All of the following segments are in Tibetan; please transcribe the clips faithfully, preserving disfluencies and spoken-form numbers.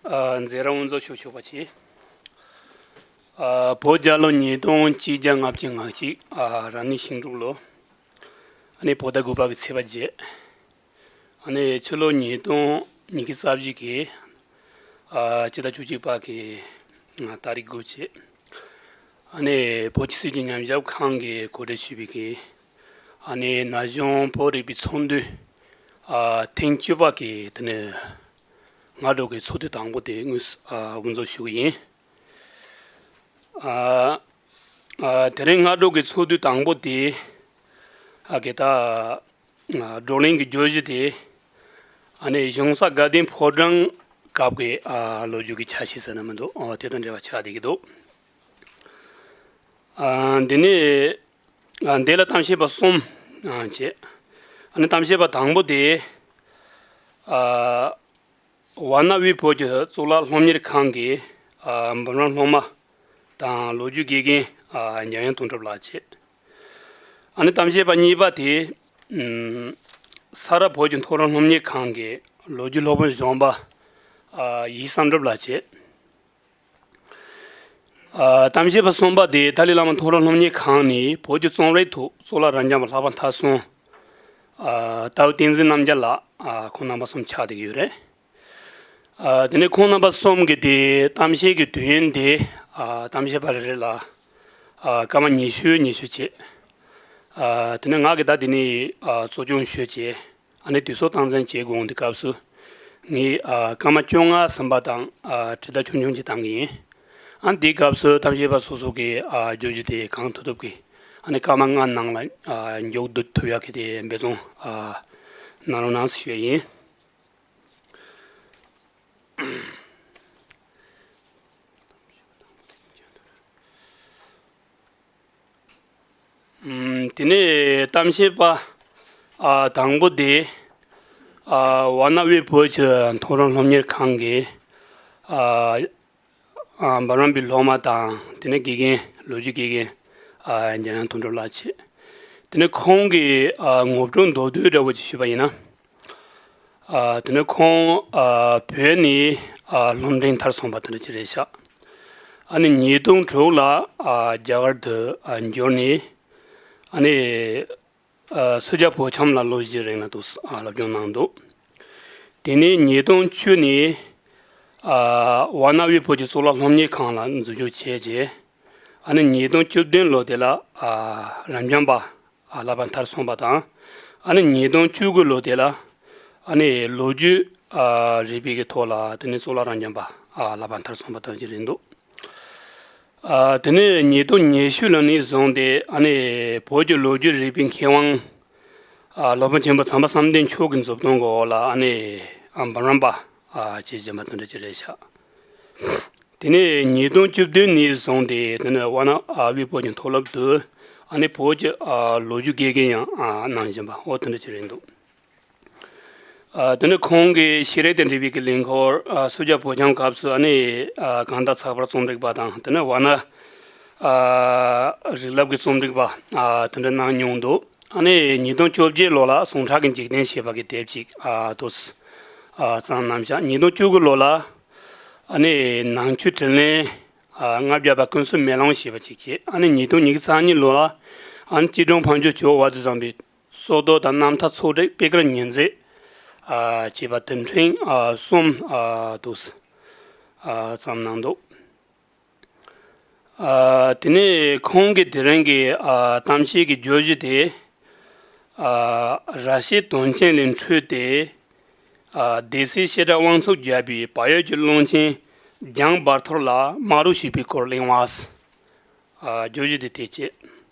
ཨ་མཛད་རིམ་དབུ་འཛུགས་ཞུ་ཆོག་པ་བྱས། ཨ་བོད་རྒྱལ་ལོ་ཉིས་སྟོང་གཅིག་བརྒྱ་ལྔ་བཅུ་ང་གཅིག་ཨ་རབ་གནས་ཤིང་འབྲུག་ལོ། ཨ་ནི་བོད་ཟླ་དགུ་པ་གི་ཚེས་པ་བརྒྱད། ཨ་ནི་ཕྱི་ལོ་ཉིས་སྟོང་ཉི་ཤུ་རྩ་བཞི་གི་ཨ་སྤྱི་ཟླ་བཅུ་གཅིག་པ་གི་ཨ་ཏ་རིག་དགུ་བྱས། ཨ་ནི་བོད་ཀྱི་སྲིད་བྱུས་ཉམས་ཞིབ་ཁང་གིས་གོ་སྒྲིག་ཞུས་པའི་གི་ཨ་ནི་ན་གཞོན་བོད་རིག་པའི་ཚོགས་འདུ་ཨ་ཐེངས་བཅུ་པ་གི་དེ་ནས་སྔ་དྲོ་གི་ཚོགས་འདུ་དང་པོ་དེ་དངོས་སུ་ཨ་དབུ་འཛུགས་ཞུ་གི་ཡིན། ཨ་ཨ་དེ་རིང་སྔ་དྲོ་གི་ཚོགས་འདུ་དང་པོ་དེ་ཨ་གི་ད་ཨ་བགྲོ་གླེང་གི་བརྗོད་གཞི་དེ་ཨ་ནི་གཞུང་ས་དགའ་ལྡན་ཕོ་བྲང་སྐབས་ཀྱི་ཨ་ལོ་རྒྱུས་ཀྱི་ཆ་ཤས་ཟེར་ན་མི་འདུག་ཨ་དེ་དང་འབྲེལ་བ་ཆགས་བསྡད་ཀྱི་འདུག་ཨ་འདི་ནས་ཨ་འདི་ལ་གཏམ་བཤད་པ་གསུམ་ཨ་བྱས། ཨ་ནི་གཏམ་བཤད་པ་དང་པོ་དེ་ཨ་ཝཱ་ཎ་དབུས་བོད་ཀྱི་གཙུག་ལག་སློབ་གཉེར་ཁང་གི་ཨ་འབུམ་རམས་སློབ་མ་དང་ལོ་རྒྱུས་དགེ་རྒན་ཨ་འཇམ་དབྱངས་དོན་གྲུབ་ལགས་བྱས། ཨ་ནི་གཏམ་བཤད་པ་གཉིས་པ་དེ་ཨམ་ས་རཱ་བོད་ཀྱི་མཐོ་རིམ་སློབ་གཉེར་ཁང་གི་ལོ་རྒྱུས་སློབ་དཔོན་གཞོན་པ་ཨ་ཡིད་བསམ་གྲུབ་ལགས་བྱས། ཨ་གཏམ་བཤད་པ་གསུམ་པ་དེ་ཏཱ་ལའི་བླ་མ་མཐོ་རིམ་སློབ་གཉེར་ཁང་ནས་བོད་ཀྱི་རྩོམ་རིག་ཐོག་གཙུག་ལག་རབ་འབྱམས་པ་ལྷག་པ་མཐར་སོན་ཨ་དའོ་བསྟན་འཛིན་རྣམ་རྒྱལ་ལགས་ཨ་ཁོང་རྣམ་པ་གསུམ་ཆགས་བསྡད་ཀྱི་ཡོད་རེད། ཨ་དེ་ནས་ཁོང་རྣམ་པ་གསུམ་གྱི་དེ་གཏམ་བཤད་ཀྱི་དུས་ཡུན་དེ་ཨ་གཏམ་བཤད་པ་རེ་རེ་ལ་ཨ་སྐར་མ་ཉི་ཤུ་ཉི་ཤུ་བྱས། ཨ་དེ་ནས་ང་གིས་ད་དེ་ནས་ཨ་གཙོ་སྐྱོང་ཞུས་བྱས། ཨ་ནི་དུས་ཚོད་སྟངས་འཛིན་བྱེད་དགོས་འོང་དུས་སྐབས་སུ་ངས་ཨ་སྐར་མ་བཅོ་ལྔ་ཟིན་པ་དང་ཨ་དྲི་བརྡ་ཆུང་ཆུང་ཅིག་བཏང་གི་ཡིན། ཨ་ནི་དེའི་སྐབས་སུ་གཏམ་བཤད་པ་སོ་སོ་གིས་ཨ་བརྗོད་གཞི་དེ་གང་ཐུབ་ཐུབ་ཀྱིས་ཨ་ནི་སྐར་མ་ལྔ་ནང་ལ་ཨ་མཇུག་བསྡུ་ཐུབ་ཡག་གི་དེ་འབད་བརྩོན་ཨ་གནང་རོགས་གནང་ཞུ་ཡས་ཡིན། ཨམ་དེ་ནས་གཏམ་བཤད་པ་ཨ་དང་པོ་དེ་ཨ་ཝཱ་ཎ་དབུས་བོད་ཀྱི་མཐོ་རིམ་སློབ་གཉེར་ཁང་གི་ཨ་ཨ་འབུམ་རམས་པའི་སློབ་མ་དང་དེ་ནས་དགེ་རྒན་ལོ་རྒྱུས་དགེ་རྒན་ཨ་འཇམ་དབྱངས་དོན་གྲུབ་ལགས་བྱས། དེ་ནས་ཁོང་གི་ཨ་ངོ་སྤྲོད་མདོར་བསྡུས་འདྲ་བོ་ཅིག་ཞུས་པ་ཡིན་ན། ཨ་དེ་ནས་ཁོང་ཨ་བོད་ནས་ཨ་སློབ་འབྲིང་མཐར་སོན་པ་དེ་འདྲ་ཅིག་རེད་ཤག་ཨ་ནི་ཉིས་སྟོང་དྲུག་ལ་ཨ་རྒྱ་གར་དུ་ཨ་འབྱོར་ནས་ཨ་ནི་ཨ་སུ་ཇཱ་བོད་ཁྱིམ་ལ་ལོ་བཞི་རིང་ལ་འདུག་ཨ་སློབ་སྦྱོང་གནང་འདུག་དེ་ནས་ཉིས་སྟོང་བཅུ་ནས་ཨ་ཝཱ་ཎ་དབུས་བོད་ཀྱི་གཙུག་ལག་སློབ་གཉེར་ཁང་ལ་འཛུལ་ཞུགས་བྱས་རྗེས་ཨ་ནི་ཉིས་སྟོང་བཅུ་བདུན་ལོ་དེ་ལ་ཨ་རབ་འབྱམས་པ་ཨ་བསླབ་པ་མཐར་སོན་པ་དང་། ཨ་ནི་ཉིས་སྟོང་བཅུ་དགུ་ལོ་དེ་ལ་ཨ་ནི་ལོ་རྒྱུས་ཨ་རིག་པའི་གི་ཐོག་ལ་དེ་ནི་གཙུག་ལག་རབ་འབྱམས་པ་ཨ་བསླབ་པ་མཐར་སོན་པ་དང་ཅི་རེད་འདུག་ཨ་དེ་ནས་ཉིས་སྟོང་ཉི་ཤུ་ལོ་ནས་བཟུང་སྟེ་ཨ་ནི་བོད་ཀྱི་ལོ་རྒྱུས་རིག་པའི་མཁས་དབང་ཨ་སློབ་དཔོན་ཆེན་པོ་ཚངས་པ་བསམ་གཏན་མཆོག་གི་མཛུབ་སྟོན་གྱི་འོག་ལ་ཨ་ནི་ཨ་འབུམ་རམས་པ་ཨ་བྱེད་བཞིན་པ་དེ་འདྲ་ཅིག་རེད་ཤག་དེ་ནས་ཉིས་སྟོང་བཅུ་བདུན་ནས་བཟུང་སྟེ་དེ་ནས་ཝཱ་ཎ་ཨ་དབུས་བོད་ཀྱི་མཐོ་སློབ་ཏུ་ཨ་ནི་བོད་ཀྱི་ཨ་ལོ་རྒྱུས་དགེ་རྒན་ཡང་ཨ་གནང་བཞིན་པ་འོ་དེ་འདྲ་ཅིག་རེད་འདུག་ཨ་དེ་ནས་ཁོང་གིས་ཤེས་རིག་དང་འབྲེལ་བའི་གི་ལས་འཁོར་ཨ་སུ་ཇཱ་བོད་ཁྱིམ་སྐབས་སུ་ཨ་ནི་ཨ་གང་ལྟར་ཚགས་པར་རྩོམ་སྒྲིག་པ་དང་དེ་ནས་ཝཱ་ཎ་ཨ་རིག་རླབས་ཀྱི་རྩོམ་སྒྲིག་པ་ཨ་དེ་འདྲ་གནང་མྱོང་འདུག་ཨ་ནི་ཉིས་སྟོང་བཅོ་བརྒྱད་ལོ་ལ་ཟུངས་ཁྲག་གི་འཇིག་རྟེན་ཞེས་པ་གི་དེབ་ཅིག་ཨ་དུ་ཨ་བརྩམས་གནང་བཞག་ཉིས་སྟོང་བཅུ་དགུ་ལོ་ལ་ཨ་ནི་ནང་ཆོས་དྲིན་ལན་ཨ་ལྔ་བརྒྱ་པ་ཀུན་གསོལ་མེ་ལོང་ཞེས་པ་ཅིག་བྱས། ཨ་ནི་ཉིས་སྟོང་ཉི་ཤུ་རྩ་གཉིས་ལོ་ལ་ཨ་ནི་སྐྱིད་གྲོང་ཕ་ཇོ་ཇོ་བོ་ཟམ་པའི་སྲོལ་གཏོད་དང་རྣམ་ཐར་ཚོགས་སྒྲིག་པེ་ཀར་ཉི་མཛེས་ཨ་ཅེས་པ་དེབ་ཕྲེང་ཨ་གསུམ་ཨ་དུ་ཨ་བརྩམས་གནང་འདུག་ཨ་དེ་ནས་ཁོང་གིས་དེ་རིང་གི་ཨ་གཏམ་བཤད་ཀྱི་བརྗོད་གཞི་དེ་ཨ་ར་ཤའི་དོན་རྐྱེན་ལས་འཕྲོས་ཏེ་ཨ་སྡེ་སྲིད་བཤད་གྲྭ་དབང་ཚུགས་བརྒྱད་པའི་བག་ཡོད་ཀྱི་བློན་ཆེན་འཇང་བར་ཐོར་ལ་དམའ་རུ་ཞུས་པའི་སྐོར་གླེང་བ། ཨ་བརྗོད་གཞི་དེ་དེ་བྱས།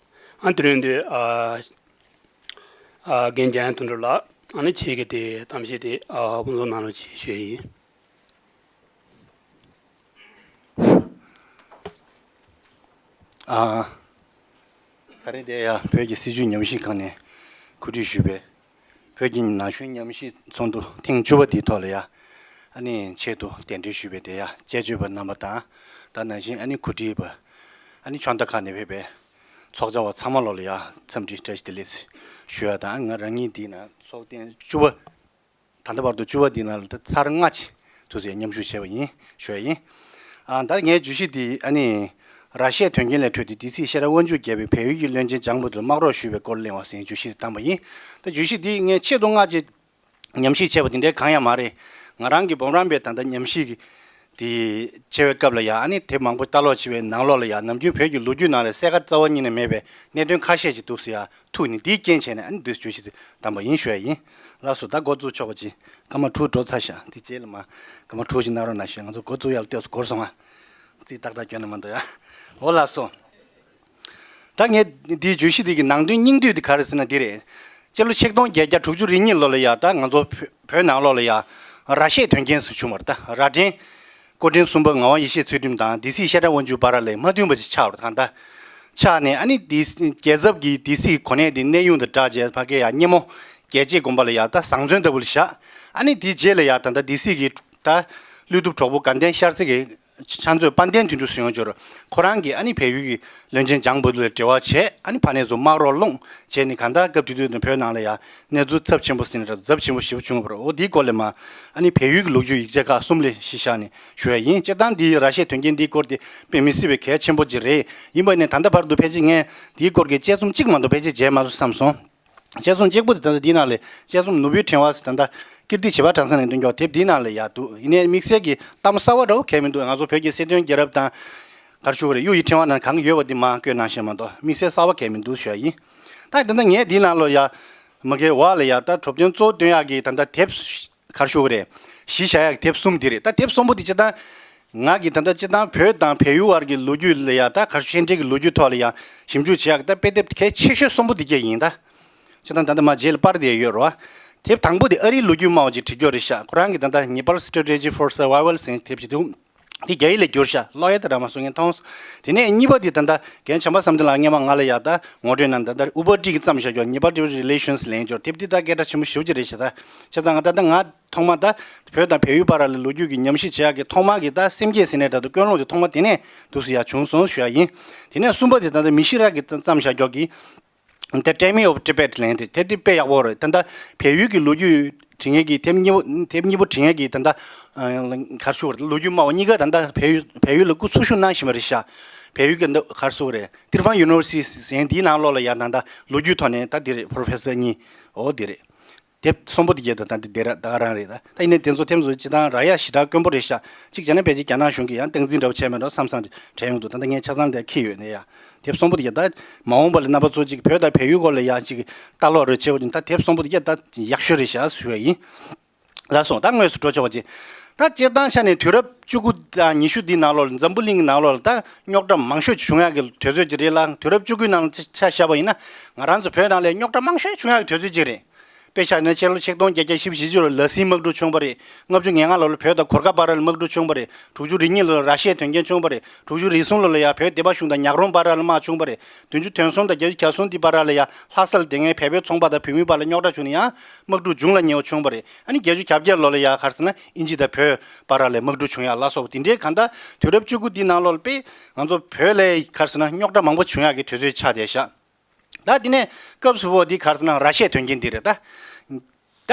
ཨ་དེ་རིང་དུས་ཨ་ཨ་རྒན་འཇམ་དབྱངས་དོན་གྲུབ་ལགས་ཨ་ནི་ཁྱེད་ཀྱིས་དེ་གཏམ་བཤད་དེ་ཨ་དབུ་འཛུགས་གནང་རོགས་ཞེས་ཞུ་ཡི་ཡིན། ཨ། ད་རེས་དེ་ཡང་བོད་ཀྱི་སྲིད་བྱུས་ཉམས་ཞིབ་ཁང་ནས་གོ་སྒྲིག་ཞུས་པའི་བོད་ཀྱི་ན་གཞོན་ཉམས་ཞིབ་ཚོགས་འདུ་ཐེངས་བཅུ་པ་དེའི་ཐོག་ལ་ཡང་ཨ་ནི་ཆེད་དུ་གདན་འདྲེན་ཞུས་པའི་དེ་ཡང་དཔྱད་བརྗོད་པ་རྣམ་པ་དང་ད་ནང་བཞིན་ཨ་ནི་གོ་སྒྲིག་པ་ཨ་ནི་ཕྱོགས་མཐའ་ཁག་ནས་ཕེབས་པའི་ཚོགས་བཅར་བ་ཚང་མ་ལོ་ལ་ཡང་འཚམས་འདྲི་བཀྲ་ཤིས་བདེ་ལེགས་ཞུ་ཡ་དང་ང་རང་ཉིད་འདི་ན་ཚོགས་ཐེངས་བཅུ་པ། ད་ལྟ་བར་དུ་བཅུ་པ་འདི་ནང་ལ་ད་ཚར་ལྔ་ཅིག་ ཐུགས་སྲས་མཉམ་ཞུགས་བྱས་པ་ཡིན་ཞུ་ཡ་ཡིན། ཨ་ད་ངའི་བརྗོད་གཞི་འདི་ཨ་ནི་ར་ཤའི་དོན་རྐྱེན་ལས་འཕྲོས་ཏེ་སྡེ་སྲིད་བཤད་གྲྭ་དབང་ཕྱུག་རྒྱལ་པོས་བལ་ཡུལ་གྱི་བློན་ཆེན་ལྗང་བུ་དེར་དམག་རོགས་ཞུས་པའི་སྐོར་གླེང་བ་ཟེར་བརྗོད་གཞི་དེ་བཏང་པ་ཡིན། ད་བརྗོད་གཞི་འདི་ངས་ཆེད་དུ་མངགས་བྱས་ཉམས་ཞིབ་བྱས་པ་དེ་འདྲའི་གང་ཡང་མ་རེད། ང་རང་གི་སྦོམ་རམ་པའི་ད་ལྟ་ཉམས་ཞིབ་དེ་བྱེད་པའི་སྐབས་ལ་ཡང་ཨ་ནི་དེབ་མང་པོ་ལྟ་ཀློག་བྱེད་པའི་ནང་ལོགས་ལ་ཡང་ནམ་རྒྱུན་བོད་ཀྱི་ལོ་རྒྱུས་ནང་ལ་གསལ་ཁ་རྩ་བ་ཉིད་ནས་མེད་པའི་གནད་དོན་ཁ་ཤས་ཅིག་འདུག་ཟེར་ཡ་ཐུག་ནས་འདིའི་རྐྱེན་བྱས་ནས་ཨ་ནི་འདི་བརྗོད་གཞི་དེ་བཏང་པ་ཡིན་ཞུ་ཡ་ཡིན། ལགས་སོ། ད་འགོ་བཙུགས་ཆོག་པ་ཅིག་སྐར་མ་དྲུག་འགྲོ་ཚར་ཤག་དེ་རྗེས་ལ་མ་སྐར་མ་དྲུག་ཅིག་གནང་རོགས་གནང་ཞུ། ང་ཚོ་འགོ་བཙུགས་ཡ་ལ་ལྟོས་སུ་འགོར་སོང་ང་། རྩིས་ཏག་ཏག་སྐྱོན་ནི་མ་འདུག་ཡ། འོ་ལགས་སོ། ད་ངས་འདིའི་བརྗོད་གཞི་འདི་གི་ནང་དོན་སྙིང་བསྡུས་འདི་ག་རེ་ཟེར་ན་འདི་རེད། སྤྱི་ལོ་ཆིག་སྟོང་བརྒྱད་བརྒྱ་དྲུག་ཅུ་རེ་གཉིས་ལོ་ལ་ཡ་ད་ང་ཚོ་བོད་བོད་ནང་ལོགས་ལ་ཡ་ར་ཤའི་དོན་རྐྱེན་ཟེར་བྱུང་བ་རེད། ད་རྭ་སྒྲེང་སྐུ་ཕྲེང་གསུམ་པ་ངག་དབང་ཡེ་ཤེས་ཚུལ་ཁྲིམས་དང་སྡེ་སྲིད་བཤད་གྲྭ་དབང་ཕྱུག་བར་ལ་མ་མཐུན་པ་ཅིག་ཆགས་པ་རེད། གང་ལྟར་ཆགས་ནས་ཨ་ནི་སྡེ་རྒྱལ་ཚབ་ཀྱིས་སྡེ་སྲིད་གོ་གནས་དེ་གནས་དབྱུང་དང་སྦྲགས་བྱས་ཕ་གི་ཡ་སྙེ་མོ་རྒྱལ་བྱེད་དགོན་པ་ལ་ཡ་ད་བཟང་བཙོན་ལྟ་བུ་ལ་བཞག་ཨ་ནི་དེའི་རྗེས་ལ་ཡ་ད་ལྟ་སྡེ་སྲིད་ཀྱི་ད་ཀླུ་གདུབ་གྲོགས་པོ་དགའ་ལྡན་ཤར་རྩེ་གི་ཕྱག་མཛོད་དཔལ་ལྡན་དོན་གྲུབ་ཟེར་ཡོང་འབྱོར། ཁོ་རང་གིས་ཨ་ནི་བལ་ཡུལ་གྱི་བློན་ཆེན་ལྗང་བུ་ལ་འབྲེལ་བ་བྱས། ཨ་ནི་ཕ་ནས་ཚུར་དམག་རོགས་སློང་བྱས་ནས་གང་ལྟར་སྐབས་དེ་དུས་ནས་བོད་ནང་ལ་ཡང་གནས་ཚུལ་ཚབས་ཆེན་པོ་ཟེར་ནས་ཚབས་ཆེན་པོ་ཞེ་པོ་བྱུང་བ་རེད། འོ་དེའི་སྐོར་ལ་མ་ཨ་ནི་བལ་ཡུལ་གྱི་ལོ་རྒྱུས་ཡིག་ཆ་ཁག་གསུམ་ལ་གཞི་བཞག་ནས་ཞུ་ཡ་ཡིན། སྤྱིར་བཏང་འདིའི་ར་ཤའི་དོན་རྐྱེན་འདིའི་སྐོར་དེ་དཔེ་མི་སྲིད་པའི་གལ་ཆེན་པོ་ཅིག་རེད། ཡིན་པ་ནས་ད་ལྟ་བར་དུ་ཕལ་ཆེར་ངས་འདིའི་སྐོར་གྱི་དཔྱད་རྩོམ་གཅིག་མ་གཏོགས་ཕལ་ཆེར་མཇལ་མ་སོང་བསམ་སོང་། དཔྱད་རྩོམ་གཅིག་པུ་དེ་ད་ལྟ་འདིའི་ནང་ལ་དཔྱད་རྩོམ་ནོར་བུའི་ཕྲེང་བ་ཟེར་ད་ལྟ་ཀིརྟི་བྱེས་པ་གྲྭ་ཚང་ནས་འདོན་ཀྱོག་དེབ་འདིའི་ནང་ལ་ཡག་འདུག་ཡིན་ནའི་དམིགས་བསལ་གྱི་གཏམ་གསར་བ་འདྲ་བོ་གལ་མི་འདུག་ང་ཚོ་བོད་ཀྱི་སྲིད་དོན་རྒྱལ་རབས་དང་ག་རེ་ཞུ་དགོས་རེད། གཡུ་ཡི་ཕྲེང་བ་ནང་གང་ཡོད་པ་འདི་མར་བཀོད་གནང་ཤེས་མ་གཏོགས་དམིགས་བསལ་གསར་བ་གལ་མི་འདུག་ཞུ་ཡ་ཡིན། ད་ད་ལྟ་ངས་འདིའི་ནང་ལ་ཡ་མ་གའི་བ་ལ་ཡ་ད་གྲུབ་དོན་གཙོ་བོ་སྟོན་ཡག་གི་ད་ལྟ་དེབ་ག་རེ་ཞུ་དགོས་རེད། གཞི་བཞག་ཡག་དེབ་གསུམ་འདི་རེད། ད་དེབ་གསུམ་པོ་འདི་སྤྱིར་བཏང་ང་གི་ད་ལྟ་སྤྱིར་བཏང་བོད་དང་བལ་ཡུལ་བར་གྱི་ལོ་རྒྱུས་ལ་ཡ་ད་ག་རེ་ཤེས་འབྲས་ཀྱི་ལོ་རྒྱུས་ཐོག་ལ་ཡ་ཞིབ་འཇུག་བྱེད་ཡག་གི་ད་དཔེ་དེབ་གལ་ཆེ་ཤོས་གསུམ་པོ་འདི་གས་ཡིན་ད། སྤྱིར་བཏང་ད་ལྟ་མ་རྗེས་ལ་པར་དེ་ཡོད་རེད་བ། དེབ་དང་པོ་དེ་ཨ་རིའི་ལོ་རྒྱུས་སྨྲ་བ་ཅིག་བྲིས་ཀྱོག་རེད་ཤག་ཁོ་རང་གི་ད་ལྟ་Nepal Strategy for Survival ཟེར་དེབ་ཅིག་འདུག་དེ་རྒྱ་ཡིག་ལ་བསྒྱུར་ཤག་ཀློག་ཡ་དེ་ར་མ་སོང་ངས་མཐོང་སོང་། དེ་ནས་གཉིས་པ་དེ་ད་ལྟ་རྒན་བྱམས་པ་བསམ་གཏན་ལགས་སྔས་མ་ང་ལ་ཡ་ད་ངོ་སྤྲོད་གནང་། ད་ལྟ་ཨུ་པར་ཊི་གིས་བརྩམས་བཞག་ཀྱོག་Nepal Tibet Relations ལེན་ཀྱོག་དེབ་དེ་ད་སྐད་གྲགས་ཆེན་པོ་ཞེ་པོ་ཅིག་རེད་ཤག་ད་བྱས་ཙང་ང་ད་ལྟ་ང་ཐོག་མ་ད་བོད་དང་བལ་ཡུལ་བར་ལ་ལོ་རྒྱུས་ཀྱི་ཉམས་ཞིབ་བྱེད་ཡག་གི་ཐོག་མ་གི་ད་སེམས་བསྐྱེད་ཟེར་ནས་ད་དུ་ཀུན་སློང་དེ་ཐོག་མ་དེ་ནས་འདུག་སེ་ཡ་བྱུང་སོང་ཞུ་ཡ་ཡིན། དེ་ནས་གསུམ་པ་དེ་ད་ལྟ་མི་ཤི་ར་གིས་བརྩམས་བཞག་ཀྱོག་གི་The Taming of Tibet ལེན་དེ་དེབ་དེ་དཔེ་ཡག་པོ་རེད། ད་ལྟ་བལ་ཡུལ་གྱི་ལོ་རྒྱུས་བྲིས་མཁན་གྱི་དེབ་གཉིས་པོ་དེབ་གཉིས་པོ་བྲིས་མཁན་གྱི་ད་ལྟ་གར་ཤུགས་རེད། ལོ་རྒྱུས་སྨྲ་བ་གཉིས་ཀ་ད་ལྟ་བལ་ཡུལ་བལ་ཡུལ་ལ་སྐུ་འཚོ་བཞུགས་གནང་བཞིན་པ་རེད་ཤག་བལ་ཡུལ་གྱི་ད་གར་ཤུགས་རེད། ཏིར་ཧྥན་University ཟེར་འདིའི་ནང་ལོགས་ལ་ཡ་ད་ལྟ་ལོ་རྒྱུས་ཐོག་ནས་ད་འདི་རེད། Professor གཉིས། འོ་འདི་རེད། དེབ་གསུམ་པོ་དེ་གྱད་དུ་ད་འདི་དེ་ར་ད་ག་རང་རེད། ད་ད་ཡིན་ནའི་དེ་ཚོ་ཐེམ་ཚོ་ཅི་དང་ར་ཡ་ཞེ་དྲག་དཀོན་པོ་རེད་ཤག་གཅིག་བྱས་ན་ཕལ་ཆེར་རྒྱ་ནག་གཞུང་གིས་ཡང་སྟངས་འཛིན་འདྲ་བོ་བྱས་མེད་འགྲོ་བསམ་བསམ་དྲན་ཡོང་འདུག་ད་ལྟ་ངས་ཆ་ཚང་དེ་འཁྱེར་ཡོད་ནས་ཡ། དེབ་གསུམ་པོ་དེ་གྱད་ད་མ་འོངས་པ་ལ་རྣམ་པ་ཚོ་ཅིག་བོད་དང་བལ་ཡུལ་སྐོར་ལ་ཡ་ཅིག་ལྟ་ཀློག་རེ་བྱེད་དགོས་ཀྱི་ད་དེབ་གསུམ་པོ་དེ་གྱད་ད་ཡག་ཤོས་རེད་ཤག་ཞུ་བ་ཡིན། ལགས་སོ། ད་དངོས་སུ་འགྲོ་ཆོག་པ་ཅིག་ད་སྤྱིར་བཏང་ཆ་ནས་དུས་རབས་བཅུ་དགུ་དང་ཉི་ཤུ་འདིའི་ནང་ལོགས་ལ་འཛམ་བུ་གླིང་གི་ནང་ལོགས་ལ་ད་རྙོག་དྲ་མང་ཤོས་བྱུང་ཡག་གི་དུས་ཚོད་ཅིག་རེད་ལ། དུས་རབས་བཅུ་དགུའི་ནང་ལ་ཆ་བཞག་པ་ཡིན་ན་ང་རང་ཚོ་བོད་ནང་ལ་རྙོག་དྲ་མང་ཤོས་བྱུང་ཡག་གི་དུས་ཚོད་ཅིག་རེད། དཔེ་བཞག་ན་ཕྱི་ལོ་ཆིག་སྟོང་བརྒྱད་བརྒྱ་བཞི་བཅུ་ཞེ་བརྒྱད་ལོ་ལ་སིའི་དམག་འཁྲུག་བྱུང་བ་རེད། ལྔ་བཅུ་ང་ལྔ་ལོ་ལ་བོད་དང་གོར་ཁ་བར་ལ་དམག་འཁྲུག་བྱུང་བ་རེད། དྲུག་ཅུ་རེ་གཉིས་ལོ་ལ་ར་ཤི་ཡའི་དོན་རྐྱེན་བྱུང་བ་རེད། དྲུག་ཅུ་རེ་གསུམ་ལོ་ལ་ཡང་བོད་སྡེ་པ་གཞུང་དང་ཉག་རོང་བར་ལ་དམག་བྱུང་བ་རེད། བདུན་ཅུ་དོན་གསུམ་དང་བརྒྱད་ཅུ་གྱ་གསུམ་འདི་བར་ལ་ཡང་ལྷ་སར་སྡོད་མཁན་བལ་པོའི་ཚོང་པ་དང་བོད་མི་བར་ལ་རྙོག་དྲ་བྱུང་ནས་ཡང་དམག་འཁྲུག་འབྱུང་ལ་ཉེ་བ་བྱུང་བ་རེད། ཨ་ནི་བརྒྱད་ཅུ་གྱ་བརྒྱད་ལོ་ལ་ཡང་ག་རེ་ཟེར་ན་དབྱིན་ཇི་དང་བོད་བར་ལ་དམག་འཁྲུག་བྱུང་ཡག་ལ་སོགས་པ་དེ་འདྲའི་གང་ལྟར་དུས་རབས་བཅུ་དགུ་འདི་ནང་ལོགས་ལ་དཔེ་ང་ཚོ་བོད་ལ་ག་རེ་ཟེར་ན་རྙོག་དྲ་མང་པོ་བྱུང་ཡག་གི་དུས་ཚོད་ཆགས་བསྡད་ཤག་ད་དེ་ནས་སྐབས་སུ་བབས་པ་འདི་ག་རེ་ཟེར་ན་ར་ཤའི་དོན་རྐྱེན་འདི་རེད་ད། ད་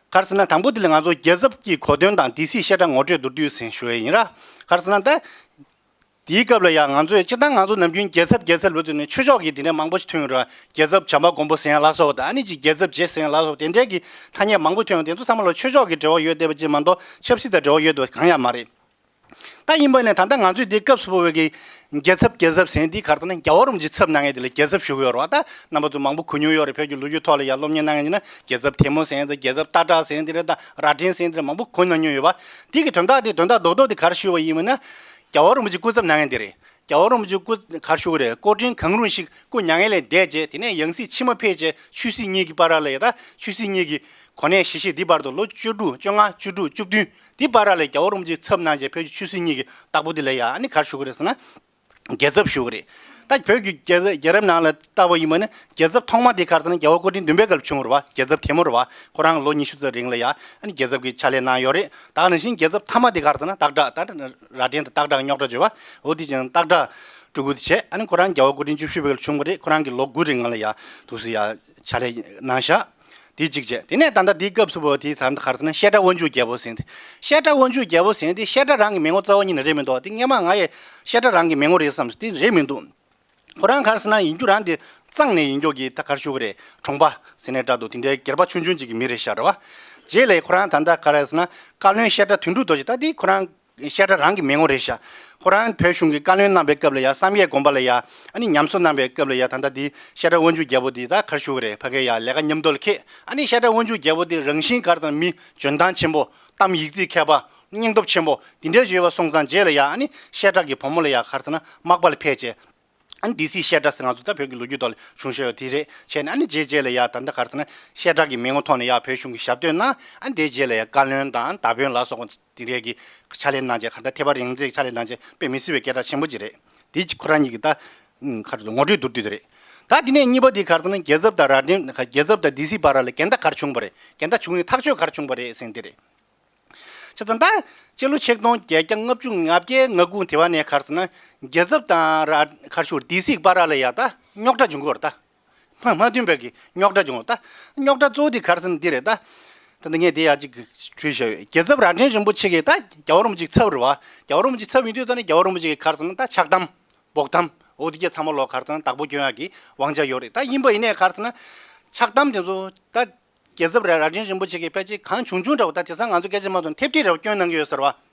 ག་རེ་ཟེར་ན་དང་པོ་འདི་ལ་ང་ཚོ་རྒྱལ་ཚབ་ཀྱི་གོ་དོན་དང་སྡེ་སྲིད་བཤད་གྲྭ་ངོ་སྤྲོད་མདོར་བསྡུས་ཟིན་ཞུ་ཡས་ཡིན་ར། ག་རེ་ཟེར་ན་ད། དེའི་སྐབས་ལ་ཡང་ང་ཚོས་སྤྱིར་བཏང་ང་ཚོ་ནམ་རྒྱུན་རྒྱལ་ཚབ་རྒྱལ་ཚབ་ལབ་དུས་ནས་ཆོས་ཕྱོགས་ཀྱི་དེ་འདྲ་མང་པོ་ཞིག་ཐོན་ཡོད་རེད། རྒྱལ་ཚབ་བྱམས་པ་མགོན་པོ་ཟེར་ཡ་ལ་སོགས་དང་ཨ་ནི་ཅིག་རྒྱལ་ཚབ་རྗེ་ཟེར་ཡ་ལ་སོགས་དེ་འདྲའི་གི་ཐ་སྙད་མང་པོ་ཐོན་ཡོང་དེ་ཚོ་ཚང་མ་ལ་ཆོས་ཕྱོགས་ཀྱི་འབྲེལ་བ་ཡོད་བསྡད་པ་ཅིག་མ་གཏོགས་ཆབ་སྲིད་དང་འབྲེལ་བ་ཡོད་བསྡད་པ་གང་ཡང་མ་རེད། ད་ཡིན་པ་ནས་ད་ལྟ་ང་ཚོས་འདི་སྐབས་སུ་བབས་པའི་གི་རྒྱལ་ཚབ་རྒྱལ་ཚབ་ཟེར་འདི་ག་རེ་ལྟར་ན་རྒྱལ་བ་རིན་པོ་ཆེ་ཚབ་གནང་མཁན་དེ་ལ་རྒྱལ་ཚབ་ཞུ་གི་ཡོད་རེད་བ། ད་རྣམ་པ་ཚོ་མང་པོ་གོ་མྱོང་ཡོད་རེད། བོད་ཀྱི་ལོ་རྒྱུས་ཐོག་ལ་ཡང་སློབ་གཉེར་གནང་མཁན་ཡིན་ན་རྒྱལ་ཚབ་ཐལ་མོ་ཟེར་མཁན་དང་རྒྱལ་ཚབ་སྟག་བྲག་ཟེར་མཁན་དེ་རེད། ད་རྭ་སྒྲེང་ཟེར་མཁན་དེ་རེད། མང་པོ་གོ་མྱོང་ཡོད་པ། འདི་གི་དོན་དག་དེ་དོན་དག་རྡོག་རྡོག་དེ་ག་རེ་ཞུ་བ་ཡིན་མིན་ན་རྒྱལ་བ་རིན་པོ་ཆེ་སྐུ་ཚབ་གནང་མཁན་དེ་རེད། རྒྱལ་བ་རིན་པོ་ཆེ་སྐུ་ག་རེ་ཞུ་གི་རེད། སྐུ་ཕྲེང་གང་རུང་ཞིག་སྐུ་མྱ་ངན་ལས་འདས་རྗེས་དེ་ནས་ཡང་སྲིད་ཕྱི་མ་ཕེབས་རྗེས་ཆོས་སྲིད་གཉིས་ཀྱི་བར་ལ་ཡ་ད་ཆོས་སྲིད་གཉིས་ཀྱི་གོ་གནས་བཞེས་བཞེས་འདི་བར་དུ་ལོ་བཅུ་དྲུག་བཅོ་ལྔ་བཅུ་དྲུག་བཅུ་བདུན་འདི་བར་ལ་རྒྱལ་བ་རིན་པོ་ཆེ་ཚབ་གནང་རྗེས་བོད་ཀྱི་ཆོས་སྲིད་གཉིས་ཀྱི་བདག་པོ་འདི་ལ་ཡ་ཨ་ནི་ག་རེ་ཞུ་གི་རེད་ཟེར་ན། རྒྱལ་ཚབ་ཞུ་གི་རེད། ད་བོད་ཀྱི་རྒྱལ་རྒྱལ་རབས་ནང་ལ་བལྟ་བ་ཡིན་པ་ན་རྒྱལ་ཚབ་ཐོག་མ་དེ་ག་རེ་ཟེར་ན་རྒྱལ་བ་སྐུ་ཕྲེང་བདུན་པའི་སྐབས་བྱུང་བ་རེད་བ། རྒྱལ་ཚབ་ཐལ་མོ་རེད་བ། ཁོ་རང་ལོ་ཉི་ཤུ་ཙམ་རིང་ལ་ཡ་ཨ་ནི་རྒྱལ་ཚབ་ཀྱི་ཕྱག་ལས་གནང་ཡོད་རེད། ད་ག་ནང་བཞིན་རྒྱལ་ཚབ་མཐའ་མ་དེ་ག་རེ་ཟེར་ན་སྟག་བྲག་ད་རྭ་སྒྲེང་དང་སྟག་བྲག་རྙོག་དྲ་བྱས་པ་འོ་དེ་ཅང་སྟག་བྲག་སྤྲུལ་སྐུ་དེ་བྱས་ཨ་ནི་ཁོ་རང་རྒྱལ་བ་སྐུ་ཕྲེང་བཅུ་བཞི་པའི་སྐབས་བྱུང་བ་རེད། ཁོ་རང་གི་ལོ་དགུ་རིང་ལ་ཡ་དུས་སུ་ཡ་ཕྱག་ལས་གནང་ཤག་དེ་གཅིག་བྱས། དེ་ནས་ད་ལྟ་དེའི་སྐབས་སུ་བབས་དེ་ད་ལྟ་ག་རེ་ཟེར་ན་བཤད་སྒྲ་དབང་ཕྱུག་རྒྱལ་པོ་ཟེར་ཏེ། བཤད་སྒྲ་དབང་ཕྱུག་རྒྱལ་པོ་ཟེར་དེ་བཤད་སྒྲ་རང་གི་མི་ངོ་རྩ་བ་ཉིད་ནས་རེད་མི་འདུག་དེ་སྔོན་མ་ང་ཡི་བཤད་སྒྲ་རང་གི་མི་ངོ་རེད་བསམ་སོང་། དེ་རེད་མི་འདུག་ཁོ་རང་ག་རེ་ཟེར་ན་ཡིན་རྒྱུ་རང་དེ་གཙང་ནས་ཡིན་རྒྱུ་གི་ད་ག་རེ་ཞུ་གི་རེད། གྲོང་པ་ཟེར་ནས་འདྲ་འདུག་དེ་འདྲའི་སྒེར་པ་ཆུང་ཆུང་ཅིག་གི་མི་རེད་ཤག་རེད་བ། རྗེས་ལ་ཁོ་རང་ད་ལྟ་ག་རེ་ཟེར་ན་བཀའ་བློན་བཤད་སྒྲ་དོན་གྲུབ་རྡོ་རྗེ། ད་དེ་ཁོ་རང་བཤད་སྒྲ་རང་གི་མི་ངོ་རེད་ཤག་ཁོ་རང་བོད་གཞུང་གི་བཀའ་བློན་གནང་བའི་སྐབས་ལ་ཡ། བསམ་ཡས་དགོན་པ་ལ་ཡ། ཨ་ནི་ཉམས་གསོ་གནང་བའི་སྐབས་ལ་ཡ། ད་ལྟ་འདི་བཤད་སྒྲ་དབང་ཕྱུག་རྒྱལ་པོ་འདི་ད་ག་རེ་ཞུ་གི་རེད། ཕ་གི་ཡ་ལས་ཀ་མཉམ་དུ་ལ་འཁྱེར། ཨ་ནི་བཤད་སྒྲ་དབང་ཕྱུག་རྒྱལ་པོ་འདི་རང་བཞིན་ག་རེ་ཟེར་ན་མི་འཇོན་ཐང་ཆེན་པོ། གཏམ་ཡིག་རྩིས་མཁས་པ། སྙིང་སྟོབས་ཆེན་པོ་འདི་འདྲའི་ཡོད་པ་སོང་ཙང་། རྗེས་ལ་ཡ་ཨ་ནི་བཤད་སྒྲ་གི་བུ་མོ་ལ་ཡ་ག་རེ་ཟེར་ན་མག་པ་ལ་ཕེབས་བྱས། ཨ་ནི་སྡེ་སྲིད་བཤད་སྒྲ་ཟེར། ང་ཚོ་ད་བོད་ཀྱི་ལོ་རྒྱུས་ཐོག་ལ་བྱུང་བཞག་ཡོད་དེ་རེད། བྱས་ནས་ཨ་ནི་རྗེས་རྗེས་ལ་ཡ་ད་ལྟ་ག་རེ་ཟེར་ན་བཤད་སྒྲ་གི་མི་ངོ་ཐོག་ནས་ཡ་བོད་གཞུང་གི་ཞབས་སྟོན་གནང་། ཨ་ནི་དེའི་རྗེས་ལ་ཡ་བཀའ་བློན་དང་མདའ་དཔོན་ལ་སོགས་པ་དེ་འདྲའི་གི་ཕྱག་ལས་གནང་བྱས། ག་ད་ཐེ་བ་རིང་བརྩེགས་ཀྱི་ཕྱག་ལས་གནང་བྱས། དཔེ་མི་སྲིད་པའི་སྐད་གྲགས་ཆེན་པོ་ཅིག་རེད། དེ་གཅིག་ཁོ་རང་གཉིས་ཀྱི་ད་ཁ་ངོ་སྤྲོད་མདོར་བསྡུས་དེ་རེད། ད་དེ་ནས་གཉིས་པ་དེ་ག་རེ་ཟེར་ན་རྒྱལ་ཚབ་དང་རྭ་སྒྲེང་། རྒྱལ་ཚབ་དང་སྡེ་སྲིད་བར་ལ་འགལ་ཟླ་ག་རེ་བྱུང་བ་རེད། འགལ་ཟླ་བྱུང་ནས་ཐག་གཅོད་ག་རེ་བྱུང་བ་རེད་ཟེར་དེ་རེད། བྱས་ཙང་ད་སྤྱི་ལོ་ཆིག་སྟོང་བརྒྱད་བརྒྱ་ལྔ་བཅུ་ང་བརྒྱད་ང་དགུ་དེ་བ་ནས་ག་རེ་ཟེར་ན་རྒྱལ་ཚབ་དང་རྭ་ག་རེ་ཞུ། སྡེ་སྲིད་བར་ལ་ཡ་ད་རྙོག་དྲ་བྱུང་གི་ཡོད་རེད་ད། མ་མ་མཐུན་པའི་གི་རྙོག་དྲ་བྱུང་བ་ད། རྙོག་དྲ་གཙོ་བོ་དེ་ག་རེ་ཟེར་ན་འདི་རེད་ད། ད་ནི་ངས་དེ་ཡ་གཅིག་བྲིས་བཞག་ཡོད། རྒྱལ་ཚབ་རྭ་སྒྲེང་རིན་པོ་ཆེ་གིས་ད་རྒྱལ་བ་རིན་པོ་ཆེའི་ཚབ་རེད་བ། རྒྱལ་བ་རིན་པོ་ཆེའི་ཚབ་ཡིན་དུས་ད་ནི་རྒྱལ་བ་རིན་པོ་ཆེ་གིས་ག་རེ་ཟེར་ན་ད་ཕྱག་དམ། འབོག་དམ། འོ་དེ་གྱད་ཚང་མ་ལོ་ག་རེ་ཟེར་ན་བདག་པོ་སྐྱོན་ཡག་གི་དབང་ཆ་ཡོད་རེད། ད་ཡིན་པ་ཡིན་ནའི་ག་རེ་ཟེར་ན་ཕྱག་དམ་དེ་ཚོ་ད་རྒྱལ་ཚབ་རྭ་རྭ་སྒྲེང་རིན་པོ་ཆེ་གིས་ཕལ་ཆེར་གང་བྱུང་བྱུང་འདྲ་བོ། ད་དེང་སང་ང་ཚོ་སྐད་ཆ་མ་གཏོགས་ཐེབས་ཁྲིད་འདྲ་བོ་སྐྱོན་གནང་གི་ཡོད་ས་རེད་བ།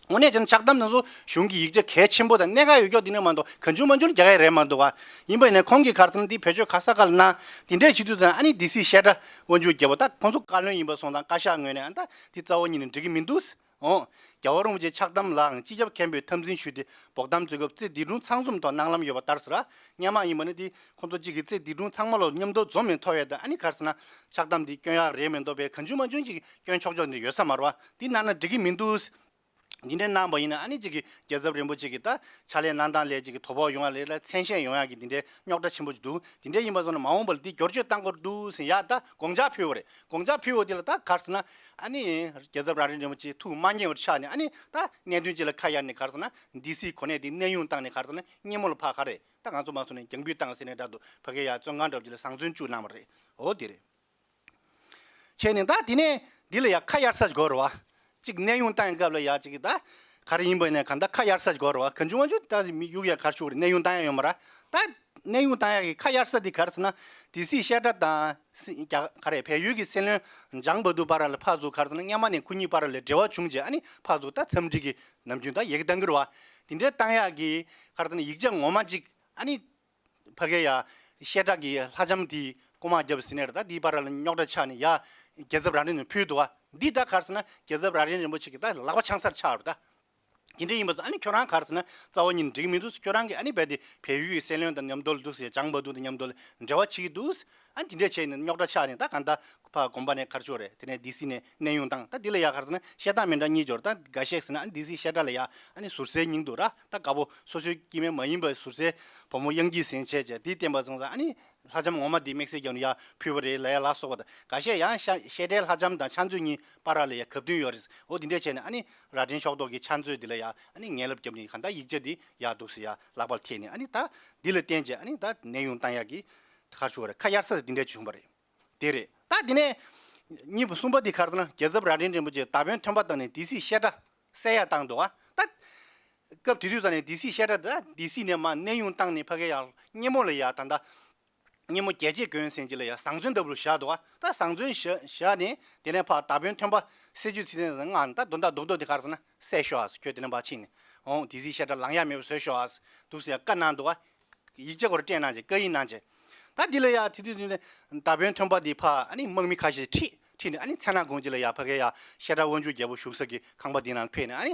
དངོས་གནས་བྱས་ན་ཕྱག་དམ་དེ་ཚོ་གཞུང་གི་ཡིག་ཆ་གལ་ཆེན་པོ་དང་གནད་འགག་ཡོད་ཀྱོག་དེ་ནས་མ་གཏོགས་གང་བྱུང་མང་བྱུང་རྒྱག་ཡག་རེད་མ་གཏོགས་བ། ཡིན་པ་ཡིན་ནའི་ཁོང་གིས་ག་རེ་ཟེར་ན་འདི་བེད་སྤྱོད་ག་ས་ག་ལ་གནང་། དེ་འདྲས་བྱེད་དུས་ཙང་ཨ་ནི་སྡེ་སྲིད་བཤད་སྒྲ་དབང་ཕྱུག་རྒྱལ་པོ། ད་ཁོང་ཚོ་བཀའ་བློན་ཡིན་པ་སོང་ཙང་བཀའ་ཤག་ངོས་ནས་ཨ་ད་འདི་རྩ་བ་ཉིད་ནས་འགྲིག་གི་མི་འདུག་འོ། རྒྱལ་བ་རིན་པོ་ཆེ་ཕྱག་དམ་ལའང་སྤྱི་ཁྱབ་མཁན་པོས་འཐབ་འཛིང་ཞུས་ཏེ་འབོག་དམ་རྩོད་སྐབས་རྩེ་གདིང་དྲུང་ཚང་འཛོམས་ཐོག་གནང་ལམ་ཡོད་པ་ལྟར་ཟེར། སྔོན་མ་ཡིན་པ་ན་དེ་ཁོང་ཚོ་གཅིག་གིས་རྩེ་གདིང་དྲུང་ཚང་མ་ལོ་མཉམ་དུ་འཛོམས་ནས་ཐོབ་ཡས་དང་། ཨ་ནི་ག་རེ་ཟེར་ན་ཕྱག་དམ་དེ་སྐྱོན་ཡག་རེད་མི་འདུག་པས། གང་བྱུང་མང་བྱུང་ཅིག་སྐྱོན་ཆོག་ཆོག་འདི་ཡོད་ས་མ་རེད་བ། འདི་གནང་ན་འགྲིག་གི་མི་འདུག་འདི་འདྲ་གནང་པ་ཡིན་ན་ཨ་ནི་གཅིག་གིས་རྒྱལ་ཚབ་རིན་པོ་ཆེ་གི་ད་ཕྱག་ལས་གནང་སྟངས་ལ་གཅིག་གིས་དོ་ཕོག་ཡོང་ཡག་ལས་ལ་མཚན་ཤས་ཡོང་ཡག་གི་འདི་འདྲའི་རྙོག་དྲ་ཆེན་པོ་ཅིག་འདུག་འདི་འདྲ་ཡིན་པ་སོང་ན་མ་འོངས་པ་ལ་འདི་བསྒྱུར་བཅོས་གཏང་དགོས་འདུག་ཟེར་ཡ་ད་དགོངས་འཆར་ཕུལ་བ་རེད། དགོངས་འཆར་ཕུལ་བ་དེ་ལ་ད་ག་རེ་ཟེར་ན་ཨ་ནི་རྒྱལ་ཚབ་རྭ་སྒྲེང་རིན་པོ་ཆེ་ཐུགས་མ་མཉེས་པར་ཆགས་ནས། ཨ་ནི་ད་གནད་དོན་ཅིག་ལ་ཁ་གཡར་ནས་ག་རེ་ཟེར་ན་སྡེ་སྲིད་གོ་གནས་དེ་གནས་དབྱུང་བཏང་ནས་ག་རེ་ཟེར་ན་སྙེ་མོ་ལ་ཕར་ག་རེ་ད་ང་ཚོ་མ་སོང་ནས་རྒྱང་འབུད་བཏང་ཟེར་ནས་འདྲ་འདུག་ཕ་གི་ཡ་བཙོན་ཁང་འདྲ་པོ་ཅིག་ལ་བཟང་བཙོན་བཅུག་གནང་བ་རེད། འོ་དེ་རེད། བྱས་ནས་ད་དེ་ནས་འདི་ལ་ཡ་ཁ་གཡར་ས་ཅིག་དགོས་རེད་བ། གཅིག་གནས་དབྱུང་བཏང་ཡ་སྐབས་ལ་ཡ་གཅིག་གི་ད་ག་རེ་ཡིན་པ་ཡིན་ནའི་གང་ལྟར་ཁ་གཡར་ས་ཅིག་དགོས་རེད་བ། གང་བྱུང་མང་བྱུང་ད་མི་གཡུག་ཡ་ག་རེ་ཞུ་གི་རེད། གནས་དབྱུང་བཏང་ཡ་ཡོད་མ་རེད། ད་གནས་དབྱུང་བཏང་ཡ་གི་ཁ་གཡར་ས་དེ་ག་རེ་ཟེར་ན་སྡེ་སྲིད་བཤད་སྒྲ་དང་སྲིད་རྒྱ་ག་རེ་བལ་ཡུལ་གྱི་སྲིད་བློན་ལྗང་བ་དུ་བར་ལ་ཕར་ཚུར་ག་རེ་ཟེར་ན་སྔོན་མ་ནས་ཁོ་གཉིས་བར་ལ་འབྲེལ་བ་བྱུང་རྗེས། ཨ་ནི་ཕར་ཚུར་ད་འཚམས་འདྲི་གི་ནམ་རྒྱུན་ད་ཡི་གེ་བཏང་གི་རེད་བ། དེ་འདྲའི་བཏང་ཡག་གི་ག་རེ་ཟེར་ན་ཡིག་ཆ་ངོ་མ་ཅིག་ཨ་ནི། ཕ་གི་ཡ། བཤད་སྒྲ་གི་ལྷ་ལྕམ་དེ་ལྐོག་མ་བརྒྱབ་ཟིན་ནས་རེད། ད་དེའི་བར་ལ་རྙོག་དྲ་ཆགས་ནས་ཡ། རྒྱལ་ཚབ་རྭ་སྒྲེང་ནས་ཕུལ་འདུག་བ། འདི་ད་ག་རེ་ཟེར་ན་རྒྱལ་ཚབ་རྭ་སྒྲེང་རིན་པོ་ཆེ་གི་ད་ལག་པ་འཆང་སར་ཆགས་རེད་ད། དེ་འདྲ་ཡིན་པ་ཚོ་ཨ་ནི་ཁྱོད་རང་ག་རེ་ཟེར་ན་རྩ་བ་ཉིད་ནས་འགྲིག་མི་འདུག་ཁྱོད་རང་གིས་ཨ་ནི་རྦད་དེ་བལ་ཡུལ་གྱི་སྲིད་བློན་དང་མཉམ་དུ་ལ་འདུག་ཟེར། ལྗང་བ་དུ་དང་མཉམ་དུ་ལ་འབྲེལ་བ་བྱེད་ཀྱི་འདུག་ཨ་ནི་དེ་འདྲ་བྱས་ནས་རྙོག་དྲ་ཆགས་ནས་ད་གང་ལྟར་ཕར་དགོན་པ་ནས་ག་རེ་ཞུ་རེད། དེ་ནས་སྡེ་སྲིད་ནས་གནས་དབྱུང་བཏང་། ད་འདི་ལ་ཡ་ག་རེ་ཟེར་ན་བཤད་སྟངས་མི་འདྲ་གཉིས་འབྱོར། ད་འགའ་ཤས་ཟེར་ན་ཨ་ནི་སྡེ་སྲིད་བཤད་སྒྲ་ལ་ཡ་ཨ་ནི་ཟུར་སའི་མྱིང་འདུག་ར། ད་དཀར་པོ་སོ་སོའི་སྐྱེ་དམན་མ་ཡིན་པའི་ཟུར་སའི་བུ་མོ་གཡང་སྐྱིད་ཟེར་བྱས་བྱས་དེ་བསྟན་པ་སོང་ཙང་། ཨ་ནི་ལྷ་ལྕམ་ངོ་མ་དེ་དམིགས་བསལ་རྒྱབ་ནས་ཡར་ཕུལ་བ་རེད་ལབ་ཡ་ལ་སོགས་པ་དང་། འགའ་ཤས་ཡང་ཤ་བཤད་སྒྲའི་ལྷ་ལྕམ་དང་ཕྱག་མཛོད་གཉིས་བར་ལ་ཡ་གབ་མཐུན་ཡོད་རེད། འོ་དེ་འདྲས་བྱས་ནས་ཨ་ནི་རྭ་སྒྲེང་ཕྱོགས་གཏོགས་ཀྱི་ཕྱག་མཛོད་དེ་ལ་ཡ་ཨ་ནི་ངན་ལབ་བརྒྱབ་ནས་གང་ལྟར་ཡིག་ཆ་དེ་ཡར་འདུག་སེ་ཡར་ལག་པར་ཐེབས་ནས། ཨ་ནི་ད་འདི་ལ་བརྟེན་བྱས་ཨ་ནི་ད་གནས་དབྱུང་བཏང་ཡག་གི་ཁ་ཤོར་རེད། ཁ་གཡར་ས་དེ་འདྲས་བྱུང་བ་རེད། དེ་རེད། ད་དེ་ནས་གཉིས་པ་གསུམ་པ་དེ་ག་རེ་ཟེར་ན་རྒྱལ་ཚབ་རྭ་སྒྲེང་རིན་པོ་ཆེ་མདའ་དཔོན་ཐོན་པ་བཏང་ནས་སྡེ་སྲིད་བཤད་སྒྲ་སེལ་ཡ་བཏང་འདུག་བ། ད་སྐབས་དེ་དུས་ཙམ་ནས་སྡེ་སྲིད་བཤད་སྒྲ་དེ་སྡེ་སྲིད་ནས་མར་གནས་དབྱུང་བཏང་ནས་ཕ་གི་ཡར་སྙེ་མོ་ལ་ཡ་ད་ལྟ་སྙེ་མོ་རྒྱལ་བྱེད་དགོན་ཟེར་གྱི་ལ་ཡ་བཟང་བཙོན་ལྟ་བུ་བཞག་འདུག་བ། ད་བཟང་བཙོན་བཞག་བཞག་ནས་དེ་ནས་ཕར་མདའ་དཔོན་ཐོན་པ་སེལ་རྒྱུ་ཚིག་ཚན་ཟེར་ང་ད་དོན་དག་རྡོག་རྡོག་དེ་ག་རེ་ཟེར་ན་སེལ་ཤོག་ཨ་ཟེར། ཁྱོད་དེ་ནས་ཕར་ཕྱིན་ནས་འོང་སྡེ་སྲིད་བཤད་སྒྲ་ལངས་ཡ་མེད་པ་བཟོས་ཤོག་ཨ་ཟེར་འདུག་ཟེར་ཡ་བཀའ་གནང་འདུག་བ། ཡིག་ཆ་སྐོར་སྤྲད་གནང་བྱས། བཀའ་ཡིག་གནང་བྱས། ད་འདི་ལ་ཡ་དེ་དུས་དེ་ནས་མདའ་དཔོན་ཐོན་པ་འདི་ཕར་ཨ་ནི་དམག་མི་ཁ་ཤས་ཁྲིད་ཁྲིད་ནས་ཨ་ནི་མཚན་ནག་དགོན་གྱི་ལ་ཡ་ཕ་གི་ཡ་བཤད་སྒྲ་དབང་ཕྱུག་རྒྱལ་པོ་བཞུགས་ས་གི་ཁང་པ་འདི་ནང་ཕེབས་ནས་ཨ་ནི།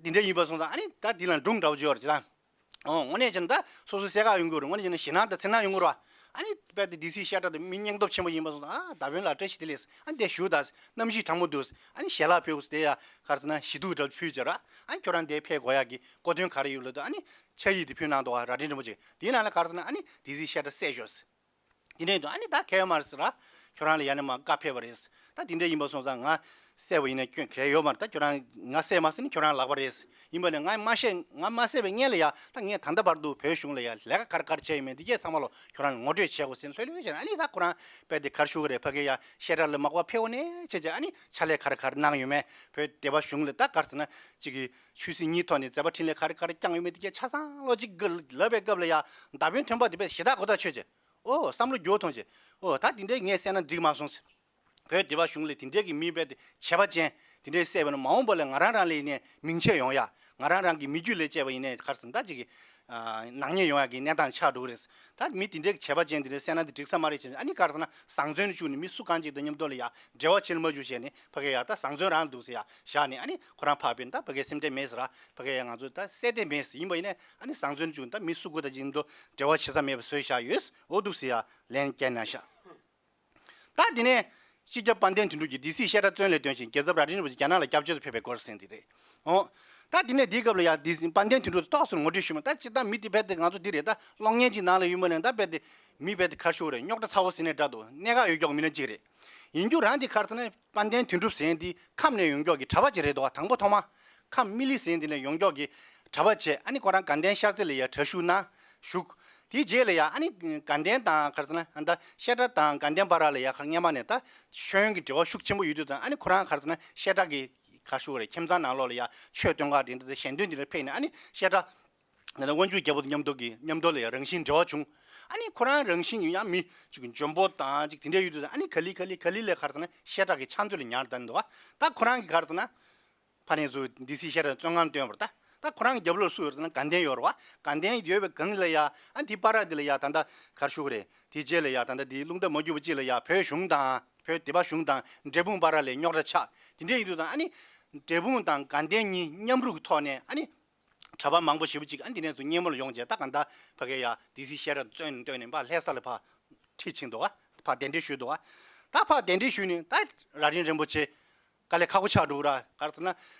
འདི་འདྲ་ཡིན་པ་སོང་ཙང་ཨ་ནི་ད་འདི་ལ་སྒྲུང་འདྲ་བོ་ཅིག་ཡོད་རེད་ཅེ་ད། ཨོ་དངོས་གནས་བྱས་ན་ད་སོ་སོ་སེམས་ཁ་ཡོང་གི་རེད། དངོས་གནས་བྱས་ན་ཞེད་སྣང་དང་འཚེར་སྣང་ཡོང་གི་རེད་བ། ཨ་ནི་རྦད་དེ་སྡེ་སྲིད་བཤད་སྒྲ་དེ་མི་སྙིང་སྟོབས་ཆེན་པོ་ཡིན་པ་སོང་ཙང་། ཨ་མདའ་དཔོན་ལགས་བཀྲ་ཤིས་བདེ་ལེགས། ཨ་ནི་དེ་བཞུགས་དང་། གནམ་གཤིས་གྲང་མོ་འདུག་ཨ་ནི་ཞལ་ལག་ཕུལ། དེ་ཡ་ག་རེ་ཟེར་ན་ཞི་གདུགས་འདྲ་ཕུལ་བྱས་ར། ཨ་ནི་ཁྱོད་རང་འདིར་ཕེབས་དགོས་ཡག་གི་གོ་སྟོན་ག་རེ་ཡོད་ལབ་དུས་ཨ་ནི་ཕྱག་ཡིག་དེ་ཕུལ་གནང་འདུག་བ། རྭ་སྒྲེང་རིན་པོ་ཆེ། དེའི་ནང་ལ་ག་རེ་ཟེར་ན་ཨ་ནི་སྡེ་སྲིད་བཤད་སྒྲ་སེལ་ཤོག་ཟེར། དེ་འདྲ་ཡིན་དུས་ཨ་ནི་ད་གལ་ཡོད་མ་རེད་ཟེར་ར། ཁྱོད་རང་ལ་ཡ་ནས་མར་བཀའ་ཕེབས་པ་རེད་ཟེར། ད་དེ་འདྲ་ཡིན་པ་སོང་ཙང་ང་ བསད་པ་ཡིན་ན་སྐྱོན་གལ་ཡོད་མ་རེད། ད་ཁྱོད་རང་ང་བསད་མ་ཟིན་ན་ཁྱོད་རང་ལག་པ་རེད། ཡིན་པ་ནི་ང་མ་བཤད་ང་མ་བསད་པའི་སྔོན་ལ་ཡ་ད་ངས་ད་ལྟ་བར་དུ་བོད་གཞུང་ལ་ཡ་ལས་ཀ་ག་རེ་ག་རེ་བྱས་ཡོད་མེད་འདི་གས་ཚང་མ་ལོ་ཁྱོད་རང་ངོ་སྤྲོད་བྱེད་དགོས་ཟེར་ལྷོད་ལྷོད་བྱས་ན། ཨ་ནི་ད་ཁོ་རང་དཔེ་དེ་ག་རེ་ཞུ་གི་རེད། ཕ་གི་ཡ་བཤད་གྲྭ་ལ་མག་པ་ཕེབས་འོ་ནས་བྱས་བྱས་ཨ་ནི་ཕྱག་ལས་ག་རེ་ག་རེ་གནང་ཡོད་མེད། བོད་སྡེ་པ་གཞུང་ལ་ད་ག་རེ་ཟེར་ན་ཅིག་གི་ཆོས་སྲིད་གཉིས་ཐོག་ནས་མཛད་པ་འཕྲིན་ལས་ག་རེ་ག་རེ་བསྐྱངས་ཡོད་མེད་འདི་གས་ཆ་ཚང་ལོ་གཅིག་གི་ལབ་པའི་སྐབས་ལ་ཡ་མདའ་དཔོན་ཐོན་པ་དེ་དཔེ་ཞེ་དྲག་གོ་ཐག་ཆོད་བྱས། ཨོ་བསམ་བློ་འགྱོ་ཐོང་བྱས། ཨོ་ད་དེ་འདྲས་ངས་བསད་ན་འགྲིག་མ་སོང་ཟེར། བོད་སྡེ་པ་གཞུང་ལ་དེ་འདྲས་ཀྱི་མི་དཔེ་དེ་བྱས་པ་ཅན་དེ་འདྲས་བསད་པ་ན་མ་འོངས་པ་ལ་ང་རང་རང་ལ་ཡིན་ནས་མིང་ཆད་ཡོང་ཡ། ང་རང་རང་གི་མི་རྒྱུད་ལ་བཅད་པ་ཡིན་ནས་ག་རེ་ཟེར་ན་ད་ཅིག་གི་ནག་ཉེས་ཡོང་ཡ་གི་གནས་སྟངས་ཆགས་འགྲོ་གི་རེད། ད་མི་དེ་འདྲས་ཀྱི་བྱས་པ་ཅན་དེ་འདྲས་བསད་ན་དེ་འགྲིག་ས་མ་རེད་ཅེས། ཨ་ནི་ག་རེ་ཟེར་ན་བཟང་བཙོན་བཅུག་ནས་མི་སུ་གང་ཅིག་དང་མཉམ་དུ་ལ་ཡ་འབྲེལ་བ་བྱེད་ལ་མ་བཅུག་བྱས་ནས་ཕ་གི་ཡ་ད་བཟང་བཙོན་རང་འདུག་ཟེར་ཡ་བཞག་ནས། ཨ་ནི་ཁོ་རང་ཕར་ཕེབས་ད་ཕ་གི་སེམས་ཁྲལ་མེད་ཟེར་ར། ཕ་གི་ཡ་ང་ཚོ་ད་བསད་བསྡད་མེད་ཟེར། ཡིན་པ་ཡིན་ནས་ཨ་ནི་བཟང་བཙོན་བཅུག་ད་མི་སུ་དགོས་ད་ཅིག་མཉམ་དུ་འབྲེལ་བ་བྱེད་ས་མེད་པ་བཟོས་བཞག་ཡོད། འོ་འདུག་ཟེར་ཡ་ལན་བསྐྱལ་གནང་ཤག་ད་དེ་ནས་སྤྱི་ཁྱབ་དཔལ་ལྡན་དོན་གྲུབ་ཀྱིས་སྡེ་སྲིད་བཤད་གྲྭ་བཙོན་ལས་ཐོན་ཞིང་རྒྱལ་ཚབ་རྭ་སྒྲེང་རིན་པོ་ཆེ་རྒྱ་ནག་ལ་སྐྱབས་བཅོལ་དུ་ཕེབས་པའི་སྐོར་ཟེར་འདི་རེད། འོ། ད་དེ་ནས་འདིའི་སྐབས་ལ་ཡང་སྡེ་སྲིད་དཔལ་ལྡན་དོན་གྲུབ་ཏོག་ཙམ་ངོ་སྤྲོད་ཞུས་མ། ད་སྤྱིར་བཏང་མི་དེ་རྦད་དེ་ང་ཚོ་འདི་རེད། ད་གློག་བརྙན་གཅིག་ནང་ལ་ཡོད་མ་ནས་ད་རྦད་དེ་མི་རྦད་དེ་ག་རེ་ཞུ་དགོས་རེད། རྙོག་དྲ་ཚ་བོ་ཟེར་ནས་འདྲ་འདུག་གནད་འགག་ཡོད་མཁན་མི་སྣ་གཅིག་རེད། ཡིན་རྒྱུ་རང་དེ་ག་རེ་ཟེར་ན་དཔལ་ལྡན་དོན་གྲུབ་ཟེར་མཁན་དེ་ཁམས་ནས་ཡོང་མཁན་གྱི་གྲྭ་པ་ཅིག་རེད་འདུག་དང་པོ་ཐོག་མ་ཁམས་སྨི་ལི་ཟེར་མཁན་དེ་ནས་ཡོང་མཁན་གྱི་གྲྭ་པ་བྱས། ཨ་ནི་ཁོ་རང་དགའ་ལྡན་ཤར་རྩེ་ལ་ཡ་གྲྭ་ཞུགས་གནང་བཞུགས། དེའི་རྗེས་ལ་ཡ་ཨ་ནི་དགའ་ལྡན་དང་ག་རེ་ཟེར་ན་ཨ་ད་བཤད་གྲྭ་དང་དགའ་ལྡན་བར་ལ་ཡ་ཁ་སྔོན་མ་ནས་ད་ཤེས་ཡོན་གྱི་འབྲེལ་བ་ཤུགས་ཆེན་པོ་ཡོད་དུས་དང་། ཨ་ནི་ཁོ་རང་ག་རེ་ཟེར་ན་བཤད་གྲྭ་གི་ག་རེ་ཞུ་དགོས་རེད། ཁྱིམ་ཚང་ནང་ལོགས་ལ་ཡ་ཆོས་སྟོན་ག་དེ་འདྲ་ཞལ་འདོན་དེ་འདྲ་ཕེབས་ནས། ཨ་ནི་བཤད་གྲྭ་ད་ལྟ་དབོན་ཆུ་རྒྱལ་པོ་དང་མཉམ་དུ་གི་མཉམ་དུ་ལ་ཡང་རང་བཞིན་འབྲེལ་བ་བྱུང་། ཨ་ནི་ཁོ་རང་རང་བཞིན་ཡང་མི་ཅིག་འཇོན་པོ་དང་ཅིག་དེ་འདྲ་ཡོད་དུས། ཨ་ནི་ག་ལེ་ག་ལེ་ག་ལེ་ལས་ག་རེ་ཟེར་ན་བཤད་གྲྭ་གི་ཕྱག་མཛོད་ལ་ཉར་བསྡད་འདུག་ད་ཁོ་རང་གི་ག་རེ་ཟེར་ན་ཕ་ནས་ཚུར་སྡེ་སྲིད་བཤད་གྲྭ་བཙོན་ཁང་བཏོན་པ་རེད། ད་ད་ཁོ་རང་གི་རྒྱབ་ལོགས་སུ་ཡོད་ཟེར་ན་དགའ་ལྡན་ཡོད་རེད་བ། དགའ་ལྡན་ཡོད་པའི་སྒང་ལ་ཡ་ཨ་འདི་བར་འདི་ལ་ཡ་ད་ལྟ་ག་རེ་ཞུ་དགོས་རེད། དེ་རྗེས་ལ་ཡ་ད་ལྟ་འདི་རླུང་རྟ་མ་རྒྱུག་པ་གཅིག་ལ་ཡ་བོད་གཞུང་དང་བོད་སྡེ་པ་གཞུང་དང་འབྲས་སྤུངས་བར་ལ་རྙོག་དྲ་ཆགས། དེ་འདྲ་ཡིན་དུས་དང་ཨ་ནི་འབྲས་སྤུངས་དང་དགའ་ལྡན་གཉིས་མཉམ་རུབ་ཀྱི་ཐོག་ནས་ཨ་ནི་གྲྭ་པ་མང་པོ་ཞེ་པོ་ཅིག་ཨ་འདི་ནས་ཚུར་སྙེ་མོ་ལ་ཡོང་བྱས། ད་གང་ལྟར་ཕ་གི་ཡ་སྡེ་སྲིད་བཤད་གྲྭ་བཙོན་ནས་བཏོན་ནས་ཕར་ལྷ་ས་ལ་ཕར་ཁྲིད་ཕྱིན་འདུག་ག་ཕར་གདན་འདྲེན་ཞུས་འདུག་ག་ད་ཕར་གདན་འདྲེན་ཞུས་ནས་ད་རྭ་སྒྲེང་རིན་པོ་ཆེ་དཀའ་ལས་ཁག་པོ་ཆགས་འདུག་ར། ག་རེ་ཟེར་ན་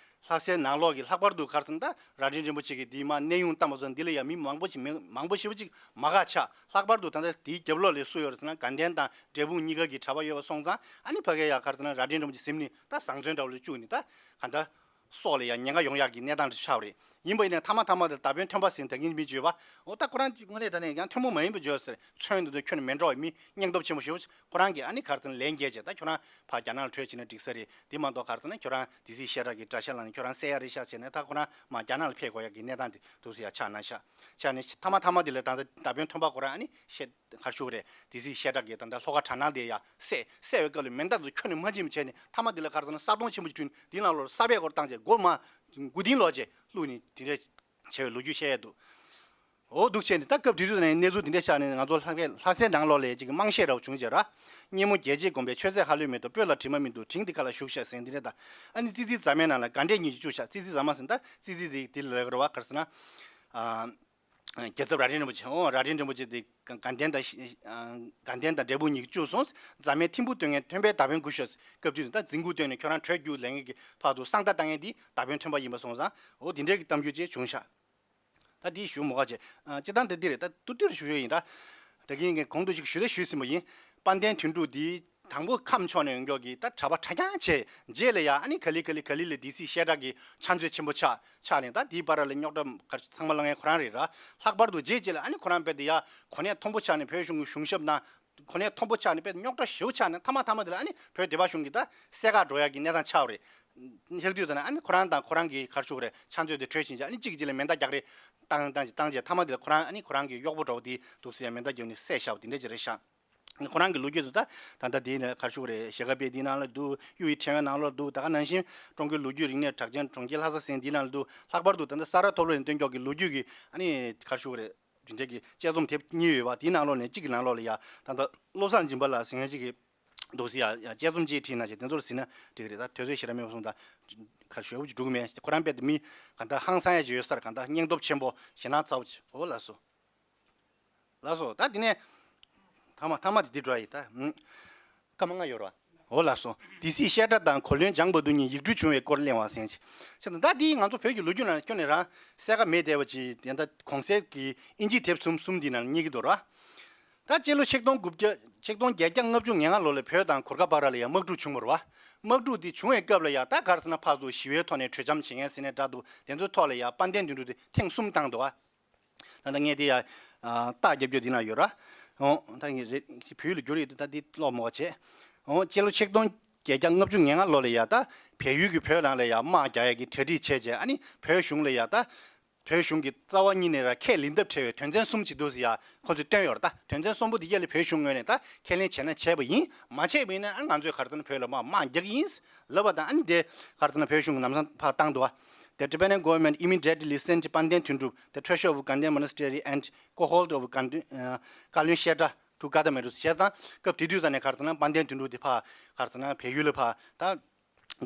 ལྷ་སའི་ནང་ལོགས་ཀྱི་ལྷག་པར་དུ་ག་རེ་ཟེར་ན་ད་རྭ་སྒྲེང་རིན་པོ་ཆེ་གི་འདི་མ་གནས་དབྱུང་བཏང་བ་སོགས་འདི་ལ་ཡ་མི་མང་པོ་ཞིག་མི་མང་པོ་ཞེ་པོ་ཅིག་མ་དགའ་ཆགས། ལྷག་པར་དུ་ད་ལྟ་དེའི་རྒྱབ་ལོགས་ལ་སུ་ཡོད་རེད་ཟེར་ན་དགའ་ལྡན་དང་འབྲས་སྤུངས་གཉིས་ཀ་གི་གྲྭ་པ་ཡོད་པ་སོང་ཙང་ཨ་ནི་ཕ་གི་ཡ་ག་རེ་ཟེར་ན་རྭ་སྒྲེང་རིན་པོ་ཆེ་གཟིམ་ནས་ད་བཟང་བཙོན་འདྲ་བོ་ལ་བཅུག་ནས་ད་ག་ད། སྲོག་ལ་ཡང་ཉེན་ཁ་ཡོང་ཡག་གི་གནས་སྟངས་དེ་ཆགས་པ་རེད། ཡིན་པ་ཡིན་ནའི་མཐའ་མ་མཐའ་མ་དེར་མདའ་དཔོན་ཐོན་པ་ཟེར་ད་གིན་མི་བརྗོད་པ། འོ་ད་ཁོ་རང་དངོས་གནས་དྲང་གནས་ཡང་ཐུན་མོང་མ་ཡིན་པ་བརྗོད་ཟེར། མཚོན་འདི་ཚོ་ཁྱོན་ནས་མི་འགྲོ་བའི་མི་སྙིང་སྟོབས་ཆེན་པོ་ཞེ་པོ་ཅིག་ཁོ་རང་གིས་ཨ་ནི་ག་རེ་ཟེར་ན་ལན་འགེལ་བྱས། ད་ཁྱོད་རང་ཕར་རྒྱ་ནག་ལ་བྲོས་ཕྱིན་ན་འགྲིག་ས་རེད། དེ་མ་གཏོགས་ག་རེ་ཟེར་ན་ཁྱོད་རང་སྡེ་སྲིད་བཤད་གྲྭ་གི་དགྲ་ཤ་ལངས་ནས་ཁྱོད་རང་བསད་ཡག་རེད་ཤག་བྱས་ནས་ད་ཁོ་རང་མར་རྒྱ་ནག་ལ་ཕེབས་དགོས་ཡག་གི་གནས་སྟངས་དེ་འདུག་སེ་ཡང་ཆགས་གནང་ཤག་ཆགས་ནས་མཐའ་མ་མཐའ་མ་དེ་ལ་ད་ལྟ་མདའ་དཔོན་ཐོན་པ་ཁོ་རང་ཨ་ནི་བཤད། ག་རེ་ཞུ་དགོས་རེད། སྡེ་སྲིད་བཤད་གྲྭ་གིས་ད་ལྟ་ལྷོ་ཁ་གྲྭ་ནང་དེ་ཡ་བསད་བསད་པའི་སྐབས་ལ་མེ་མདའ་དེ་ཚོ་ཁྱོན་ནས་མ་བྱིན་པ་བྱས་ནས་མཐའ་མ་དེ་ལ་ག་རེ་ཟེར་ན་ས་དོང་ཆེན་པོ་ཅིག་བྲུས་ནས་དེའི་ནང་ལོགས་ས་སྦས་སྐོར་བཏང་བྱས་སྒོ་མ་དགུ་ཏིང་ལོག་བྱས་བླུགས་ནས་དེ་འདྲས་བྱས་པའི་ལོ་རྒྱུས་བཤད་ཡས་འདུག་འོ་འདུག་བྱས་ནས་ད་སྐབས་དེ་དུས་ནས་གནས་ཚུལ་དེ་འདྲས་ཆགས་ནས་ང་ཚོ་ལྷ་ལྷ་སའི་ནང་ལོགས་ལ་ཅིག་དམངས་གཞས་འདྲ་བོ་བྱུང་བྱས་ར། སྙེ་མོ་རྒྱལ་བྱེད་དགོན་པའི་མཆོད་རྫས་ཧ་ལུས་མེ་ཏོག་སྤོས་ལ་དྲི་མ་མི་འདུག་དྲིན་འདི་ག་ལ་ཞུགས་ཤག་ཟེར་འདི་འདྲས་ད། ཨ་ནི་ཙི་ཙི་རྫ་མའི་ནང་ལ་དགའ་འབྲས་གཉིས་ཀྱིས་བཅུག་ཤག་ཙི་ཙི་རྫ་མ་ཟེར་ད་ཙི་ཙི་དེ་དེ་ལ་ག་རེ་བ་ག་རེ་ཟེར་ན། རྒྱལ་ཚབ་རྭ་སྒྲེང་རིན་པོ་ཆེ། འོ་རྭ་སྒྲེང་རིན་པོ་ཆེ་དེ་དགའ་ལྡན་དང་དགའ་ལྡན་དང་འབྲས་སྤུངས་གཉིས་ཀྱིས་བཅུག་སོང་། རྫ་མའི་ཐིམ་ཕུག་སྟོན་མཁན་ཐོན་པའི་མདའ་དཔོན་སྐུ་ཞབས་སྐབས་དུས་ད་རྫིང་ཁུག་སྟོན་ནས་ཁྱོད་རང་བྲོས་རྒྱུགས་ལེན་མཁན་གྱི་བར་དུ་གསང་བརྡ་བཏང་མཁན་དེ་མདའ་དཔོན་ཐོན་པ་ཡིན་པ་སོང་ཙང་འོ་དེ་འདྲའི་གི་གཏམ་རྒྱུད་ཅིག་བྱུང་ཤག་ད་དེ་ཞུ་མོ་ག་བྱས། སྤྱི་བཏང་དེ་འདི་རེད། ད་ཏུ་ཏུར་ཞུ་ཡོད་ཡིན་ར། ད་གིན་གོང་དུ་ཅིག་ཞུ་ལས་ཞུས་ཟིན་པ་ཡིན། དཔལ་ལྡན་དོན་གྲུབ་འདི། དང་པོ་ཁམས་ཕྱོགས་ནས་ཡོང་མཁན་གྱི་ད་གྲྭ་པ་གྲྭ་རྐྱང་བྱས་རྗེས་ལ་ཡ་ཨ་ནི་ག་ལེ་ག་ལེ་ག་ལེ་ལ་སྡེ་སྲིད་བཤད་གྲྭ་གི་ཕྱག་མཛོད་ཆེན་པོ་ཆགས་ཆགས་ནས་ད་དེའི་བར་ལ་རྙོག་དྲ་ག་ཚང་མ་ལངས་མཁན་ཁོ་རང་རེད་ར། ལྷག་པར་དུ་རྗེས་རྗེས་ལ་ཨ་ནི་ཁོ་རང་དཔེ་དེ་ཡ་གོ་གནས་མཐོན་པོ་ཆགས་ནས་བོད་གཞུང་གི་གཞུང་ཞབས་ནང་གོ་གནས་མཐོན་པོ་ཆགས་ནས་དཔེ་རྙོག་དྲ་ཞེ་པོ་ཆགས་ནས་མཐའ་མ་མཐའ་མ་དེ་ལ་ཨ་ནི་བོད་སྡེ་པ་གཞུང་གི་ད་བསད་ག་འགྲོ་ཡ་གི་གནས་སྟངས་ཆགས་པ་རེད། ཆགས་དུས་ད་ནི་ཨ་ནི་ཁོ་རང་དང་ཁོ་རང་གི་ག་རེ་ཞུ་དགོས་རེད། ཕྱག་མཛོད་དེ་བྲོས་ཕྱིན་རྗེས་ཨ་ནི་གཅིག་གིས་གཅིག་ལ་མེ་མདའ་རྒྱག་རེས་བཏང་བཏང་བྱས་བཏང་རྗེས་མཐའ་མ་དེ་ལ་ཁོ་རང་ཨ་ནི་ཁོ་རང་གི་གཡོག་པོ་འདྲ་བོ་དེ་འདུག་སེ་ཡ་མེ་མདའ་རྒྱབ་ནས་བསད་བཞག་པ་དེ་འདྲ་ཅིག་རེད་ཤག་ཁོ་རང་གི་ལོ་རྒྱུས་དེ་ད་ད་ལྟ་དེ་ནས་ག་རེ་ཞུ་དགོས་རེད། ཞལ་ཁ་དཔེ་དེའི་ནང་ལ་འདུག་གཡུ་ཡི་ཕྲེང་བའི་ནང་ལ་འདུག་ད་ག་ནང་བཞིན་ཀྲུང་གོའི་ལོ་རྒྱུས་རིག་གནས་གྲགས་ཅན་གྲོང་ཁྱེར་ལྷ་ས་ཟེར་མཁན་དེའི་ནང་ལ་འདུག་ལྷག་པར་དུ་ད་ལྟ་ས་རཱ་ཐོབ་ལོ་ཡིན་སྟོན་ཀྱོག་གི་ལོ་རྒྱུས་ཀྱི་ཨ་ནི་ག་རེ་ཞུ་དགོས་རེད། དེ་འདྲ་གི་དཔྱད་རྩོམ་དེབ་གཉིས་ཡོད་པ་དེའི་ནང་ལོགས་ནས་གཅིག་གི་ནང་ལོགས་ལ་ཡ་ད་ལྟ་བློ་བཟང་སྦྱིན་པ་ལགས་ཟེར་མཁན་ཅིག་གིས་འདུག་སེ་ཡ་ཡ་དཔྱད་རྩོམ་ཅིག་བྲིས་གནང་བྱས་དེ་ཚོར་གཟིགས་ན་འགྲིག་གི་རེད། ད་དུས་ཚོད་ཞེ་དྲག་མེད་པ་སོང་ད་ག་རེ་ཞུ་དགོས་ཅིག་འགྲོ་གི་མེད། ཁོ་རང་དཔེ་དེ་མི་ག་འདྲ་ཧང་སང་ཡ་ཅིག་ཡོད་ས་རེད། ག་འདྲ་སྙིང་སྟོབས་ཆེན་པོ་ཞེད་སྣང་ཚ་བོ་ཅིག་འོ་ལགས་སོ། ལགས་སོ། ད་དེ་ནས་ཐ་མ་ཐ་མ་དེ་འདི་འགྲོ་ཡི་ད། ཨུམ། སྐར་མ་ལྔ་ཡོད་རེད་བ། འོ་ལགས་སོ། སྡེ་སྲིད་བཤད་གྲྭ་དང་གོ་ལོན་ལྗང་བ་དུ་གཉིས་ཡིག་འབྲུ་བྱུང་བའི་སྐོར་གླེང་བ་ཟེར་ཅིག་ད་འདི་ང་ཚོ་བོད་ཀྱི་ལོ་རྒྱུས་ནང་ཁྱོན་ནས་རང་གསལ་ཁ་མེད་བསྡད་པ་ཅིག་དེ་འདྲ་གོང་གསལ་གྱི་ཨིན་ཇིའི་དེབ་གསུམ་གསུམ་འདི་ནང་རྙེད་ཀྱི་འདུག་ར། ད་སྤྱི་ལོ་ཆིག་སྟོང་དགུ་བརྒྱ་ཆིག་སྟོང་བརྒྱད་བརྒྱ་ལྔ་བཅུ་ང་ལྔ་ལོ་ལ་བོད་དང་གུར་དཀར་བར་ལ་ཡང་དམག་འཁྲུག་བྱུང་བ་རེད་བ། དམག་འཁྲུག་དེ་བྱུང་བའི་སྐབས་ལ་ཡང་ད་ག་རེ་ཟེར་ན་ཕར་ཚུར་ཞི་བའི་ཐོག་ནས་གྲོས་འཆམ་བྱེད་མཁན་ཟེར་ནའི་འདྲ་འདུག་དེ་ཚོའི་ཐོག་ལ་ཡང་དཔལ་ལྡན་དོན་གྲུབ་དེ་ཐེངས་གསུམ་བཏང་འདུག་བ། ད་ལྟ་ངས་དེ་ཡང་རྟགས་རྒྱབ་རྒྱུ་འདི་ན་ཡོད་ར། འོ་ད་ངས་རེད་བོད་ཡིག་ལ་བསྒྱུར་ཡོད་དེ་ད་འདི་ཀློག་མོ་བྱས། འོ་སྤྱི་ལོ་ཆིག་སྟོང་བརྒྱད་བརྒྱ་ལྔ་བཅུ་ང་ལྔ་ལོ་ལ་ཡང་ད་བལ་ཡུལ་གྱི་བོད་ནང་ལ་ཡང་དམག་རྒྱག་ཡས་ཀྱི་གྲ་སྒྲིག་བྱས་རྗེས་ཨ་ནི་བོད་གཞུང་ལ་ཡང་ད། བོད་གཞུང་གི་རྩ་བ་ཉིད་ནས་ར་ཁས་ལེན་ཐབས་བྲལ་བའི་དོན་ཚན་གསུམ་ཅིག་འདུག་ཟེར་ཡ་ཁོ་ཚོས་བཏོན་ཡོད་རེད་ད། དོན་ཚན་གསུམ་པོ་འདི་ག་ལ་བོད་གཞུང་ངོས་ནས་ད་ཁས་ལེན་བྱས་ན་བྱས་པ་ཡིན། མ་བྱས་པ་ཡིན་ན་ང་ཚོས་ག་རེ་ཟེར་ན་བོད་ལ་དམག་དམག་རྒྱག་གི་ཡིན་ལབ་པ་དང་ཨ་ནི་དེ་ག་རེ་ཟེར་ན་བོད་གཞུང་གི་ལམ་སང་ཕར་བཏང་འདུག་བ། The Tibetan government immediately sent Panten Tundrup, the treasurer of Ganden Monastery and cohort of Ganden, uh, Kalyon Shetra to Kathmandu. བྱས་ཙང་སྐབས་དེ་དུས་ཙམ་ནས་ག་རེ་ཟེར་ན་དཔལ་ལྡན་དོན་གྲུབ་དེ་ཕར་ག་རེ་ཟེར་ན་བལ་ཡུལ་ལ་ཕར་ད།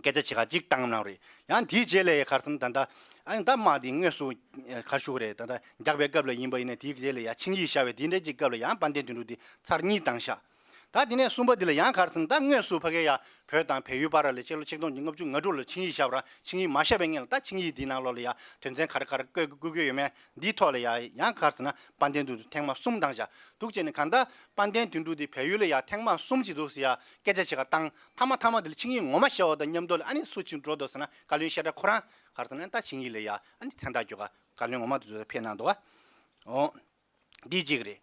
སྐད་ཆ་བྱེད་ག་གཅིག་བཏང་གནང་རེད། ཡང་དེའི་རྗེས་ལ་ཡ་ག་རེ་ཟེར་ན་ད་ལྟ་ཨ་ནི་ད་དམག་འདི་དངོས་སུ་ག་རེ་ཞུ་གི་རེད། ད་ལྟ་རྒྱག་པའི་སྐབས་ལ་ཡིན་པ་ཡིན་ན་དེའི་རྗེས་ལ་ཡ་ཆིངས་ཡིག་བཞག་པའི་དེ་འདྲ་གཅིག་སྐབས་ལ་ཡང་དཔལ་ལྡན་དོན་གྲུབ་འདི་ཚར་གཉིས་བཏང་ཤག་ད་དེ་ནས་གསུམ་པ་འདི་ལ་ཡང་ག་རེ་ཟེར་ན་ད་དངོས་སུ་ཕ་གི་ཡ་བོད་དང་བལ་ཡུལ་བར་ལ་སྤྱི་ལོ་ཆིག་སྟོང་ལྔ་བཅུ་ང་དྲུག་ལ་ཆིངས་ཡིག་བཞག་པ་ར་ཆིངས་ཡིག་མ་བཞག་པའི་སྔོན་ལ་ད་ཆིངས་ཡིག་འདིའི་ནང་ལོགས་ལ་ཡ་དོན་ཚན་ག་རེ་ག་རེ་བཀོད་བཀོད་ཀྱི་ཡོད་མེད་འདིའི་ཐོག་ལ་ཡ་ཡང་ག་རེ་ཟེར་ན་དཔལ་ལྡན་དོན་གྲུབ་ཐེངས་མ་གསུམ་བཏང་ཤག་འདུག་བྱས་ནས་གང་ལྟར་དཔལ་ལྡན་དོན་གྲུབ་འདི་བལ་ཡུལ་ལ་ཡ་ཐེངས་མ་གསུམ་ཅིག་འདུག་ཟེར་ཡ་སྐད་ཆ་བྱེད་ག་བཏང་། མཐའ་མ་མཐའ་མ་དེ་ལ་ཆིངས་ཡིག་ངོ་མ་བཞག་པ་དང་མཉམ་དུ་ལ་ཨ་ནི་སུ་ཅིག་འགྲོ་འདུག་ཟེར་ན་བཀའ་བློན་ཤེས་རབ་ཁོ་རང་ག་རེ་ཟེར་ན་ད་ཆིངས་ཡིག་ལ་ཡ་ཨ་ནི་མཚན་རྟགས་བརྒྱབ་ག་བཀའ་བློན་ངོ་མ་དེ་ཚོ་ཕེབས་གནང་འདུག་བ། འོ། འདི་གཅིག་རེད།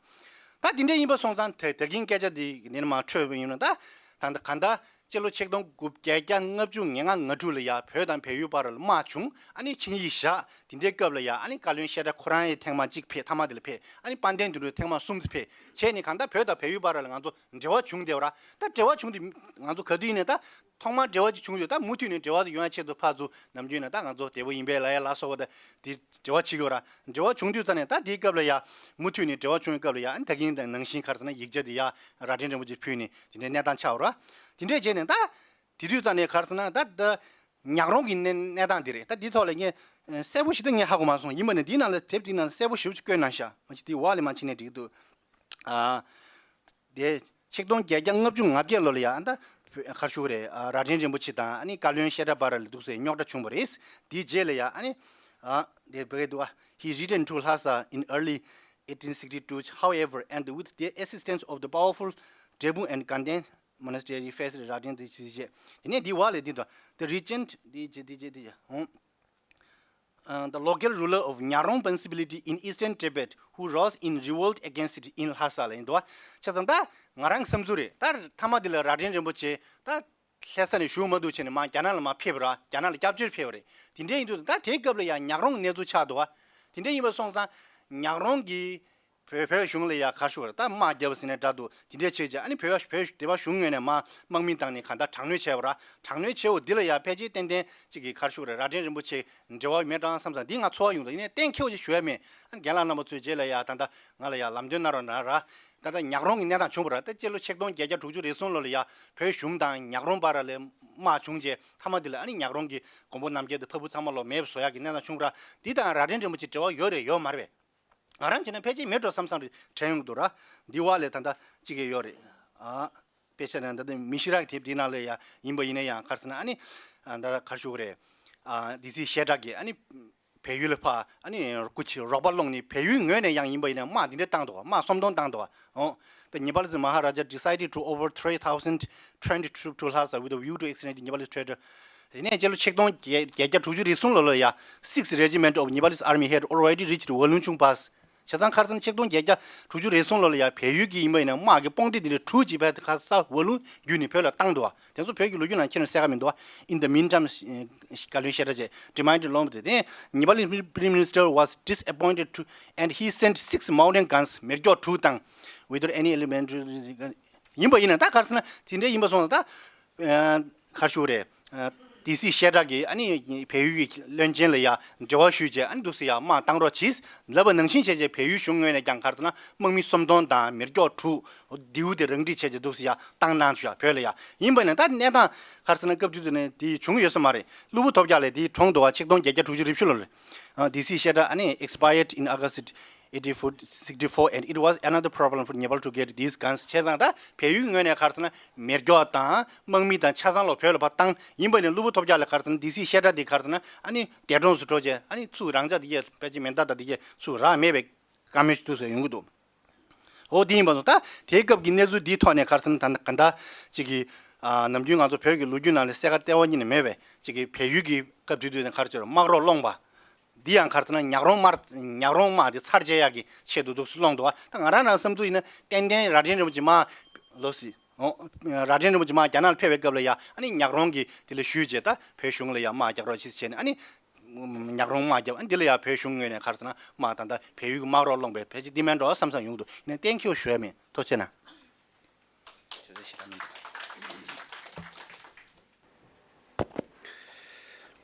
ད་དེ་འདྲ་ཡིན་པ་སོང་ཙང་དེ་ད་གིན་སྐད་ཆ་དེ་ནི་མར་འཕྲོས་པ་ཡིན་ན་ད་ད་ད་ག་ད་སྤྱི་ལོ་ཆིག་སྟོང་དགུ་བརྒྱད་བརྒྱ་ལྔ་བཅུ་ང་ལྔ་ང་དྲུག་ལ་ཡ་བོད་དང་བལ་ཡུལ་བར་ལ་དམག་བྱུང་ཨ་ནི་ཆིངས་ཡིག་བཞག་དེ་འདྲའི་སྐབས་ལ་ཡ་ཨ་ནི་བཀའ་བློན་ཤེས་རབ་ཁོ་རང་ཡི་ཐེངས་མ་གཅིག་ཕེབས་མཐའ་མ་དེ་ལ་ཕེབས་ཨ་ནི་དཔལ་ལྡན་དོན་གྲུབ་ཐེངས་མ་གསུམ་ཕེབས་བྱས་ནས་གང་ལྟར་བོད་དང་བལ་ཡུལ་བར་ལ་ང་ཚོ་འབྲེལ་བ་བྱུང་བསྡད་པ་ར། ད་འབྲེལ་བ་བྱུང་དེ་ང་ཚོ་ག་དུས་ཡིན་ནའི་ད་ཐོག་མར་འབྲེལ་བ་ཅིག་བྱུང་ཡོད་ད་མུ་མཐུད་ནས་འབྲེལ་བ་དེ་ཡོང་ཡ་ཆེད་དུ་ཕར་ཚུར་ནམ་རྒྱུན་ནས་ད་ང་ཚོ་བདེ་པོ་ཡིན་པས་ལབ་ཡ་ལ་སོགས་པ་ད་དེ་འབྲེལ་བ་བྱེད་དགོས་ར། འབྲེལ་བ་བྱུང་དུས་ཙ་ནས་ད་དེའི་སྐབས་ལ་ཡ་མུ་མཐུད་ནས་འབྲེལ་བ་བྱུང་བའི་སྐབས་ལ་ཡ་ཨ་ནི་ད་གིན་དང་ནང་བཞིན་ག་རེ་ཟེར་ན་ཡིག་ཆ་དེ་ཡ་རྭ་སྒྲེང་རིན་པོ་ཆེ་ཕུལ་ནས་དེ་འདྲའི་གནས་སྟངས་ཆགས་པ་ར། དེ་འདྲས་བྱས་ནས་ད་དེ་དུས་ཙ་ནས་ག་རེ་ཟེར་ན་ད་ད་ཉག་རོང་གི་གནས་གནས་སྟངས་དེ་རེད། ད་འདི་ཐོག་ལ་ངས་གསལ་པོ་ཞིག་ད་ངས་ཧ་གོ་མ་སོང་། ཡིན་པ་ནས་འདིའི་ནང་ལ་དེབ་འདིའི་ནང་ལ་གསལ་པོ་ཞེ་པོ་ཅིག་བཀོད་གནང་ཤག་མ་གཞི་དེའི་འོག་ལ་མར་ཕྱིན་ནས་འགྲིག་འདུག་ཨ། དེ་ཆིག་སྟོང་བརྒྱད་བརྒྱ་ལྔ་བཅུ་ང་བརྒྱད་ལོ་ལ་ཡ་ཨ་ད་ག་རེ་ཞུ་གི་རེད། ཨ་རྭ་སྒྲེང་རིན་པོ་ཆེ་དང་ཨ་ནི་བཀའ་བློན་ཤེས་རབ་བར་ལ་འདུག་སེ་རྙོག་དྲ་བྱུང་བ་རེད། དེའི་རྗེས་ལ་ཡ་ཨ་ནི་ཨ་དེ་བོད་སྐད་འདུག་ཨ། He returned to Lhasa in early eighteen sixty-two, however, and with the assistance of the powerful Drepung and Ganden monastery, faced Raden the Chiche. དེ་ནས་འདི་བ་ལས་འདི་དང་the regent འདི་ཅི་འདི་ཅི་འདི་ཅི་ཧོང་། Uh, the local ruler of Nyarong Principality in eastern Tibet, who rose in revolt against it in Lhasa ལ་ཡིན་འདུག་བ། བྱས་ཙང་ད་ང་རང་བསམ་ཚུལ་རེད། ད་ཐ་མ་འདི་ལ་རྭ་སྒྲེང་རིན་པོ་ཆེ་ད་ལྷ་ས་ནས་བཞུགས་མ་འདུག་བྱས་ནས་མར་རྒྱ་ནག་ལ་མར་ཕེབས་པ་ར། རྒྱ་ནག་ལ་སྐྱབས་བཅོལ་ཕེབས་པ་རེད། དེ་འདྲ་ཡིན་དུས་ད་དེའི་སྐབས་ལ་ཡང་ཉག་རོང་གི་གནས་ཚུལ་ཆགས་འདུག་བ། དེ་འདྲ་ཡིན་པ་སོང་ཙང་ཉག་རོང་གི་བོད་བོད་གཞུང་ལ་ཡ་ག་རེ་ཞུ་བར་ད་དམག་རྒྱབ་ཟིན་ནས་འདྲ་འདུག་དེ་འདྲས་བྱས་རྗེས་ཨ་ནི་བོད་བོད་སྡེ་པ་གཞུང་ངོས་ནས་མ་དམག་མི་བཏང་ནས་གང་ལྟར་དྲག་གནོན་བྱས་པ་ར། དྲག་གནོན་བྱས་འོ་འདི་ལ་ཡ་ཕལ་ཆེར་ཏན་ཏན་གཅིག་གིས་ག་རེ་ཞུ་བར་རྭ་སྒྲེང་རིན་པོ་ཆེ་འབྲེལ་བ་མེད་གྲང་བསམ་ཙང་འདི་ང་ཚོར་བ་ཡོང་དང་ཡིན་ནའི་གཏན་འཁེལ་བ་ཞིག་ཞུ་ཡ་མེད། ཨ་ནི་རྒན་ལགས་རྣམ་པ་ཚོས་རྗེས་ལ་ཡ་ད་ལྟ་ང་ལ་ཡ་ལམ་སྟོན་གནང་རོགས་གནང་ར། ད་ལྟ་ཉག་རོང་གི་གནས་སྟངས་བྱུང་བ་ར། ད་སྤྱི་ལོ་ཆིག་སྟོང་བརྒྱད་བརྒྱ་དྲུག་ཅུ་རེ་གསུམ་ལོ་ལ་ཡ་བོད་གཞུང་དང་ཉག་རོང་བར་ལ་དམག་བྱུང་རྗེས་མཐའ་མ་འདི་ལ་ཨ་ནི་ཉག་རོང་གི་མགོན་པོ་རྣམ་རྒྱལ་དང་ཕ་བུ་ཚང་མ་ལོ་མེད་པ་བཟོ་ཡག་གི་གནས་སྟངས་བྱུང་བ་ར། འདི་དང་རྭ་སྒྲེང་རིན་པོ་ཆེ་འབྲེལ་བ་ཡོད་རེད་ཡོད་མ་རེད་པས། ང་རང་བྱས་ན་ཕལ་ཆེར་མེད་འགྲོ་བསམ་བསམ་རེ་དྲན་ཡོང་གི་འདུག་ར། འདི་བ་ལས་ད་ལྟ་གཅིག་གི་ཡོད་རེད། ཨ། དཔེ་ཆ་ནང་ད་ལྟ་མི་ཤི་རག་དེབ་འདི་ནང་ལ་ཡ་ཡིན་པ་ཡིན་ན་ཡང་ག་རེ་ཟེར་ན་ཨ་ནི་ཨ་ད་ག་རེ་ཞུ་གི་རེད། ཨ་སྡེ་སྲིད་བཤད་གྲྭ་གིས་ཨ་ནི་བལ་ཡུལ་ལ་ཕར་ཨ་ནི་སྐུ་མཁྱེན་རོགས་པ་སློང་ནས་བལ་ཡུལ་ངོས་ནས་ཡང་ཡིན་པ་ཡིན་ན་དམག་འདི་འདྲ་བཏང་འདུག་དམག་སུམ་སྟོང་བཏང་འདུག་འོ། The Nepalese Maharaja decided to over three thousand trained troops to Lhasa with a view to extend Nepalese trade. དེ་ནས་སྤྱི་ལོ་ཆིག་སྟོང་བརྒྱད་བརྒྱ་དྲུག་ཅུ་རེ་གསུམ་ལོ་ལ་ཡ་Sixth Regiment of Nepalese Army had already reached Walunchung Pass. བྱས་ཙང་ཁ་སང་ཆིག་སྟོང་བརྒྱད་བརྒྱ་དྲུག་ཅུ་རེ་གསུམ་ལོ་ལ་ཡ་བལ་ཡུལ་གྱི་ཡིན་པ་ཡིན་ན་དམག་གི་དཔུང་སྡེ་འདི་འདྲ་དྲུག་ཅིག་བལ་ཁ་ས་ཝ་ལུང་བརྒྱུད་ནས་བོད་ལ་བཏང་འདུག་དེ་ཚོ་བོད་ཀྱི་ལོ་རྒྱུས་ནང་ཁྱེད་རང་གསལ་ཁ་མི་འདུག In the meantime, བཀའ་བློན་བཤད་གྲྭ་བཅས་demanded long དེ་Nepalese Prime Minister was disappointed to and he sent six mountain guns མེ་སྒྱོགས་དྲུག་དང་without any element ཡིན་པ་ཡིན་ན་ད་ག་རེ་ཟེར་ན་དེ་འདྲའི་ཡིན་པ་སོང་ཙང་ད་ག་རེ་ཞུ་དགོས་རེད། སྡེ་སྲིད་བཤད་གྲྭ་གིས་ཨ་ནི་བལ་ཡུལ་གྱི་བློན་ཆེན་ལ་ཡ་འབྲེལ་བ་ཞུས་རྗེས་ཨ་ནི་འདུག་སེ་ཡ་དམག་བཏང་རོགས་གྱིས་ལབ་པ་ནང་བཞིན་བྱས་རྗེས་བལ་ཡུལ་གཞུང་ངོས་ནས་ཀྱང་ག་རེ་ཟེར་ན་དམག་མི་སུམ་སྟོང་དང་མེ་སྒྱོགས་དྲུག་མདེའུ་དེ་རང་འཁྲིད་བྱས་རྗེས་འདུག་སེ་ཡ་བཏང་གནང་བྱུང་ཡ་བོད་ལ་ཡ། ཡིན་པ་ནས་ད་གནས་སྟངས་ག་རེ་ཟེར་ན་སྐབས་དུས་དེ་ནས་དེ་བྱུང་ཡོད་ས་མ་རེད། ཀླུ་སྦུག་ཐོབ་རྒྱག་ལས་དེ་གྲོངས་འདུག་བ། ཆིག་སྟོང་བརྒྱད་བརྒྱ་དྲུག་ཅུ་རེ་བཞི་ལོ་ལ། སྡེ་སྲིད་བཤད་གྲྭ་ཨ་ནི་expired in August eighteen sixty-four and it was another problem for Nepal to get these guns. བྱས་ཙང་ད་བལ་ཡུལ་ངོས་ནས་ག་རེ་ཟེར་ན་མེ་སྒྱོགས་དང་དམག་མི་དང་ཆ་ཚང་ལོ་བོད་ལ་ཕར་བཏང་ཡིན་པ་ནས་ཀླུ་སྦུག་ཐོབ་རྒྱག་ལ་ག་རེ་ཟེར་ན་སྡེ་སྲིད་བཤད་གྲྭ་འདི་ག་རེ་ཟེར་ན་ཨ་ནི་འདས་གྲོངས་སུ་འགྲོ་རྗེས་ཨ་ནི་ཚུར་རང་ཅག་འདི་གས་ཕལ་ཆེར་མེ་མདའ་དང་འདི་གས་ཚུར་རག་མེད་པའི་བཀའ་མོལ་ཞིག་འདུག་ཟེར་ཡོང་གི་འདུག་འོ་འདི་ཡིན་པ་སོང་ད། དེའི་སྐབས་ཀྱི་གནས་ཚུལ་འདིའི་ཐོག་ནས་ག་རེ་ཟེར་ན། ད་ད་ག་འདྲ་ཅིག་གི་ཨ་ནམ་རྒྱུན་ང་ཚོ་བོད་ཀྱི་ལོ་རྒྱུས་ནང་ལ་གསལ་ཁ་གསལ་བོ་ཉིད་ནས་མེད་པའི་ཅིག་གི་བལ་ཡུལ་གྱི་སྐབས་དེ་དུས་ནས་ག་རེ་ཟེར། དམག་རོགས་སློང་པ། འདི་ཡང་ག་རེ་ཟེར་ན། ཉག་རོང་དམག་ཉག་རོང་དམག་དེ་ཚར་བཅད་ཡག་གི་ཆེད་དུ་འདུག་སེ་སློང་འདུག་ཨ། ད་ང་རང་རང་བསམ་ཚུལ་ཡིན་ན། ཏན་ཏན་རྭ་སྒྲེང་རིན་པོ་ཆེ་མར་ལོ་སི། ཨོ། རྭ་སྒྲེང་རིན་པོ་ཆེ་མར་རྒྱ་ནག་ལ་ཕེབས་པའི་སྐབས་ལ་ཡ་ཨ་ནི་ཉག་རོང་གི་དེ་ལ་ཞུས་བྱས། ད་བོད་གཞུང་ལ་ཡ་དམག་རྒྱག་རོགས་བྱེད་ཟེར་བྱས་ནས། ཨ་ནི་ཉག་རོང་དམག་རྒྱབ། ཨ་ནི་འདི་ལ་ཡ་བོད་གཞུང་ངོས་ནས་ག་རེ་ཟེར་ན། དམག་ད་ད་བལ་ཡུལ་གྱི་དམག་རོགས་སློང་པའི་ཕལ་ཆེར་འདི་མིན་འགྲོ་བསམ་བསམ་ཡོང་འདུག། ཡིན་ནའི་གཏན་འཁེལ་ཞུ་ཡ་མེད། ཐུགས་རྗེ་གནང་།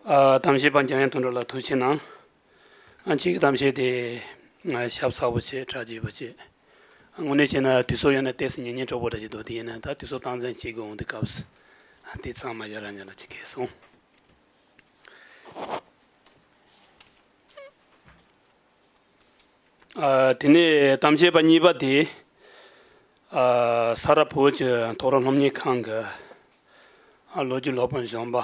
ཨ། གཏམ་བཤད་པ་འཇམ་དབྱངས་དོན་གྲུབ་ལགས་ཐུགས་རྗེ་གནང་། ཨ། ཁྱེད་ཀྱི་གཏམ་བཤད་དེ་ང་ཞིབ་ཚགས་པོ་བྱས། གྲ་རྒྱས་པོ་བྱས། དངོས་གནས་བྱས་ན་དུས་ཚོད་ཡོད་ན་ཏོག་ཙམ་ཉན་ཉན་སྤྲོ་པོ་འདྲ་ཞིག་འདུག། དེ་ཡིན་ན་ད་དུས་ཚོད་སྟངས་འཛིན་བྱེད་དགོས་འོང་དུས་སྐབས་སུ་དེ་ཚང་མ་ཡར་ར་ཉར་ར་ཅིག་གལ་སོང་། ཨ། དེ་ནས་གཏམ་བཤད་པ་གཉིས་པ་དེ། ཨ། ས་རཱ་བོད་ཀྱི་མཐོ་རིམ་སློབ་གཉེར་ཁང་གི། ཨ། ལོ་རྒྱུས་སློབ་དཔོན་གཞོན་པ།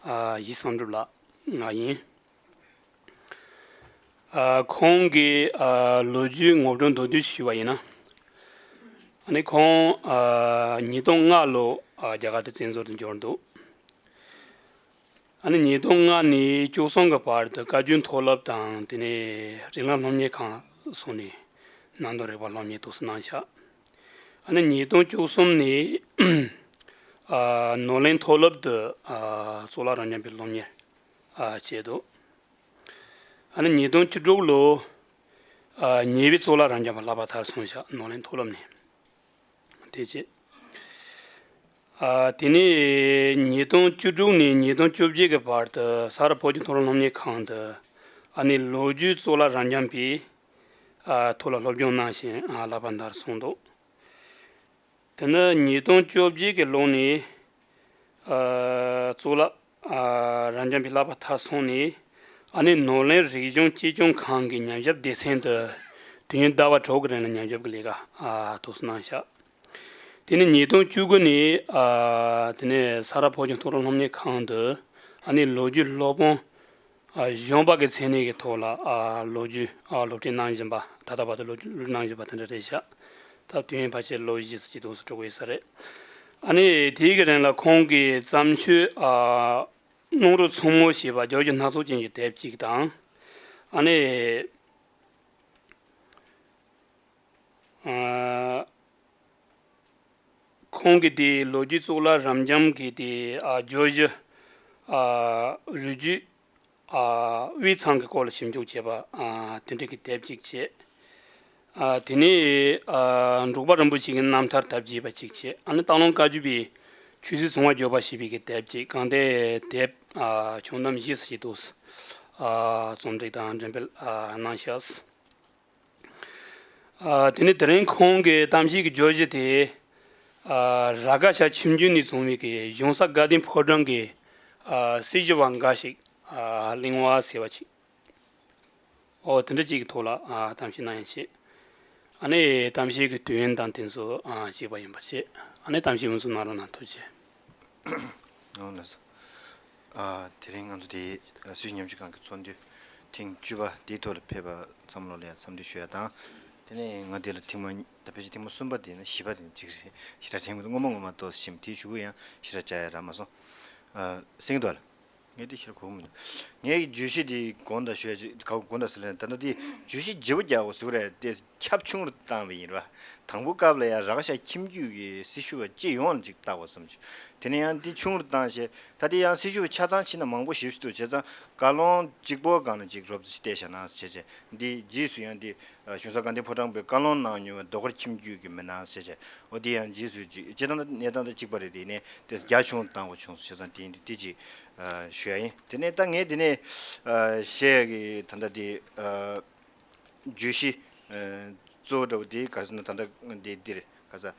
ཨ། ཡིད་བཟང་གྲུབ་ལགས་ང་ཡིན། ཨ། ཁོང་གིས། ཨ། ལོ་རྒྱུས་ངོ་སྤྲོད་མདོར་བསྡུས་ཞུས་པ་ཡིན་ན། ཨ་ནི་ཁོང་། ཨ། ཉིས་སྟོང་ལྔ་ལོ། ཨ། རྒྱ་གར་དུ་བཙན་འཛུལ་དུ་འབྱོར་འདུག། ཨ་ནི་ཉིས་སྟོང་ལྔ་ནས་བཅུ་གསུམ་གྱི་བར་དུ་བཀའ་བརྒྱུད་མཐོ་སློབ་དང་། དེ་ནས་རིགས་ལམ་སློབ་གཉེར་ཁང་སོགས་ནས་གནམ་དྭངས་རིག་པ་སློབ་གཉེར་འདུག་སེ་གནང་ཤག། ཨ་ནི་ཉིས་སྟོང་བཅུ་གསུམ་ནས། ཨ། ནོར་གླིང་མཐོ་སློབ་ཏུ། ཨ། གཙུག་ལག་རབ་འབྱམས་པའི་སློབ་གཉེར། ཨ། བྱས་འདུག། ཨ་ནི་ཉིས་སྟོང་བཅུ་དྲུག་ལོ། ཨ། ཉེ་བའི་གཙུག་ལག་རབ་འབྱམས་པ་བསླབ་པ་མཐར་སོན་ཤག། ནོར་གླིང་མཐོ་སློབ་ནས། དེ་བྱས། ཨ། དེ་ནས་ཉིས་སྟོང་བཅུ་དྲུག་ནས་ཉིས་སྟོང་བཅོ་བརྒྱད་ཀྱི་བར་དུ་ས་རཱ་བོད་ཀྱི་མཐོ་རིམ་སློབ་གཉེར་ཁང་དུ། ཨ་ནི་ལོ་རྒྱུས་གཙུག་ལག་རབ་འབྱམས་པའི། ཨ། ཐོག་ལ་སློབ་སྦྱོང་གནང་ཞིང་། ཨ། བསླབ་པ་མཐར་སོན་འདུག། དེ་ནས་ཉིས་སྟོང་བཅོ་བརྒྱད་ཀྱི་ལོ་ནས། ཨ། གཙུག་ལག། ཨ། རབ་འབྱམས་པའི་བསླབ་པ་མཐར་སོན་ནས། ཨ་ནི་ནོར་གླིང་རིག་གཞུང་གཅེས་སྐྱོང་ཁང་གི་ཉམས་ཞིབ་སྡེ་ཚན་དུ་དུས་ཡུན་ཟླ་བ་དྲུག་གི་རིང་ལ་ཉམས་ཞིབ་ཀྱི་ལས་ཀ། ཨ། འདུག་སེ་གནང་ཤག། དེ་ནས་ཉིས་སྟོང་བཅུ་དགུ་ནས། ཨ། དེ་ནས་ས་རཱ་བོད་ཀྱི་མཐོ་རིམ་སློབ་གཉེར་ཁང་དུ། ཨ་ནི་ལོ་རྒྱུས་སློབ་དཔོན། ཨ། གཞོན་པ་གི་མཚན་གནས་ཀྱི་ཐོག་ལ། ཨ། ལོ་རྒྱུས། ཨ། སློབ་ཁྲིད་གནང་བཞིན་པ། ད་ལྟ་བར་དུ་སློབ་ཁྲིད་གནང་བཞིན་པ་དེ་འདྲ་རེད་ཤག། ད་དུས་ཡུན་ཕལ་ཆེར་ལོ་བཞི་ཙམ་ཅིག་འདུག་སེ་འགྲོ་གི་ཡོད་ས་རེད། ཨ་ནི་དེའི་གི་རིང་ལ་ཁོང་གིས་བརྩམས་ཆོས། ཨ། གླང་རི་མཚོ་མོ་ཞེས་པ་བརྗོད་བྱ་སྣ་ཚོགས་ཅན་གྱི་དེབ་ཅིག་དང་། ཨ་ནི། ཨ། ཁོང་གིས་དེ་ལོ་རྒྱུས་གཙུག་ལག་རབ་འབྱམས་ཀྱི་དེ། ཨ། བརྗོད་གཞི། ཨ། རུས་རྒྱུད། ཨ། དབུས་གཙང་གི་སྐོར་ལ་ཞིབ་འཇུག་བྱས་པ། ཨ། དེ་འདྲ་གི་དེབ་ཅིག་བྱས། ཨ། དེ་ནས། ཨ། འབྲུག་པ་རིན་པོ་ཆེ་གི་རྣམ་ཐར་དང་བཅས་པ་ཅིག་བྱས། ཨ་ནི་སྟག་ལུང་བཀའ་བརྒྱུད་པའི་ཆོས་སྲིད་བྱུང་བ་བརྗོད་པ་ཞེས་པའི་གི་དེབ་ཅིག། གང་དེ་དེབ། ཨ། ཆུང་གནམ་བཞི་ཙམ་ཞིག་འདུག། ཨ། རྩོམ་སྒྲིག་དང་འགྲེམས་སྤེལ། ཨ། གནང་ཤག། ཨ། དེ་ནས་དེ་རིང་ཁོང་གི་གཏམ་བཤད་ཀྱི་བརྗོད་གཞི་དེ། ཨ། ར་ག་ཤ་ཁྱིམ་རྒྱུད་ནས་བྱུང་བའི་གི་གཞུང་ས་དགའ་ལྡན་ཕོ་བྲང་གི། ཨ། སྲི་ཞུ་བ་འགའ་ཞིག། ཨ། གླེང་བ་ཟེར་བ་ཅིག། ཨོ། དེ་འདྲ་ཅིག་གི་ཐོག་ལ། ཨ། གཏམ་བཤད་གནང་ཡ་བྱས། ཨ་ནི་གཏམ་བཤད་ཀྱི་དུས་ཡུན་དང་དེ་ཚོ། ཨ། བཤད་པ་ཡིན་པ་བྱས། ཨ་ནི་གཏམ་བཤད་དབུ་འཛུགས་གནང་རོགས་གནང་། ཐུགས་རྗེ་ཆེ། ཨོ་ལགས་སོ། ཨ། དེ་རིང་ང་ཚོ་དེ་སྲི་ཞུ་ཉམས་ཞིབ་ཁང་གི་ཚོགས་འདུ་ཐེངས་བཅུ་པ་དེའི་ཐོག་ལ་ཕེབས་པ་ཚང་མ་ལོ་ལ་ཡང་འཚམས་འདྲི་ཞུ་ཡ་དང་། དེ་ནས་ང་དེ་ལ་ཐེངས་མ། ད་ཕལ་ཆེར་ཐེངས་མ་གསུམ་པ་དེ་ཡིན་ན། བཞི་པ་དེ་ཡིན་ན་གཅིག་རེད། ཞེ་དྲག་དྲན་མི་འདུག། སྔོན་མ་ངོ་མ་ཏོག་ཙམ་ཞིབ། དེའི་གཞུག་གུ་ཡང་ཞེ་དྲག་བཅར་ཡ་རག་མ་སོང་། ཨ། གསན་གྱི་འདུག་ཨ་ལགས། ངས་དེ་ཞེ་དྲག་གོ་གི་མི་འདུག། ངའི་བརྗོད་གཞི་དེ་དགོངས་དག་ཞུ་ཡ་ཅིག། ག་དགོངས་དག་ཟེར་ལབ་ན། ད་ལྟ་དེ་བརྗོད་གཞི་བརྗེ་པོ་རྒྱག་དགོས་ཟེར་གྱི་རེད། དེ་ཁྱབ་ཆུང་རུ་བཏང་བ་ཡིན་ར། དང་པོ་སྐབས་ལ་ཡང་ར་ག་ཤ་ཁྱིམ་རྒྱུད་ཀྱི་སྲི་ཞུ་བ་སྤྱི་ཡོངས་ལ་ཅིག་བལྟ་དགོས་བསམ་བྱུང་། དེ་ནས་ཡང་དེ་ཆུང་རུ་བཏང་བྱས། ད་དེ་ཡང་སྲི་ཞུ་བ་ཆ་ཚང་ཕྱིན་ན་མང་པོ་ཞེ་པོ་ཅིག་འདུག། བྱས་ཙང་བཀའ་ལུང་གཅིག་པོ་སྒང་ལ་ཅིག་རོབ་ཙམ་ཞིག་བལྟས་བཞག་ན་ཟེར་བྱས། འདི་རྗེས་སུ་ཡང་འདི། ཨ། གཞུང་ས་དགའ་ལྡན་ཕོ་བྲང་པའི་བཀའ་ལུང་གནང་མྱོང་བའི་རྡོ་དཀར་ཁྱིམ་རྒྱུད་ཀྱི་མི་སྣ་ཟེར་བྱས། འོ་དེ་ཡང་རྗེས་སུ་ཅིག། སྤྱིར་བཏང་གནས་སྟངས་དང་གཅིག་པ་རེད། དེ་ནས་དེ་རྒྱ་ཆུང་བཏང་དགོས་བྱུང་སོང་། བྱས་ཙང་དེ་ཡིན་དུས་དེ་ཅིག། ཨ། ཞུ་ཡ་ཡིན། དེ་ནས་ད་ངས་དེ་ནས། ཨ། བཤད་ཡ་གི་ད་ལྟ་དེ། ཨ། བརྗོད་གཞི། ཨ། གཙོ་བོ་འདྲ་བོ་དེ་ག་རེ་ཟེར་ན། ད་ལྟ་འདི་འདིར་ག་ས། ཨ།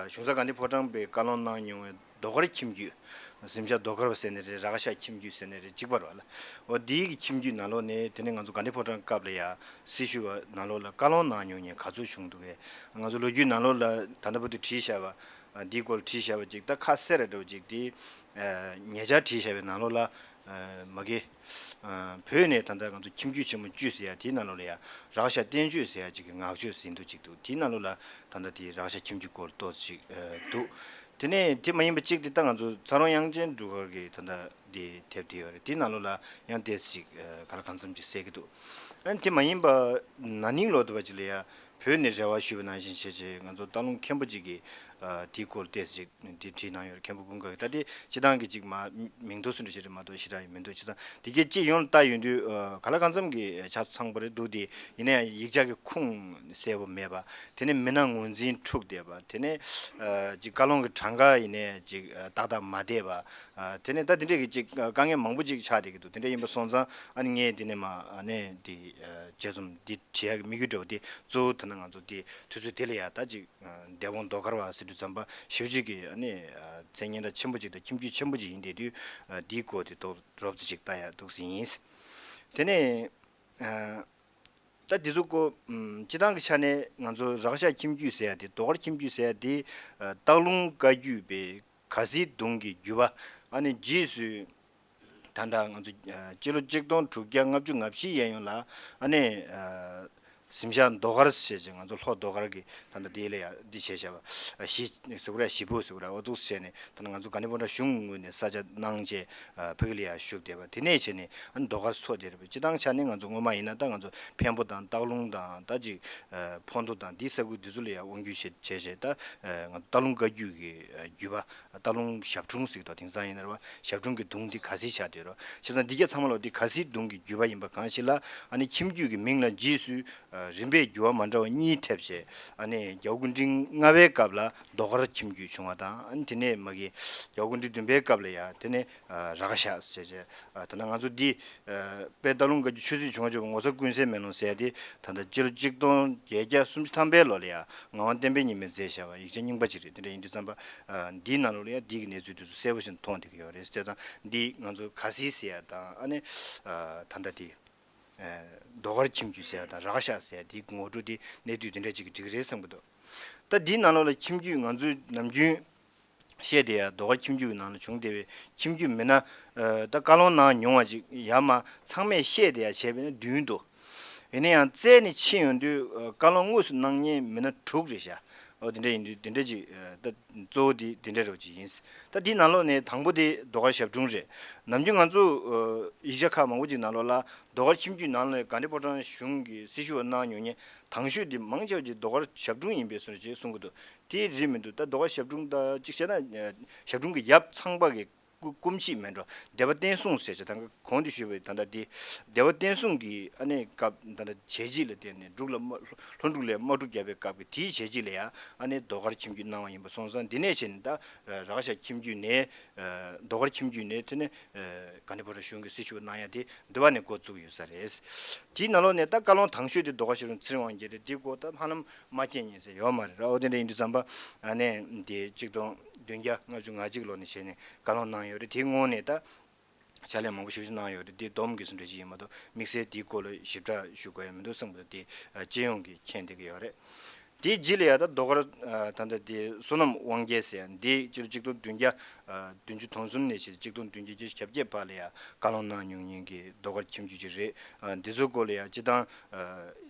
གཞུང་ས་དགའ་ལྡན་ཕོ་བྲང་པའི་བཀའ་ལུང་གནང་མྱོང་བའི་རྡོ་དཀར་ཁྱིམ་རྒྱུད། གཟིམ་ཤག་རྡོ་དཀར་བ་ཟེར་ནའི་རེད། ར་ག་ཤ་ཁྱིམ་རྒྱུད་ཟེར་ནའི་རེད། གཅིག་པ་རེད་པ་ལགས། འོ་དེའི་གི་ཁྱིམ་རྒྱུད་ནང་ལོགས་ནས། དེ་ནས་ང་ཚོ་དགའ་ལྡན་ཕོ་བྲང་སྐབས་ལ་ཡ་སྲི་ཞུ་བ་ནང་ལོགས་ལ་བཀའ་ལུང་གནང་མྱོང་མཁན་ག་ཚོད་བྱུང་འདུག་གས། ང་ཚོ་ལོ་རྒྱུས་ནང་ལོགས་ལ་ད་ལྟ་བར་དུ་བྲིས་བཞག་པ། ཨ། འདིའི་སྐོར་ལ་བྲིས་བཞག་པ་ཅིག། ད་ཁ་གསལ་ར་འདྲ་བོ་ཅིག། དེ། ཨ། ཉེ་ཆར་བྲིས་བཞག་པའི་ནང་ལོགས་ལ། མ་གི། བོད་ནས་ད་ལྟ་ང་ཚོ་ཁྱིམ་རྒྱུད་ཆེན་མོ་བཅུ་ཟེར་ཡ་དེའི་ནང་ལོགས་ལ་ཡ་རག་ཤ་བསྟན་བཅོས་ཟེར་ཡ་ཅིག་གི་ངག་བཅོས་ཟིན་འདུག་ཅིག་འདུག་དེའི་ནང་ལོགས་ལ་ད་ལྟ་དེ་རག་ཤ་ཁྱིམ་རྒྱུད་སྐོར་ཏོག་ཅིག་འདུག་དེ་ནས་དེ་མ་ཡིན་པ་གཅིག་དེ་ད་ང་ཚོ་ཚ་རོང་དབྱངས་ཅན་སྒྲུབ་སྒར་གྱི་ད་ལྟ་དེ་དེབ་དེ་ཡོད་རེད། དེའི་ནང་ལོགས་ལ་ཡང་ཏོག་ཙམ་ཅིག་ག་ལ་གང་འཚམ་ཅིག་གསལ་གྱི་འདུག་ཨ་ནི་དེ་མ་ཡིན་པ་ན་ནིང་ལོ་དུ་བ་ཅིག་ལ་ཡ་བོད་ནས་རེ་བ་ཞུས་པ་ནང་བཞིན་བྱས་བྱས་ང་ཚོ་སྟག་ལུང་མཁན་པོ་ཅིག་གིས་དེའི་སྐོར་ཏོག་ཙམ་ཅིག་འདི་བྲིས་གནང་ཡོད་རེད། མཁན་པོ་ཀུན་དགའ་གིས། ད་དེ་སྤྱི་བཏང་གི་ཅིག་མ་མིང་ཐོ་སུ་འདྲ་ཞིག་རེད་མ་གཏོགས་ཞེ་དྲག་ཡོད་མི་འདུག་བྱས་ཙང་དེ་གའི་སྤྱི་ཡོངས་ལ་ལྟ་ཡོང་དུས་ག་ལ་གང་འཚམ་གྱི་ཆ་ཚང་པོ་རེད་འདུག་དེ་ཡིན་ན་ཡང་ཡིག་ཆ་གི་ཁུངས་གསལ་པོ་མེད་པ། དེ་ནས་མི་སྣ་ངོས་འཛིན་འཁྲུགས་བསྡད་པ། དེ་ནས་ཅིག་བཀའ་ལུང་གི་གྲངས་ཀ་ཡིན་ནའི་ཅིག་ཏག་ཏག་མ་བསྡད་པ། དེ་ནས་ད་དེ་འདྲས་ཀྱི་ཅིག་དཀའ་ངལ་མང་པོ་ཅིག་ཆགས་བསྡད་ཀྱི་འདུག་དེ་འདྲས་ཡིན་པ་སོང་ཙང་ཨ་ནི་ངས་འདི་ནས་མ་ཨ་ནི་འདི་དཔྱད་རྩོམ་འདི་བྲིས་ཡག་གི་དམིགས་ཡུལ་འདྲ་བོ་དེ་གཙོ་བོ་ད་ནི་ང་ཚོ་དེ་དུས་ཚོད་དེ་ལ་ཡ་ད་ཅིག་འདས་པོ་མདོ་མཁར་བ་ཟེར་དུས་ཙམ་པ་ཞེ་པོ་ཅིག་གི་ཨ་ནི་མཚན་སྙན་གྲགས་ཆེན་པོ་ཅིག་དང་ཁྱིམ་རྒྱུད་ཆེན་པོ་ཅིག་ཡིན་བསྡད་དུས་འདིའི་སྐོར་དེ་ཏོག་རོབ་ཙམ་ཅིག་ལྟ་ཡག་འདུག་སེ་ཡིན། དེ་ནས་ད་འདི་ཚོ་ཀོ་སྤྱི་བཏང་གི་ཆ་ནས་ང་ཚོ་རག་ཤ་ཁྱིམ་རྒྱུད་ཟེར་ཡ་དེ་རྡོ་དཀར་ཁྱིམ་རྒྱུད་ཟེར་ཡ་དེ་སྟག་ལུང་བཀའ་བརྒྱུད་པའི་ག་སིའི་གདུང་གི་བརྒྱུད་པ། ཨ་ནི་རྗེས་སུ་ད་ལྟ་ང་ཚོ་ཨ་སྤྱི་ལོ་གཅིག་སྟོང་དྲུག་བརྒྱ་ལྔ་བཅུ་ང་བཞི་གཡས་གཡོན་ལ་ཨ་ནི་ཨ་གཟིམ་ཤག་མདོ་མཁར་ཟེར་བྱས་ང་ཚོ་ལྷོ་མདོ་མཁར་གྱི་ད་ལྟ་དེ་ལ་ཡ་འདི་བྱས་བཞག་པ་ཨ་གཞིས་ཟེར་དགོས་རེད། གཞིས་སྤོ་ཟེར་དགོས་རེད། འོ་འདུག་བྱས་ནས་ད་ལྟ་ང་ཚོ་ག་ནི་སྤོ་འདྲ་གཞུང་ངོས་ནས་ས་ཆ་གནང་བྱས་ཨ་ཕ་གི་ལ་ཡ་བཞུགས་བསྡད་པ། དེ་ནས་བྱས་ནས་ཨ་མདོ་མཁར་འཚོ་བསྡད་རེད་པ། སྤྱི་བཏང་ཆ་ནས་ང་ཚོ་སྔོན་མ་ཡིན་ན་ད་ང་ཚོ་འཕན་པོ་དང་སྟག་ལུང་དང་ད་ཅིག་ཨ་ཕོ་མདོ་དང་འདི་ས་ཁུལ་འདི་ཚོ་ལ་ཡ་དབང་སྒྱུར་བྱས་བྱས་བྱས་ད་ཨ་ང་ཚོ་སྟག་ལུང་བཀའ་བརྒྱུད་ཀྱི་ཨ་བརྒྱུད་པ། སྟག་ལུང་ཞབས་དྲུང་ཟེར་གི་འདུག་དེང་སང་ཡིན་ན་རེད་བ། ཞབས་དྲུང་གི་གདུང་འདི་ག་སི་ཆགས་བསྡད་རོ། བྱས་ཙང་འདི་ག་ཚང་མ་ལོ་འདི་ག་སིའི་གདུང་གི་བརྒྱུད་པ་ཡིན་པ་གང་ཞིག་ལ་ཨ་ནི་ཁྱིམ་རྒྱུད་ཀྱི་མིང་ལ་རྗེས་སུ་ཨ་རིམ་པས་བརྒྱུད་པ་མ་འདྲ་བ་གཉིས་ཐེབས་བྱས་ཨ་ནི་རྒྱལ་པོ་སྐུ་ཕྲེང་ལྔ་པའི་སྐབས་ལ་རྡོ་དཀར་ཁྱིམ་རྒྱུད་བྱུང་བ་དང་། ཨ་ནི་དེ་ནས་མ་གི་རྒྱལ་པོ་སྐུ་ཕྲེང་བདུན་པའི་སྐབས་ལ་ཡ་དེ་ནས་ཨ་རག་ཤ་ཟེར་བྱས། ཨ་ད་ནང་ང་ཚོ་འདི་ཨ་དཔལ་སྟག་ལུང་བཀའ་བརྒྱུད་ཆོས་སྲིད་བྱུང་བ་བརྗོད་པ་ངོ་མཚར་ཀུན་གསལ་མེ་ལོང་ཟེར་ཡ་དེ་ད་ལྟ་སྤྱི་ལོ་གཅིག་སྟོང་བརྒྱད་བརྒྱ་སུམ་ཅུ་ཐམ་པའི་ལོ་ལ་ཡ་ངག་དབང་བསྟན་པའི་ཉི་མས་མཛད་བཞག་པ་ཡིག་ཆ་རྙིང་པ་ཅིག་རེད། དེ་འདྲ་ཡིན་དུས་ཙམ་པ་ཨ་འདིའི་ནང་ལོགས་ལ་ཡ་འདི་གི་གནས་ཚུལ་དེ་ཚོ་གསལ་པོ་ཞིག་མཐོང་བསྡད་ཀྱི་ཡོད་རེད། བྱས་ཙང་འདི་ང་ཚོ་ག་སི་ཟེར་ཡ་དང་ཨ་ནི་ཨ་ད་ལྟ་དེ་ཨ་རྡོ་དཀར་ཁྱིམ་རྒྱུད་ཟེར་ཡ་དང་རག་ཤ་ཟེར་ཡ་དེ་ངོ་སྤྲོད་དེ་གནད་བསྡུས་དེ་འདྲ་ཅིག་གི་འགྲིག་གི་རེད་བསམ་གྱི་འདུག་ད་འདིའི་ནང་ལོགས་ལ་ཁྱིམ་རྒྱུད་ང་ཚོས་ནམ་རྒྱུན་བཤད་བསྡད་ཡ་རྡོ་དཀར་ཁྱིམ་རྒྱུད་ཀྱི་ནང་ལ་བྱུང་བསྡད་པའི་ཁྱིམ་རྒྱུད་མི་སྣ་ཨ་ད་བཀའ་ལུང་གནང་མྱོང་བ་ཅིག་ཡ་མ་ཚང་མས་བཤད་བསྡད་ཡ་བྱས་པས་ན་བདུན་འདུག་ཡིན་ན་ཡང་བཙལ་ནས་ཕྱིན་ཡོང་དུས་ཨ་བཀའ་ལུང་དངོས་སུ་གནང་མཁན་མི་སྣ་དྲུག་རེད་ཤག་འོ་དེ་འདྲ་ཡིན་དུས་དེ་འདྲ་ཅིག་ཨ་ད་གཙོ་བོ་དེ་དེ་འདྲ་རེད་ཅིག་ཡིན། ད་འདིའི་ནང་ལོགས་ནས་དང་པོ་དེ་རྡོ་དཀར་ཞབས་དྲུང་རེད། ནམ་རྒྱུན་ང་ཚོ་ཨ་ཡིག་ཆ་ཁག་མང་པོ་ཅིག་ནང་ལོགས་ལ་རྡོ་དཀར་ཁྱིམ་རྒྱུད་ནང་ལ་དགའ་ལྡན་ཕོ་བྲང་གཞུང་གི་སྲི་ཞུ་བ་གནང་མྱོང་མཁན་དང་ཤོས་དེ་མང་ཆེ་བ་ཅིག་རྡོ་དཀར་ཞབས་དྲུང་ཡིན་པའི་བཟོ་འདྲ་ཅིག་གསུང་གི་འདུག་དེ་རེད་མི་འདུག་ད་རྡོ་དཀར་ཞབས་དྲུང་ད་གཅིག་བྱས་ན་ཞབས་དྲུང་གི་ཡབ་ཚངས་པ་གི་སྐུ་སྐུ་མཆེད་མིན་འགྲོ། སྡེ་པ་བསྟན་སྲུང་ཟེར་ཅིག་ད་གོང་དུ་ཞུས་པའི་ད་ལྟ་དེ་སྡེ་པ་བསྟན་སྲུང་གི་ཨ་ནི་སྐབས་ད་ལྟ་བྱས་རྗེས་ལ་བརྟེན་ནས་འབྲུག་ལ་དམག་ལྷོ་འབྲུག་ལ་དམག་འཁྲུག་བརྒྱབ་པའི་སྐབས་ཀྱི་དེའི་བྱས་རྗེས་ལ་ཡང་ཨ་ནི་རྡོ་དཀར་ཁྱིམ་རྒྱུད་གནང་བ་ཡིན་པ་སོང་ཙང་འདི་ནས་བྱས་ནས་ད་རག་ཤ་ཁྱིམ་རྒྱུད་ནས་རྡོ་དཀར་ཁྱིམ་རྒྱུད་ནས་དེ་ནས་དགའ་ལྡན་ཕོ་བྲང་གཞུང་གི་སྲི་ཞུ་གནང་ཡ་དེ་འདི་བ་ནས་འགོ་བཙུགས་ཡོད་ས་རེད། དེའི་ནང་ལོགས་ནས་ད་བཀའ་ལུང་དང་ཤོས་དེ་རྡོ་དཀར་ཞབས་དྲུང་ཚེ་རིང་དབང་རྒྱལ་རེད། དེའི་སྐོར་ད་ཧ་ལམ་མ་མཁྱེན་མཁན་ཟེར་ཡོད་མ་རེད་ར། འོ་དེ་འདྲ་ཡིན་དུས་ཙམ་པ་ཨ་ནི་དེ་གཅིག་སྟོང་བདུན་བརྒྱ་ལྔ་བཅུ་ང་གཅིག་ལོ་ནས་བྱས་ནས་བཀའ་ལུང་གནང་ཡོད་རེད། དེའི་སྔོན་ནས་ད་ཕྱག་ལས་མང་པོ་ཞེ་པོ་ཅིག་གནང་ཡོད་རེད། དེ་སྡོམ་གྱི་བཟོ་འདྲ་ཅིག་ཡིན་མ་གཏོགས་དམིགས་བསལ་དེའི་སྐོར་ལ་ཞིབ་ཕྲ་ཞུ་དགོས་ཡ་མི་འདུག་བསམ་གྱི་འདུག་དེ་སྤྱི་ཡོངས་ཀྱིས་མཁྱེན་བསྡད་ཀྱི་ཡོད་རེད། དེའི་རྗེས་ལ་ཡ་ད་རྡོ་དཀར་ད་ལྟ་དེ་བསོད་ནམས་དབང་རྒྱལ་ཟེར་ཡ་འདི་སྤྱི་ལོ་གཅིག་སྟོང་བདུན་བརྒྱ་བདུན་ཅུ་དོན་གསུམ་ནས་བྱས་ཏེ་གཅིག་སྟོང་བདུན་བརྒྱ་བརྒྱད་ཅུ་གྱ་བརྒྱད་བར་ལ་ཡ་བཀའ་ལུང་གནང་མྱོང་མཁན་གྱི་རྡོ་དཀར་ཁྱིམ་རྒྱུད་ཅིག་རེད། འདི་ཚོའི་སྐོར་ལ་ཡ་སྤྱི་བཏང་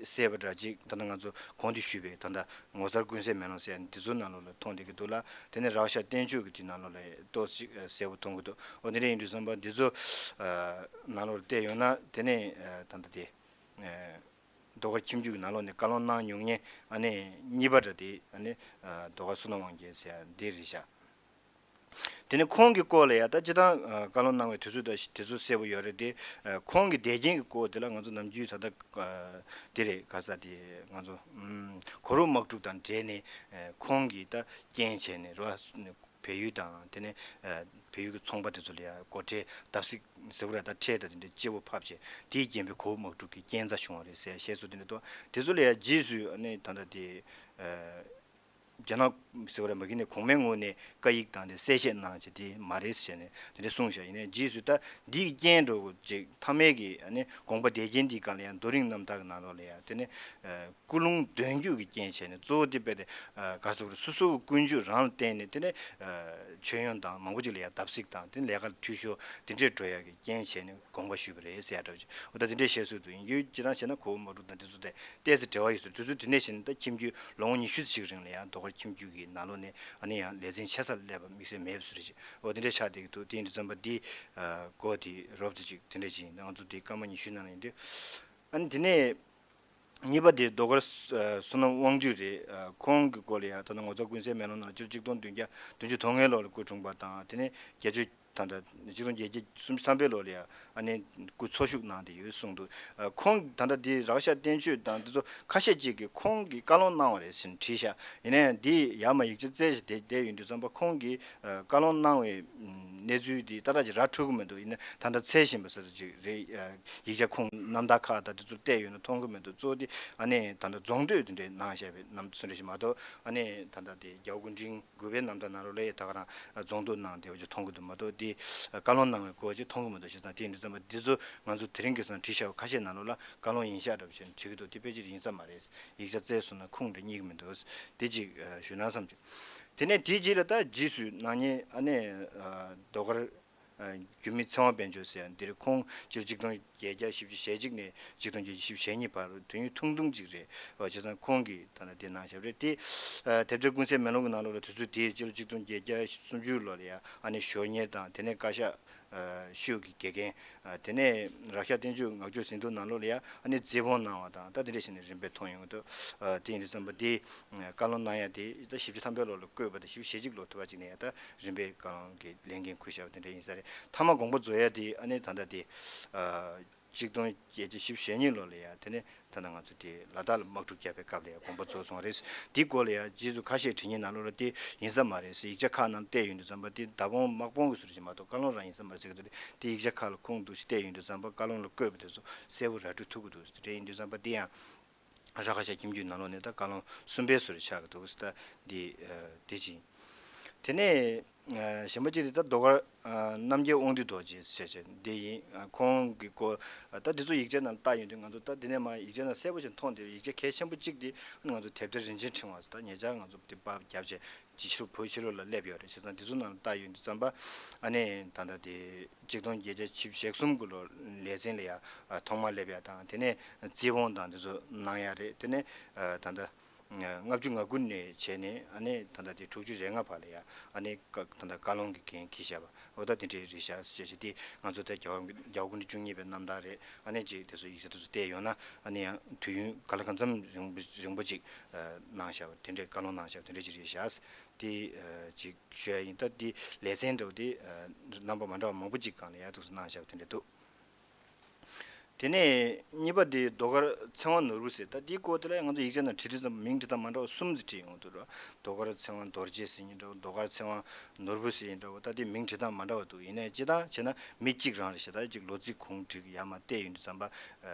གསལ་པོ་འདྲ་ཅིག་ད་ལྟ་ང་ཚོ་གོང་དུ་ཞུས་པའི་ད་ལྟ་ངོ་མཚར་ཀུན་གསལ་མེ་ལོང་ཟེར་ཡ་འདི་ཚོའི་ནང་ལོགས་ལ་མཐོང་བསྡད་ཀྱི་འདུག་ལ། དེ་ནས་རག་ཤ་བསྟན་བཅོས་ཀྱི་དེའི་ནང་ལོགས་ལ་ཏོག་ཙམ་གསལ་པོ་མཐོང་གི་འདུག་འོ་དེ་འདྲ་ཡིན་དུས་ཙམ་པ་འདི་ཚོ་ནང་ལོགས་ལ་བལྟས་ཡོང་ན་དེ་ནས་ད་ལྟ་དེ། རྡོ་དཀར་ཁྱིམ་རྒྱུད་ཀྱི་ནང་ལོགས་ནས་བཀའ་ལུང་གནང་མྱོང་མཁན་ཨ་ནི་གཉིས་པ་འདྲ་དེ་ཨ་ནི་རྡོ་དཀར་བསོད་ནམས་དབང་རྒྱལ་ཟེར་ཡ་འདི་རེད་ཤག་དེ་ནས་ཁོང་གི་སྐོར་ལ་ཡ་ད་སྤྱི་བཏང་བཀའ་ལུང་གནང་བའི་དུས་ཚོད་དང་དེ་ཚོ་གསལ་པོ་ཡོད་རེད་དེ། ཁོང་གི་འདས་རྐྱེན་གྱི་སྐོར་དེ་ལ་ང་ཚོ་ནམ་རྒྱུན་ད་ལྟ་དེ་རེད་ག་ས་དེ་ང་ཚོ་གོ་རུ་དམག་འཁྲུག་དང་འབྲེལ་ནས་ཁོང་གིས་ད་རྐྱེན་བྱས་ནས་རེད་བ། བལ་ཡུལ་དང་དེ་ནས་ཨ་བལ་ཡུལ་གྱི་ཚོང་པ་དེ་ཚོ་ལ་ཡང་སྒོ་ཁྲལ་བརྡབ་གསིག་ཟེར་བ་ར་ད་ཁྲལ་དང་དེ་འདྲའི་ལྕི་པོ་ཕབ་བྱས་དེའི་རྐྱེན་པས་གོ་བོ་དམག་འཁྲུག་གི་རྐྱེན་རྩ་བྱུང་བ་རེད་ཟེར་བཤད་སྲོལ་དེ་འདྲ་འདུག་དེ་ཚོ་ལ་ཡང་རྗེས་སུ་ཨ་ནི་ད་ལྟ་དེ་ཨ་ རྒྱ་ནག་ཟེར་བ་རེད་མ་གི་ནས་གོང་མའི་ངོས་ནས་བཀའ་ཡིག་དང་དེ་གསལ་བཤད་གནང་བྱས་དེ་མ་རེད་ཟེར་ནས་དེ་འདྲ་གསུངས་བཞག་ཡིན་ནའི་རྗེས་སུ་ད་འདིའི་རྐྱེན་འགྲོ་ཅིག་མཐའ་མའི་གི་ཨ་ནི་དགོངས་པ་འདས་རྐྱེན་འདིའི་སྒང་ལ་ཡང་རྡོ་རིང་རྣམ་དག་གི་ནང་ལོགས་ལ་ཡང་དེ་ནས་ཀུན་སློང་འདོན་རྒྱུ་གི་རྐྱེན་བྱས་ནས་གཙོ་བོ་དེ་དཔེ་དེ་ག་རེ་ཟེར་དགོས་རེད། སོ་སོ་ཀུན་སྤྱོད་རང་ལ་བརྟེན་ནས་དེ་ནས་ཆོས་ཡོན་དང་མང་པོ་ཅིག་ལ་ཡང་བརྡབ་གསིག་དང་དེ་ནས་ལས་ཀ་ལ་འཐུས་ཤོར་དེ་འདྲས་འགྲོ་ཡག་གི་རྐྱེན་བྱས་ནས། དགོངས་པ་ཞུས་པ་རེད་ཟེར་ཡ་འདྲ་བ་ཅིག་འོ་ད་དེ་འདྲས་བཤད་སྲོལ་འདུག་ཡིན་རྒྱུ་སྤྱིར་བཏང་བྱས་ན་གོ་བ་མ་འགྲོ་དང་དེ་ཚོ་དེ་ཏོག་ཙམ་འབྲེལ་བ་ཡོད་སྲོལ། དུས་ཚོད་དེ་འདྲས་བྱས་ན་ད་ཁྱིམ་རྒྱུད་ལོ་ངོ་ཉི་ཤུ་ཙམ་ཞིག་རིང་ལ་ཡང་ཟློས་གར་ཁྱིམ་རྒྱུད་ཀྱི་ནང་ལོགས་ནས་ཨ་ནི་ཡང་ལེ་ཚན་ཆེ་ས་ལ་སླེབས་པ་དམིགས་བསལ་མེད་པ་བཟོ་འདྲ་ཅིག་འོ་དེ་འདྲས་ཆགས་བསྡད་ཀྱི་འདུག་དེ་ཡིན་དུས་ཙམ་པ་འདི་གོ་དེ་རོབ་ཙམ་ཅིག་དེ་འདྲས་ཅིག་ཡིན། ང་ཚོ་འདི་སྐར་མ་ཉི་ཤུ་ནང་ལ་ཡིན་དུས་ཨ་ནི་དེ་ནས། གཉིས་པ་དེ་ཟློས་གར་བསོད་ནམས་དབང་འདུས་རེད། ཁོང་གི་སྐོར་ལ་ཡང་ད་ལྟ་ངོ་མཚར་ཀུན་གསལ་མེ་ལོང་ནང་སྤྱི་ལོ་གཅིག་སྟོང་བདུན་བརྒྱ་བདུན་ཅུ་དོན་ལྔའི་ལོ་ལ་སྐུ་འཁྲུངས་པ་དང་དེ་ནས་བརྒྱད་ཅུ་ད་ལྟ་གཅིག་སྟོང་བརྒྱད་བརྒྱ་སུམ་ཅུ་ཐམ་པའི་ལོ་ལ་ཡང་ཨ་ནི་སྐུ་འཚོ་བཞུགས་གནང་བསྡད་ཡོད་གསུངས་འདུག་ཁོང་ད་ལྟ་འདི་རག་ཤ་བསྟན་བཅོས་དང་འདི་ཚོ་ཁ་ཤས་ཅིག་གིས་ཁོང་གིས་བཀའ་སློབ་གནང་བ་རེད་ཟེར་ནས་བྲིས་ཤག་ཡིན་ནའི་འདི་ཡར་མར་ཡིག་ཆ་བཙལ་བྱས་བསྡད་བསྡད་ཡོང་དུས་ཙམ་པ་ཁོང་གིས་བཀའ་སློབ་གནང་བའི་གནས་ཚུལ་འདི་ཏག་ཏག་ཅིག་ར་འཕྲོད་ཀྱི་མི་འདུག་ཡིན་ན་ད་ལྟ་འཚོལ་བཞིན་པ་ཟེར་ཚོ་ཅིག་རེད། ཡིག་ཆ་ཁུངས་རྣམ་ཐར་ཁག་དང་དེ་ཚོར་བལྟས་ཡོད་ན་མཐོང་གི་མི་འདུག་གཙོ་བོ་དེ་ཨ་ནི་ད་ལྟ་རྫོང་སྡོད་དེ་འདྲའི་གནང་བཞག་པའི་རྣམ་ཐར་ཚོ་འདྲ་ཞིག་མ་གཏོགས་ཨ་ནི་ད་ལྟ་དེ་རྒྱལ་བ་སྐུ་ཕྲེང་དགུ་པའི་རྣམ་ཐར་ནང་ལོགས་ལ་ཡ་ད་ག་རང་རྫོང་སྡོད་གནང་དེ་འོ་ཅིག་མཐོང་གི་འདུག་མ་གཏོགས་དེ་བཀའ་སློབ་གནང་བའི་སྐོར་ཅིག་མཐོང་གི་མི་འདུག་བྱས་ཙང་དེ་ཡིན་དུས་ཙམ་པ་འདི་ཚོ་ང་ཚོ་དེ་རིང་གི་སང་བྲིས་བཞག་པ་ཁ་ཤས་ནང་ལོགས་ལ་བཀའ་སློབ་ཡིན་ཤག་འདྲ་པོ་བྱས་ནས་བྲིས་ཀྱི་འདུག་དེ་དཔེ་ཅིག་ཡིན་ས་མ་རེད། ཡིག་ཆ་བཙལ་སོང་ན་ཁུངས་འདྲ་རྙེད་ཀྱི་མི་འདུག་དེ་ཅིག་ཞུ་ན་བསམ་བྱུང་། དེ་ནས་དེའི་རྗེས་ལ་ད་རྗེས་སུ་ནག་ཉེས་ཨ་ནི་ཟློས་གར་རྒྱུད་སྨད་ཚེ་དབང་དཔལ་འབྱོར་ཟེར་ཡ་འདིར་ཁོང་སྤྱི་ལོ་གཅིག་སྟོང་བརྒྱད་བརྒྱ་བཞི་བཅུ་ཞེ་གཅིག་ནས་གཅིག་སྟོང་བརྒྱད་བརྒྱ་བཞི་བཅུ་ཞེ་གཉིས་བར་དུས་ཡུན་ཐུང་ཐུང་ཅིག་རེད། བྱས་ཙང་ཁོང་གིས་ད་ལྟ་འདི་གནང་བཞག་པ་རེད། དེ་དེབ་ཐེར་ཀུན་གསལ་མེ་ལོང་གི་ནང་ལོགས་ལ་དུས་ཚོད་དེའི་སྤྱི་ལོ་གཅིག་སྟོང་བརྒྱད་བརྒྱ་སུམ་ཅུ་ལོ་ལ་ཡ་ཨ་ནི་ཞོར་ཉལ་དང་དེ་ནས་བཀའ་ཤག་ཤོག་གི་དགེ་རྒན། དེ་ནས་རག་ཤ་བསྟན་བཅོས་ངག་བརྗོད་ཟིན་ཐོ་ནང་ལོགས་ལ་ཡ་ཨ་ནི་རྩིས་སྤོང་གནང་བ་དང་ད་དེ་འདྲ་བྱས་ནས་རིམ་པས་མཐོང་ཡོང་གི་འདུག་དེ་ཡིན་དུས་ཙམ་པ་དེ་བཀའ་སློབ་གནང་ཡ་དེ་ད་བཞི་བཅུ་ཐམ་པའི་ལོ་ལ་བསྐོས་པ་དང་བཞི་བཅུ་ཞེ་གཅིག་ལོ་ཐུབ་པ་ཅིག་ནས་ཡ་ད་རིམ་པས་བཀའ་སློབ་ཀྱི་ལས་འགན་འཁུར་བཞག་པ་དེ་འདྲ་ཡིན་ས་རེད། མཐའ་མ་དགོངས་པ་རྫོགས་ཡ་དེ་ཨ་ནི་ད་ལྟ་དེ་གཅིག་སྟོང་བརྒྱད་བརྒྱ་བཞི་བཅུ་ཞེ་གཉིས་ལོ་ལ་ཡ་དེ་ནས། ད་ལྟ་ང་ཚོ་དེ་ལ་དྭགས་ལ་དམག་འཁྲུག་བརྒྱབ་པའི་སྐབས་ལ་ཡང་དགོངས་པ་རྫོགས་སོང་བ་རེད། དེའི་སྐོར་ལ་ཡང་རྗེས་སུ་ཁ་ཤས་བྲིས་ཉིན་ནང་ལོགས་ལ་དེ་ཡིན་ས་མ་རེད་ཟེར་ཡིག་ཆ་ཁག་ནང་བལྟས་ཡོང་དུས་ཙམ་པ་དེ་མདའ་དཔོན་དམག་དཔོན་གྱི་ཟུར་ཞིག་མ་གཏོགས་བཀའ་བློན་རང་ཡིན་ས་མ་རེད་ཟེར་གྱི་འདུག་དེ་ཡིག་ཆ་ཁག་ལ་ཁུངས་འདུག་ཞིག་བལྟས་ཡོང་དུས་ཙམ་པ་བཀའ་བློན་ལ་བསྐོས་པ་དེ་ཚོ་གསལ་པོ་ར་སྤྲོད་ཐུབ་ཀྱི་འདུག་དེ་འདྲ་ཡིན་དུས་ཙམ་པ་དེ་ཡང་ར་ཁ་ཤས་ཁྱིམ་རྒྱུད་ནང་ལོགས་ནས་ད་བཀའ་བློན་གསུམ་པའི་ཟུར་ཆགས་ཀྱི་འདུག་ད་འདི་དེ་ཅིང་། དེ་ནས་གཞན་པ་གཅིག་དེ་ད་ཟློས་གར་རྣམ་རྒྱལ་དབང་འདུས་རྡོ་རྗེ་ཟེར་བྱས་འདི་ཡིན། ཁོང་གི་སྐོར་ད་འདི་ཚོ་ཡིག་ཆ་ནང་བལྟ་ཡོང་དུས་ང་ཚོ་ད་འདི་ནས་མར་ཡིག་ཆ་ནང་གསལ་པོ་ཞིག་མཐོང་དེ་ཡིག་ཆ་གལ་ཆེན་པོ་གཅིག་དེ་ང་ཚོ་དེབ་ཐེར་རིན་ཆེན་ཕྲེང་བ་ཟེར་ད་ཉེ་ཆར་ང་ཚོ་འདི་པར་བརྒྱབ་བྱས་ཕྱི་ཕྱི་རུ་ཕྱི་རུ་ལ་སླེབས་ཡོད་རེད། བྱས་ཙང་འདི་ཚོ་ནང་ལ་བལྟ་ཡོང་དུས་ཙམ་པ་ཨ་ནི་ད་ལྟ་དེ་གཅིག་སྟོང་བརྒྱད་བརྒྱ་བཞི་བཅུ་ཞེ་གསུམ་གྱི་ལོ་ལེ་ཚན་ལ་ཡ་ཐོག་མར་སླེབས་ཡ་དང་དེ་ནས་རྩིས་དབང་དང་འདི་ཚོ་གནང་ཡ་རེད། དེ་ནས་ད་ལྟ། ལྔ་བཅུ་ང་དགུ་ནས་བྱས་ནས་ཨ་ནི་ད་ལྟ་དེ་དྲུག་ཅུ་རེ་ལྔ་བར་ལ་ཡ་ཨ་ནི་ཀ་ད་ལྟ་བཀའ་བློན་གྱི་འགན་འཁྱེར་བཞག་པ་འོ་ད་དེ་འདྲའི་རེད་ཤག་ཟེར་བྱས་ཏེ་ང་ཚོ་ད་རྒྱལ་བ་རྒྱལ་བ་སྐུ་ཕྲེང་བཅུ་གཉིས་པའི་རྣམ་ཐར་རེད། ཨ་ནི་ཅིག་དེ་ཚོ་ཡིག་ཆ་དེ་ཚོ་བལྟས་ཡོང་ན་ཨ་ནི་ཡང་དུས་ཡུན་ག་ལ་གང་འཚམ་རིང་པོ་རིང་པོ་ཅིག་གནང་བཞག་པ་དེ་འདྲའི་བཀའ་བློན་གནང་བཞག་པ་དེ་འདྲ་ཅིག་རེད་ཤག་དེ་ཅིག་ཞུ་ཡ་ཡིན། ད་དེ་ལེ་ཚན་འདྲ་བོ་དེ་རྣམ་པ་མ་འདྲ་བ་མང་པོ་ཅིག་སྒང་ལ་ཡ་འདུག་སེ་གནང་བཞག་པ་དེ་འདྲ་འདུག་དེ་ནས་གཉིས་པ་དེ་ཟློས་གར་ཚེ་དབང་ནོར་བུ་ཟེར། ད་དེའི་སྐོར་དེ་ལ་ང་ཚོ་ཡིག་ཆ་ནང་བྲིས་དུས་ཙམ་མིང་བྲིས་སྟངས་མ་འདྲ་བ་གསུམ་ཙམ་བྲིས་ཡོང་འདུག་ར། ཟློས་གར་ཚེ་དབང་རྡོ་རྗེ་ཟེར་མཁན་འདྲ་བོ། ཟློས་གར་ཚེ་དབང་ནོར་བུ་ཟེར་མཁན་འདྲ་བོ། ད་དེ་མིང་བྲིས་སྟངས་མ་འདྲ་བ་འདུག་ཡིན་ནའི་སྤྱིར་བཏང་བྱས་ན་མི་གཅིག་རང་རེད་ཤག་ད་ཅིག་ལོ་ཚིགས་གུང་བསྒྲིགས་ཡར་མར་བལྟས་ཡོང་དུས་ཙམ་པ།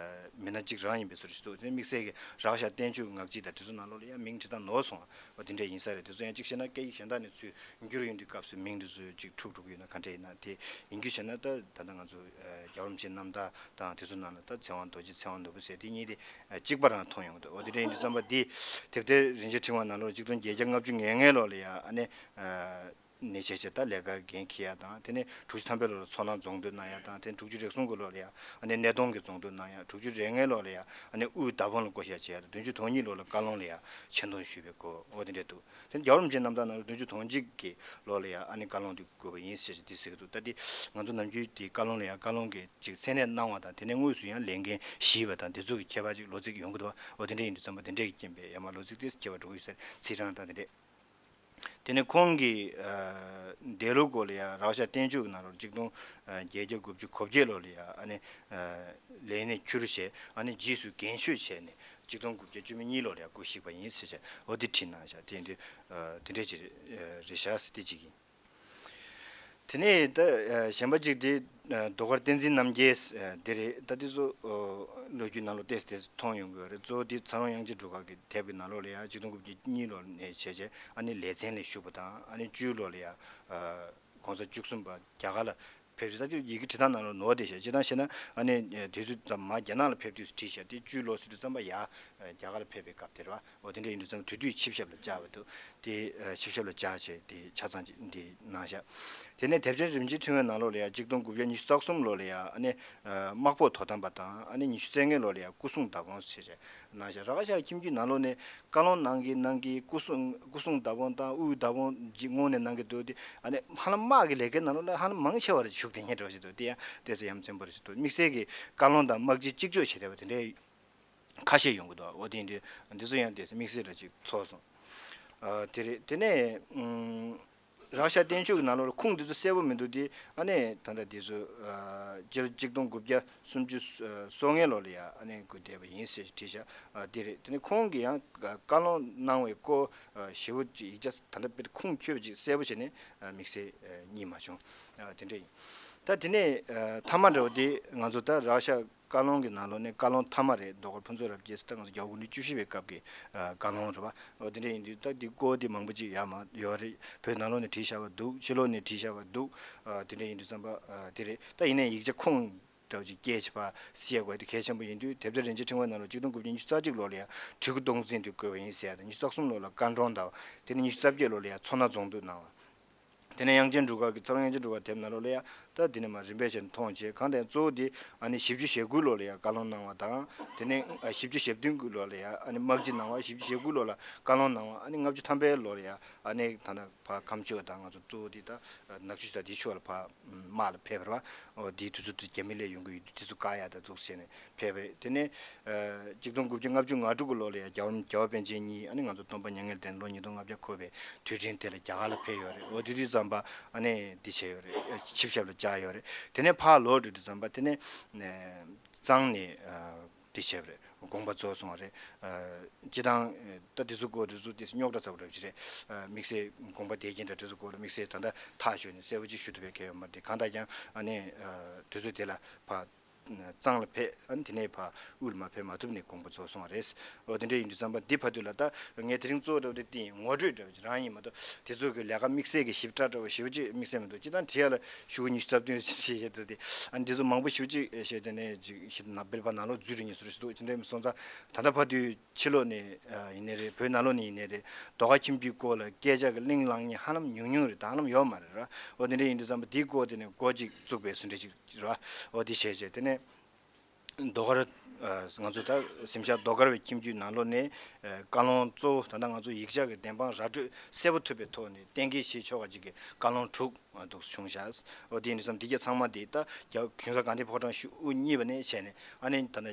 མི་སྣ་གཅིག་རང་ཡིན་པའི་བཟོ་འདྲ་ཞིག་འདུག་དེ་དམིགས་བསལ་གྱི་རག་ཤ་བསྟན་བཅོས་ངག་བྱེད་དང་དེ་ཚོ་ནང་ལོགས་ལ་ཡང་མིང་བྲིས་སྟངས་ནོར་སོང་བ་དེ་འདྲ་ཡིན་ས་རེད། དེ་ཚོ་ཡང་གཅིག་བཤད་ན་སྐད་ཡིག་གཞན་དག་ནས་ཚུར་འགྱུར་ཡོང་དུས་སྐབས་སུ་མིང་དེ་ཚོ་ཅིག་འཁྲུག་འགྲོ་གི་ཡོད་ན་ག་འདྲ་ཡིན་ན། དེ་ཡིན་རྒྱུ་བྱས་ན་ད་ད་ལྟ་ང་ཚོ་རྒྱལ་བ་རིན་པོ་ཆེའི་རྣམ་ཐར་དང་དེ་ཚོ་ནང་ལ་ད་ཚེ་དབང་རྡོ་རྗེ་ཚེ་དབང་ནོར་བུ་ཟེར་དེ་གཉིས་དེ་གཅིག་པ་རང་མཐོང་ཡོང་གི་འདུག་འོ་དེ་འདྲ་ཡིན་དུས་ཙམ་པ་འདི་དེབ་ཐེར་རིན་ཆེན་ཕྲེང་བ་ནང་ལོགས་གཅིག་སྟོང་བརྒྱད་བརྒྱ་ལྔ་བཅུ་ང་ལྔའི་ལོ་ལ་ཡ་ཨ་ནི་ནས་བྱས་བྱས་ད་ལས་ཀ་འགན་འཁྱེར་ཡ་དང་། དེ་ནས་དྲུག་ཅུ་ཐམ་པའི་ལོ་ལ་མཚོ་སྣ་རྫོང་སྡོད་གནང་ཡ་དང་། དེ་ནས་དྲུག་ཅུ་རེ་གསུམ་གྱི་ལོ་ལ་ཡ་ཨ་ནི་སྣེ་གདོང་གི་རྫོང་སྡོད་གནང་ཡ། དྲུག་ཅུ་རེ་ལྔའི་ལོ་ལ་ཡ་ཨ་ནི་དབུས་མདའ་དཔོན་ལ་བསྐོ་བཞག་བྱས་ཡ་དང་། བདུན་ཅུ་དོན་གཉིས་ལོ་ལ་བཀའ་བློན་ལ་ཡ་ཆེ་མཐོང་ཞུས་པའི་སྐོར་འོ་དེ་འདྲ་འདུག་དེ་ནས་རྒྱལ་བ་རིན་པོ་ཆེའི་རྣམ་ཐར་ནང་ལ་བདུན་ཅུ་དོན་གཅིག་གི་ལོ་ལ་ཡ་ཨ་ནི་བཀའ་བློན་དུ་བསྐོས་པ་ཡིན་ཟེར་ཞིག་འདི་ཟེར་གྱི་འདུག་ད་འདི་ང་ཚོ་ནམ་རྒྱུན་དེ་བཀའ་བློན་ལ་ཡ་བཀའ་བློན་གྱི་ཅིག་མཚན་གནས་གནང་བ་དང་། དེ་ནས་དངོས་སུ་ཡང་ལས་འགན་བཞེས་པ་དང་། དེ་ཚོ་གི་ཁྱད་པར་ཅིག་ལོ་ཚིགས་ཡོང་གི་འདུག་འོ་དེ་འདྲ་ཡིན་དུས་ཙམ་པ་དེ་འདྲ་གི་རྐྱེན་པས་ཡར་མར་ལོ་ཚིགས་དེ་ཁྱད་པར་འགྲོ་གི་ཡོད་ས་རེད། ཚིག་གྲངས་དང་དེ་འདྲས། དེ་ནས་ཁོང་གི་ཨ་འདས་ལོ་སྐོར་ལ་ཡང་རག་ཤ་བསྟན་བཅོས་ཀྱི་ནང་ལོགས་གཅིག་སྟོང་བརྒྱད་བརྒྱ་དགུ་བཅུ་གོ་བརྒྱད་ལོ་ལ་ཡང་ཨ་ནི་ཨ་ལས་གནས་ཁྱུ་རུ་བྱས། ཨ་ནི་རྗེས་སུ་རྒན་ཤོས་བྱས་ནས་གཅིག་སྟོང་དགུ་བརྒྱ་བཅུ་མེད་གཉིས་ལོ་ལ་ཡང་སྐུ་གཤེགས་པ་ཡིན་ཟེར་བྱས་འོ་དེ་བྲིས་གནང་བཞག་དེ་ཡིན་དུས་ཨ་དེ་འདྲས་ཅིག་རེད་ཤག་ཟེར་དེ་གཅིག་ཡིན། དེ་ནས་ད་ཨ་གཞན་པ་གཅིག་དེ་ ཨ་ཟློས་གར་བསྟན་འཛིན་རྣམ་རྒྱལ། ཨ་འདི་རེད། ད་འདི་ཚོ་ཨ་ལོ་རྒྱུས་ནང་ལོགས་ཏོག་ཙམ་མཐོང་ཡོང་གི་ཡོད་རེད། གཙོ་བོ་འདི་ཚ་རོང་དབྱངས་ཅན་སྒྲོལ་དཀར་གྱི་དེབ་ཀྱི་ནང་ལོགས་ལ་ཡ་ཆིག་སྟོང་དགུ་བརྒྱ་གཉིས་ལོ་ནས་བྱས་བྱས་ཨ་ནི་ལེ་ཚན་ལ་ཞུགས་པ་དང་། ཨ་ནི་བཅུའི་ལོ་ལ་ཡ་ཨ་གོང་ས་བཅུ་གསུམ་པ་རྒྱ་གར་ལ་ཕེབས་དུས། ད་དེ་ཡི་གེ་བྲིས་སྟངས་ནང་ལ་ནོར་བསྡད་ཤག་སྤྱིར་བཏང་བཤད་ན་ཨ་ནི་དུས་ཚོད་ཙམ་མ་རྒྱ་ནག་ལ་ཕེབས་དུས་སུ་བྲིས་ཤག་དེ་བཅུའི་ལོ་ཟེར་དུས་ཙམ་པ་ཡ་རྒྱ་གར་ལ་ཕེབས་པའི་སྐབས་དེ་རེད་པ། འོ་དེ་འདྲ་ཡིན་དུས་ཙམ་དུས་དུས་ཆིབས་ཞབས་ལ་བཅར་བ་འདུག་དེ་ཨ་ཆིབས་ཞབས་ལ་བཅར་བྱས་དེ་ཆ་ཚང་ཅིག་འདི་གནང་ཤག་དེ་ནས་དེབ་ཆེན་རིན་ཆེན་ཕྲེང་བའི་ནང་ལོགས་ལ་ཡ་ཆིག་སྟོང་དགུ་བརྒྱ་ཉི་ཤུ་རྩ་གསུམ་ལོ་ལ་ཡ་ཨ་ནི་ཨ་དམག་དཔོན་དོ་དམ་པ་དང་། ཨ་ནི་ཉི་ཤུ་རྩ་ལྔའི་ལོ་ལ་ཡ་སྐུ་སྲུང་བདག་དབང་ཟེར་བྱས་གནང་ཤག་ར་ཁ་ཤ་ཁྱིམ་རྒྱུད་ནང་ལོགས་ནས་བཀའ་ལུང་གནང་གིན་གནང་གིན་སྐུ་སྲུང་སྐུ་སྲུང་བདག་དབང་དང་དབུས་བདག་དབང་ཅིག་སྔོན་ནས་གནང་གི་འདུག་དེ་ཨ་ནི་ཧ་ལམ་དམག་གི་ལས་ཀའི་ནང་ལོགས་ལ་ཧ་ལམ་མང་ཆེ་བ་རེ་ཞུགས་བསྡད་མཁན་འདྲ་བ་ཞིག་འདུག་དེ་ཡང་ཏོག་ཙམ་ཡ་མཚན་པོ་རེ་ཞིག་འདུག་དམིགས་བསལ་གྱི་བཀའ་ལུང་དང་དམག་སྤྱི་གཅིག་ལྕོགས་བྱེད་བསྡད་པ་དེ་འདྲའི་ཁ་ཤས་ཡོང་གི་འདུག་འོ་དེ་འདི་འདི་ཚོ་ཡང་ཏོག་ཙམ་དམིགས་བསལ་འདྲ་ཅིག་ཚོར་སོང་། ཨ་དེ་རེད། དེ་ནས་ཨུམ། ར་ཤ་བསྟན་བཅོས་ཀྱི་ནང་ལོགས་ལ་ཁུངས་འདི་ཚོ་གསལ་པོ་མི་འདུག་དེ་ཨ་ནི་ད་ལྟ་འདི་ཚོ་ཨ་སྤྱིར་ཆིག་སྟོང་དགུ་བརྒྱ་སུམ་ཅུ་སོ་ལྔའི་ལོ་ལ་ཡ་ཨ་ནི་བརྒྱུད་བསྡད་པ་ཡིན་ཟེར་བྲིས་ཤག་ཨ་དེ་རེད། དེ་ནི་ཁོང་གིས་ཡང་བཀའ་ལུང་གནང་བའི་སྐོར་ཨ་ཞེ་པོ་ཅིག་ཡིག་ཆ་ད་ལྟ་དཔེ་ཁུངས་འཁྱོལ་བ་ཅིག་གསལ་པོ་བྱས་ནས་ཨ་དམིགས་བསལ་ཨ་རྙེད་མ་བྱུང་། ཨ་དེ་འདྲ་ཡིན། ད་དེ་ནས་ཨ་མཐའ་མ་འདྲ་བོ་དེ་ང་ཚོ་ད་ར་ཤ་བཀའ་ལུང་གི་ནང་ལོགས་ནས་བཀའ་ལུང་མཐའ་མ་རེད། ཟློས་གར་ཕུན་ཚོགས་རབ་རྒྱས་ཟེར། ད་ང་ཚོ་རྒྱལ་བ་སྐུ་ཕྲེང་བཅུ་བཞི་པའི་སྐབས་ཀྱི་ཨ་བཀའ་ལུང་རེད་པ། འོ་དེ་འདྲ་ཡིན་དུས་ད་འདི་སྐོར་དེ་མང་པོ་ཅིག་ཡོད་མ་ཡོད་རེད། བོད་ནང་ལོགས་ནས་བྲིས་བཞག་པ་འདུག་ཕྱི་ལོགས་ནས་བྲིས་བཞག་པ་འདུག་ཨ་དེ་འདྲ་ཡིན་དུས་ཙམ་པ་ཨ་དེ་རེད། ད་ཡིན་ནའི་ཡིག་ཆ་ཁུངས་འདྲ་བོ་ཅིག་སྐྱེལ་བྱེད་པ་བཤད་དགོས་དེ་གལ་ཆེན་པོ་ཡིན་དུས། དེབ་ཐེར་རིན་ཆེན་ཕྲེང་བའི་ནང་ལོགས་ཆིག་སྟོང་དགུ་བརྒྱ་ཉི་ཤུ་རྩ་གཅིག་ལོ་ལ་ཡང་གྲི་གུ་གདུང་འཛིན་དུ་བཀོད་པ་ཡིན་ཟེར་ཡ་དང་། ཉི་ཤུ་རྩ་གསུམ་ལོ་ལ་བཀའ་འགྲོན་དང་། དེ་ནས་ཉི་ཤུ་རྩ་བརྒྱད་ལོ་ལ་ཡང་མཚོ་སྣ་རྫོང་དུ་གནང་བ། དེ་ནས་དབྱངས་ཅན་སྒྲོལ་དཀར་གྱི་ཚ་རོང་དབྱངས་ཅན་སྒྲོལ་དཀར་དེབ་ནང་ལོགས་ལ་ཡང་ད་དེ་ནས་མར་རིམ་པས་བྱས་ནས་མཐོང་བྱས། གང་ལྟར་གཙོ་བོ་དེ་ཨ་ནི་བཞི་བཅུ་ཞེ་དགུ་ལོ་ལ་ཡང་བཀའ་ལུང་གནང་བ་དང་། དེ་ནས་ཨ་བཞི་བཅུ་ཞེ་བདུན་ལོ་ལ་ཡང་ཨ་ནི་དམག་སྤྱི་གནང་བ། བཞི་བཅུ་ཞེ་དགུ་ལོ་ལ་བཀའ་ལུང་གནང་བ། ཨ་ནི་ལྔ་བཅུ་ཐམ་པའི་ལོ་ལ་ཡང་ཨ་ནི་ད་ལྟ་ཕར་ཁམས་ཕྱོགས་དང་ང་ཚོ་གཙོ་བོ་དེ་ད་ནག་ཆུ་དང་དེ་ཕྱོགས་ལ་ཕར་དམག་ལ་ཕེབས་པ་རེད་པ། འོ་དེའི་དུས་ཚོད་དུ་རྒྱ་མི་སླེབས་ཡོང་གི་ཡོད་དུས་དེ་ཚོ་བཀག་ཡ་དང་འདུག་སེ་བྱས་ནས་ཕེབས་པ་རེད། དེ་ནས་ཨ་ཆིག་སྟོང་དགུ་བརྒྱ་ལྔ་བཅུ་ང་དྲུག་གི་ལོ་ལ་ཡང་རྒྱལ་བ་རྒྱལ་བ་པཎ་ཆེན་ཉིད་ཨ་ནི་ང་ཚོ་སྟོན་པ་མྱ་ངན་ལས་འདས་ལོ་ཉིས་སྟོང་ལྔ་བརྒྱ་འཁོར་བའི་དུས་དྲན་དེ་ལ་རྒྱ་གར་ལ་ཕེབས་ཡོད་རེད། འོ་དེ་དུས་ཙམ་པ་ཨ་ནི་འདི་བྱས་ཡོད་རེད། ཨ་ཆིབས་ཞབས་ལ་བཅར་ཡོད་རེད། དེ་ནས་ཕར་ལོག་འགྲོ་དུས་ཙམ་པ་དེ་ནས་ཨ་གཙང་ནས་ཨ་འདི་བྱས་པ་རེད། དགོངས་པ་རྫོགས་སོང་བ་རེད། ཨ་སྤྱིར་བཏང་ཨ་ད་དེ་ཚོ་སྐོར་དེ་ཚོ་དེ་རྙོག་དྲ་ཚ་པོ་འདྲ་བོ་ཅིག་རེད། ཨ་དམིགས་བསལ་དགོངས་པ་དེ་རྐྱེན་འདྲ་དེ་ཚོ་སྐོར་ལ་དམིགས་བསལ་ད་ལྟ་ཐག་ཆོད་ནས་གསལ་པོ་ཅིག་ཞུ་ཐུབ་པའི་གལ་ཡོད་མ་རེད་དེ། གང་ལྟར་ཀྱང་ཨ་ནི་ཨ་དུས་ཚོད་དེ་ལ་ཕར་གཙང་ལ་ཕེབས། ཨ་ནི་དེ་ནས་ཕར་དབུས་ལ་མར་ཕེབས་མ་ཐུབ་ནས་དགོངས་པ་རྫོགས་སོང་བ་རེད། འོ་དེ་འདྲ་ཡིན་དུས་ཙམ་པ་འདི་བར་དུ་ལ་ད་ངས་དེ་རིང་གཙོ་བོ་འདྲ་བོ་དེ་བསྟན་ངོ་སྤྲོད་འདྲ་བོ་ཅིག་རང་ཡིན་མ་གཏོགས། དེ་ཚོ་གི་ལས་ཀ་དམིགས་བསལ་གྱི་ཞིབ་ཕྲ་འདྲ་བོ་ཞེ་པོ་ཅིག་དམིགས་བསལ་མི་འདུག་སྤྱིར་བཏང་བྲིས་ཡ་ལ་ཤོག་གུ་ཉི་ཤུ་རྩ་བདུན་ཞེས་བཤད་འདུག་སྟེ། ཨ་ནི་དེ་ཚོ་མང་པོ་ཞེ་པོ་ཅིག་བཤད་དེ་ནས་ཅིག་ཞིབ་ན་སྤེལ་པ་ནང་ལོགས་འཛུལ་རེ་ཉེ་སུ་རེ་ཞིག་འདུག་དེ་འདྲ་མི་སོང་ཙང་ད་ལྟ་བར་དུ་ཕྱི་ལོགས་ནས་ཨ་ཡིན་ནའི་རེད། བོད་ནང་ལོགས་ནས་ཡིན་ནའི་རེད། ཟློས་གར་ཁྱིམ་རྒྱུད་སྐོར་ལ་སྐད་ཆ་གི་གླེང་ལངས་མཁན་ཧ་ལམ་ཉུང་ཉུང་རེད། ད་ཧ་ལམ་ཡོད་མ་རེད་ར། འོ་དེ་འདྲ་ཡིན་དུས་ཙམ་པ་འདིའི་སྐོར་དེ་ནས་འགོ་ཅིག་བཙུགས་པའི་སུ་འདྲ་ཅིག་ར། འོ་དེ་བྱས་བྱས་དེ་ནས་ཟློས་གར་ཨ་ང་ཚོ་ད་གཟིམ་ཤག་ཟློས་གར་བའི་ཁྱིམ་རྒྱུད་ནང་ལོགས་ནས་ཨ་བཀའ་ལུང་གཙོ་བོ་ད་ལྟ་ང་ཚོ་ཡིག་ཆ་གི་བདེན་དཔང་ར་སྤྲོད་གསལ་པོ་ཐུབ་པའི་ཐོག་ནས་གཏན་འཁེལ་བྱེད་ཆོག་པ་ཅིག་གི་བཀའ་ལུང་དྲུག་འདུག་བྱུང་ཤག་འོ་དེ་ཡིན་དུས་ཙམ་དེ་གྱད་ཚང་མ་དེ་ད་རྒྱ་གཞུང་ས་དགའ་ལྡན་ཕོ་བྲང་ཞུ་དབུ་བརྙེས་པ་ནས་བྱས་ནས་ཨ་ནི་ད་ནི་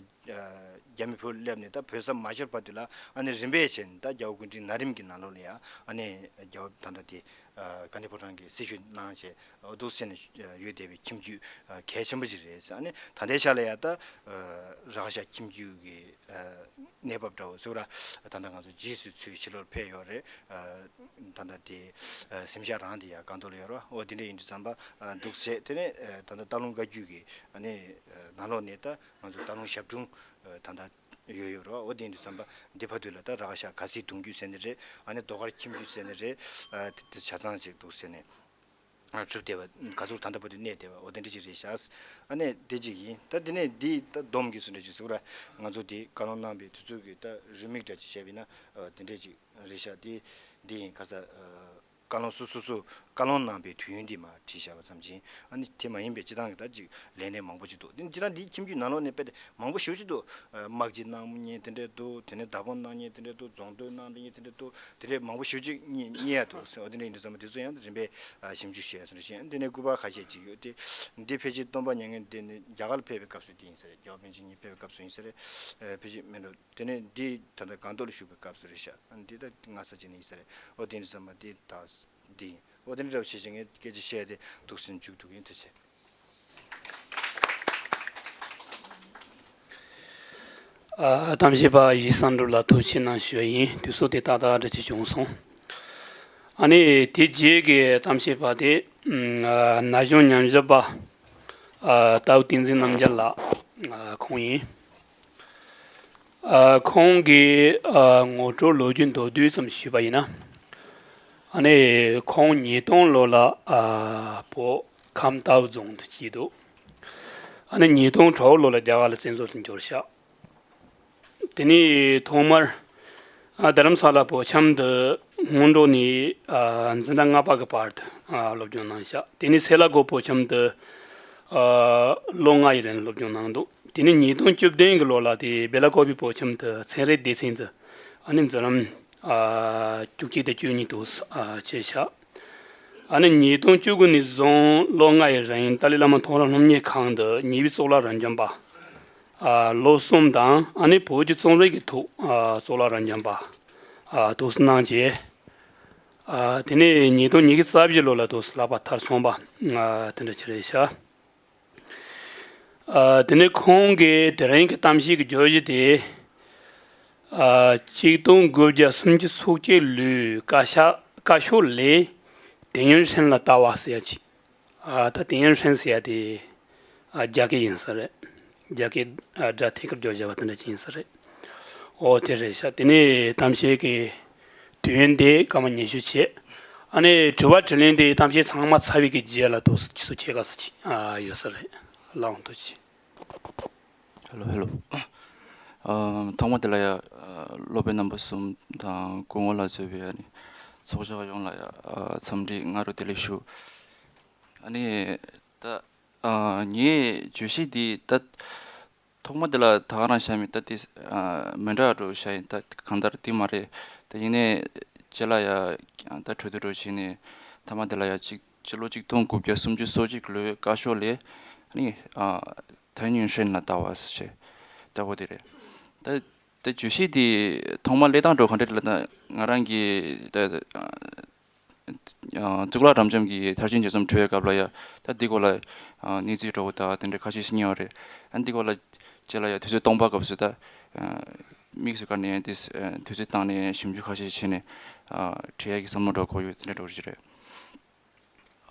རྒྱ་མི་བུ་སླེབས་ནས་ད་བོད་ས་མ་ཤོར་བར་དུ་ལ་ཨ་ནི་རིམ་པས་བྱས་ནས་ད་རྒྱལ་བ་སྐུ་ཕྲེང་ན་རིམ་གྱི་ནང་ལོགས་ལ་ཡ་ཨ་ནི་རྒྱལ་བ་ད་ལྟ་དེ་དགའ་ལྡན་ཕོ་བྲང་གི་སྲི་ཞུ་གནང་བྱས་འདུག་སེ་ནས་ཡོད་བསྡད་པའི་ཁྱིམ་རྒྱུད་གལ་ཆེན་པོ་ཅིག་རེད། ཨ་ནི་ད་ལྟའི་ཆ་ལ་ཡ་ད་ར་ཤ་ཁྱིམ་རྒྱུད་ཀྱི་གནས་བབ་འདྲ་བོ་ཟེར་བ་ར། ད་ལྟ་ང་ཚོ་རྗེས་སུ་ཚུར་ཕྱི་ལོགས་ཕེབས་ཡོད་རེད། ད་ལྟ་དེ་གཟིམ་ཤག་རང་དེ་ཡ་སྒང་ཏོག་ལ་ཡོད་རེད་བ། འོ་དེ་འདྲ་ཡིན་དུས་ཙམ་པ་འདུག་སེ་དེ་ནས་ད་ལྟ་སྟག་ལུང་བཀའ་བརྒྱུད་ཀྱི་ནང་ལོགས་ནས་ད་ང་ཚོ་སྟག་ལུང་ཞབས་དྲུང་ད་ལྟ་ཡོད་ཡོད་རེད་བ། འོ་དེ་ཡིན་དུས་ཙམ་པ་འདི་བར་དུ་ལ་ད་ར་ཤ་ག་སིའི་གདུང་རྒྱུད་ཟེར་ནི་རེད། ཨ་ནི་ཟློས་གར་ཁྱིམ་རྒྱུད་ཟེར་ནི་རེད། དེ་དེ་ཆ་ཚང་ཅིག་འདུག་སེ་ནས་གྲུབ་བསྡད་པ་ག་ཚོད་ད་ལྟ་བར་དུ་གནས་བསྡད་པ་འོ་དེ་འདྲ་ཅིག་རེད་ཤག་ཨ་ནི་དེ་ཅིག་ཡིན། ད་དེ་ནས་འདི་ད་སྡོམ་གྱི་སུ་འདྲ་ཅིག་ཟེར་བ་ར། ང་ཚོ་དེ་བཀའ་སློབ་གནང་བའི་དུས་ཚོད་ཀྱི་ད་རེའུ་མིག་འདྲ་ཅིག་བྱས་པ་ཡིན་ན་དེ་འདྲ་ཅིག་རེད་ཤག་དེ་འདི་ཡིན་ཁ་ས། བཀའ་སློབ་སོ་སོ་སོ་བཀའ་སློབ་གནང་པའི་དུས་ཡུན་འདི་མར་བྲིས་བཞག་པ་ཙམ་གྱིས། ཨ་ནི་དེ་མ་ཡིན་པའི་སྤྱིར་བཏང་གི་ད་ཅིག་ལས་སྣེ་མང་པོ་ཅིག་འདུག་དེ་སྤྱིར་བཏང་འདིའི་ཁྱིམ་རྒྱུད་ནང་ལོགས་ནས་དཔེ་དེ་མང་པོ་ཞེ་པོ་ཅིག་འདུག་དམག་སྤྱི་གནང་མཁན་དེ་འདྲ་འདུག་དེ་ནས་བདག་དབང་གནང་མཁན་དེ་འདྲ་འདུག་རྫོང་སྡོད་གནང་མཁན་དེ་འདྲ་འདུག་དེ་འདྲའི་མང་པོ་ཞེ་པོ་ཅིག་རྙེད་རྙེད་ཡ་འདུག་ཟེར། འོ་དེ་འདྲ་ཡིན་དུས་ཙམ་པ་དེ་ཚོ་ཡང་རིམ་པས་ཞིབ་འཇུག་བྱས་ཟེར་བཞིན་འདི་ནས་སྐུ་པར་ཁ་ཤས་ཅིག་ཡོད་དེ། འདི་ཕལ་ཆེར་སྟོན་པ་མྱ་ངན་འདས་ནས་རྒྱ་གར་ལ་ཕེབས་པའི་སྐབས་སུ་དེ་ཡིན་ས་རེད། རྒྱལ་བ་པཎ་ཆེན་ཉིད་ཕེབས་པའི་སྐབས་སུ་ཡིན་ས་རེད། ཕལ་ཆེར་མིན་འགྲོ། དེ་ནས་འདི་ད་ལྟ་སྒང་ཏོག་ལ་བཞུགས་པའི་སྐབས་སུ་རེད་ཤག་འདི་ད་སྔ་ས་ཅིག་ནས་ཡིན་ས་རེད། འོ་དེ་ཡིན་དུས་ཙམ་པ་འདི་ད་འདི་ཡིན། འོ་དེ་འདྲ་བྱས་བྱས་ངས་སྐད་ཆ་བཤད་དེ་འདུག་སེ་མཇུག་བསྡུ་གི་ཡིན། ཐུགས་རྗེ་ཆེ། ཨ་གཏམ་བཤད་པ་ཡིག་བཟང་འགྲུབ་ལ་ཐུགས་རྗེ་ཆེ་གནང་ཞུ་ཡ་ཡིན། དུས་ཚོད་དེ་ཏག་ཏག་འདྲ་ཅིག་བྱུང་སོང་། ཨ་ནི་དེ་རྗེས་ཀྱི་གཏམ་བཤད་པ་དེ་ཨ་ན་གཞོན་ཉམས་ཞིབ་པ་ ཨ། རྟའུ་བསྟན་འཛིན་རྣམ་རྒྱལ་ལགས། ཨ། ཁོང་ཡིན། ཨ། ཁོང་གི་ཨ་ངོ་སྤྲོད་ལོ་རྒྱུས་མདོར་བསྡུས་ཙམ་ཞུས་པ་ཡིན་ན། ཨ་ནི་ཁོང་ཉིས་སྟོང་ལོ་ལ་ཨ་བོད་ཁམས་རྟའུ་རྫོང་དུ་སྐྱེས་འདུག་ཨ་ནི་ཉིས་སྟོང་དྲུག་ལོ་ལ་རྒྱ་གར་ལ་བཙན་བྱོལ་དུ་འབྱོར་ཤག་དེ་ནས་ཐོག་མར་ཨ་རྡ་རམ་ས་ལ་བོད་ཁྱིམ་དུ་སྔོན་འགྲོ་ནས་ཨ་འཛིན་གྲྭ་ལྔ་པ་གི་བར་དུ་ཨ་སློབ་སྦྱོང་གནང་ཤག་དེ་ནས་སེ་ལ་ཀོ་བོད་ཁྱིམ་དུ་ཨ་ལོ་ལྔ་ཡི་རིང་སློབ་སྦྱོང་གནང་འདུག་དེ་ནས་ཉིས་སྟོང་བཅུ་བདུན་གི་ལོ་ལ་དེ་བེ་ལ་ཀོ་བི་བོད་ཁྱིམ་དུ་ཚན་རིག་སྡེ་ཚན་དུ་ཨ་ནི་འཛིན་རིམ་ཨ་བཅུ་གཅིག་དང་བཅུ་གཉིས་དུ་ཨ་བྱས་ཤག་ཨ་ནི་ཉིས་སྟོང་བཅུ་དགུ་ནས་བཟུང་ལོ་ལྔ་ཡི་རིང་ཏཱ་ལའི་བླ་མ་མཐོང་རིམ་སློབ་གཉེར་ཁང་དུ་ཉེ་བའི་གཙུག་ལག་རབ་འབྱམས་པ་ཨ་ལོ་གསུམ་དང་། ཨ་ནི་བོད་ཀྱི་རྩོམ་རིག་གི་ཐོག་ཨ་གཙུག་ལག་རབ་འབྱམས་པ་ཨ་དུ་གནང་རྗེས། ཨ་དེ་ནས་ཉིས་སྟོང་ཉི་ཤུ་རྩ་བཞི་ལོ་ལ་དུ་ལྷག་པ་མཐར་སོན་པ་ཨ་དེ་འདྲ་ཅིག་རེད་ཤག་ཨ་དེ་ནས་ཁོང་གིས་དེ་རིང་གི་གཏམ་བཤད་ཀྱི་བརྗོད་གཞི་དེ། ཨ་གཅིག་སྟོང་དགུ་བརྒྱ་སུམ་ཅུ་སོ་གཅིག་ལོའི་བཀའ་ཤག་བཀའ་ཤོག་ལས་ཏིང་ཡོན་ཧྲེང་ལ་ལྟ་བ་ཟེར་ཡ་ཅིག་ཨ་ད་ཏིང་ཡོན་ཧྲེང་ཟེར་ཡ་དེ་ཨ་རྒྱ་སྐད་ཡིན་ས་རེད། རྒྱ་སྐད་ཨ་སྒྲ་ཐད་ཀར་བརྗོད་བྱ་བ་དེ་འདྲ་ཅིག་ཡིན་ས་རེད། ཨོ་དེ་རེད་ཤག་དེ་ནས་གཏམ་བཤད་ཀྱི་དུས་ཡུན་དེ་སྐར་མ་ཉི་ཤུ་བྱས། ཨ་ནི་དྲི་བ་དྲིས་ལན་དེ་གཏམ་བཤད་ཚང་མ་ཚར་བའི་གི་རྗེས་ལ་དུ་སུ་ཁྱེད་ག་སུ་ཅིག་ཨ་ཡོད་ས་རེད། ལགས་འོང་དུ་ཅི། ཧེ་ལོ་ཧེ་ལོ། ཨ་ཐོག་མ་དེ་ལ་ཡ་ཨ་སློབ་དཔོན་རྣམ་པ་གསུམ་དང་སྐུ་ངོ་ལ་གཙོས་པའི་ཨ་ནི་ཚོགས་བཞག་ཡོངས་ལ་ཡ་ཨ་འཚམས་འདྲི་སྔ་དྲོ་བདེ་ལེགས་ཞུ། ཨ་ནི་ད་ཨ་ངའི་བརྗོད་གཞི་འདི་ད་ཐོག་མ་དེ་ལ་ད་ག་རང་བཤད་མི་ད་དེ་ཨ་མི་འདྲ་འགྲོ་བཤད་ཡིན། ད་གང་ལྟར་དེ་མ་རེད། ད་ཡིན་ནའི་རྗེས་ལ་ཡ་ད་གྲོས་བསྡུར་འགྲོ་བྱས་ནས་ཐ་མ་དེ་ལ་ཡ་གཅིག་ཕྱི་ལོ་གཅིག་སྟོང་དགུ་བརྒྱ་སུམ་ཅུ་སོ་གཅིག་ལོའི་བཀའ་ཤོག་ལས་ཨ་ནི་ཨ་ཐའེ་ཡོན་ཧྲེང་ལ་ལྟ་བ་ཟེར་བྱས་ལྟ་བུ་དེ་རེད། ད་ད་བརྗོད་གཞི་དེ་ཐོག་མ་སླེབས་སྟངས་འགྲོ་ག་འདྲ་རེད་ལབ་ན། ང་རང་གི་ད་ཨ་གཙུག་ལག་རབ་འབྱམས་ཀྱི་མཐར་ཕྱིན་རྒྱས་གསུམ་འབྲི་བའི་སྐབས་ལ་ཡ་ད་འདི་སྐོར་ལ་ཨ་གནས་ཚུལ་འདྲ་བོ་དང་དེ་འདྲ་ཁ་ཤས་ཤིག་རྙེད་པ་རེད། ཨ་འདི་སྐོར་ལ་རྗེས་ལ་ཡ་དུས་ཚོད་སྟོང་པ་སྐབས་སུ་ད་ཨ་དམིགས་སུ་བཀར་ནས་དེ་ཨ་དུས་ཚོད་བཏང་ནས་ཞིབ་འཇུག་ཁ་ཤས་བྱས་ནས་ཨ་བྲིས་ཡ་གི་བསམ་བློ་འདྲ་བོ་འཁོར་ཡོད། དེ་འདྲ་འདྲ་བོ་ཞིག་རེད།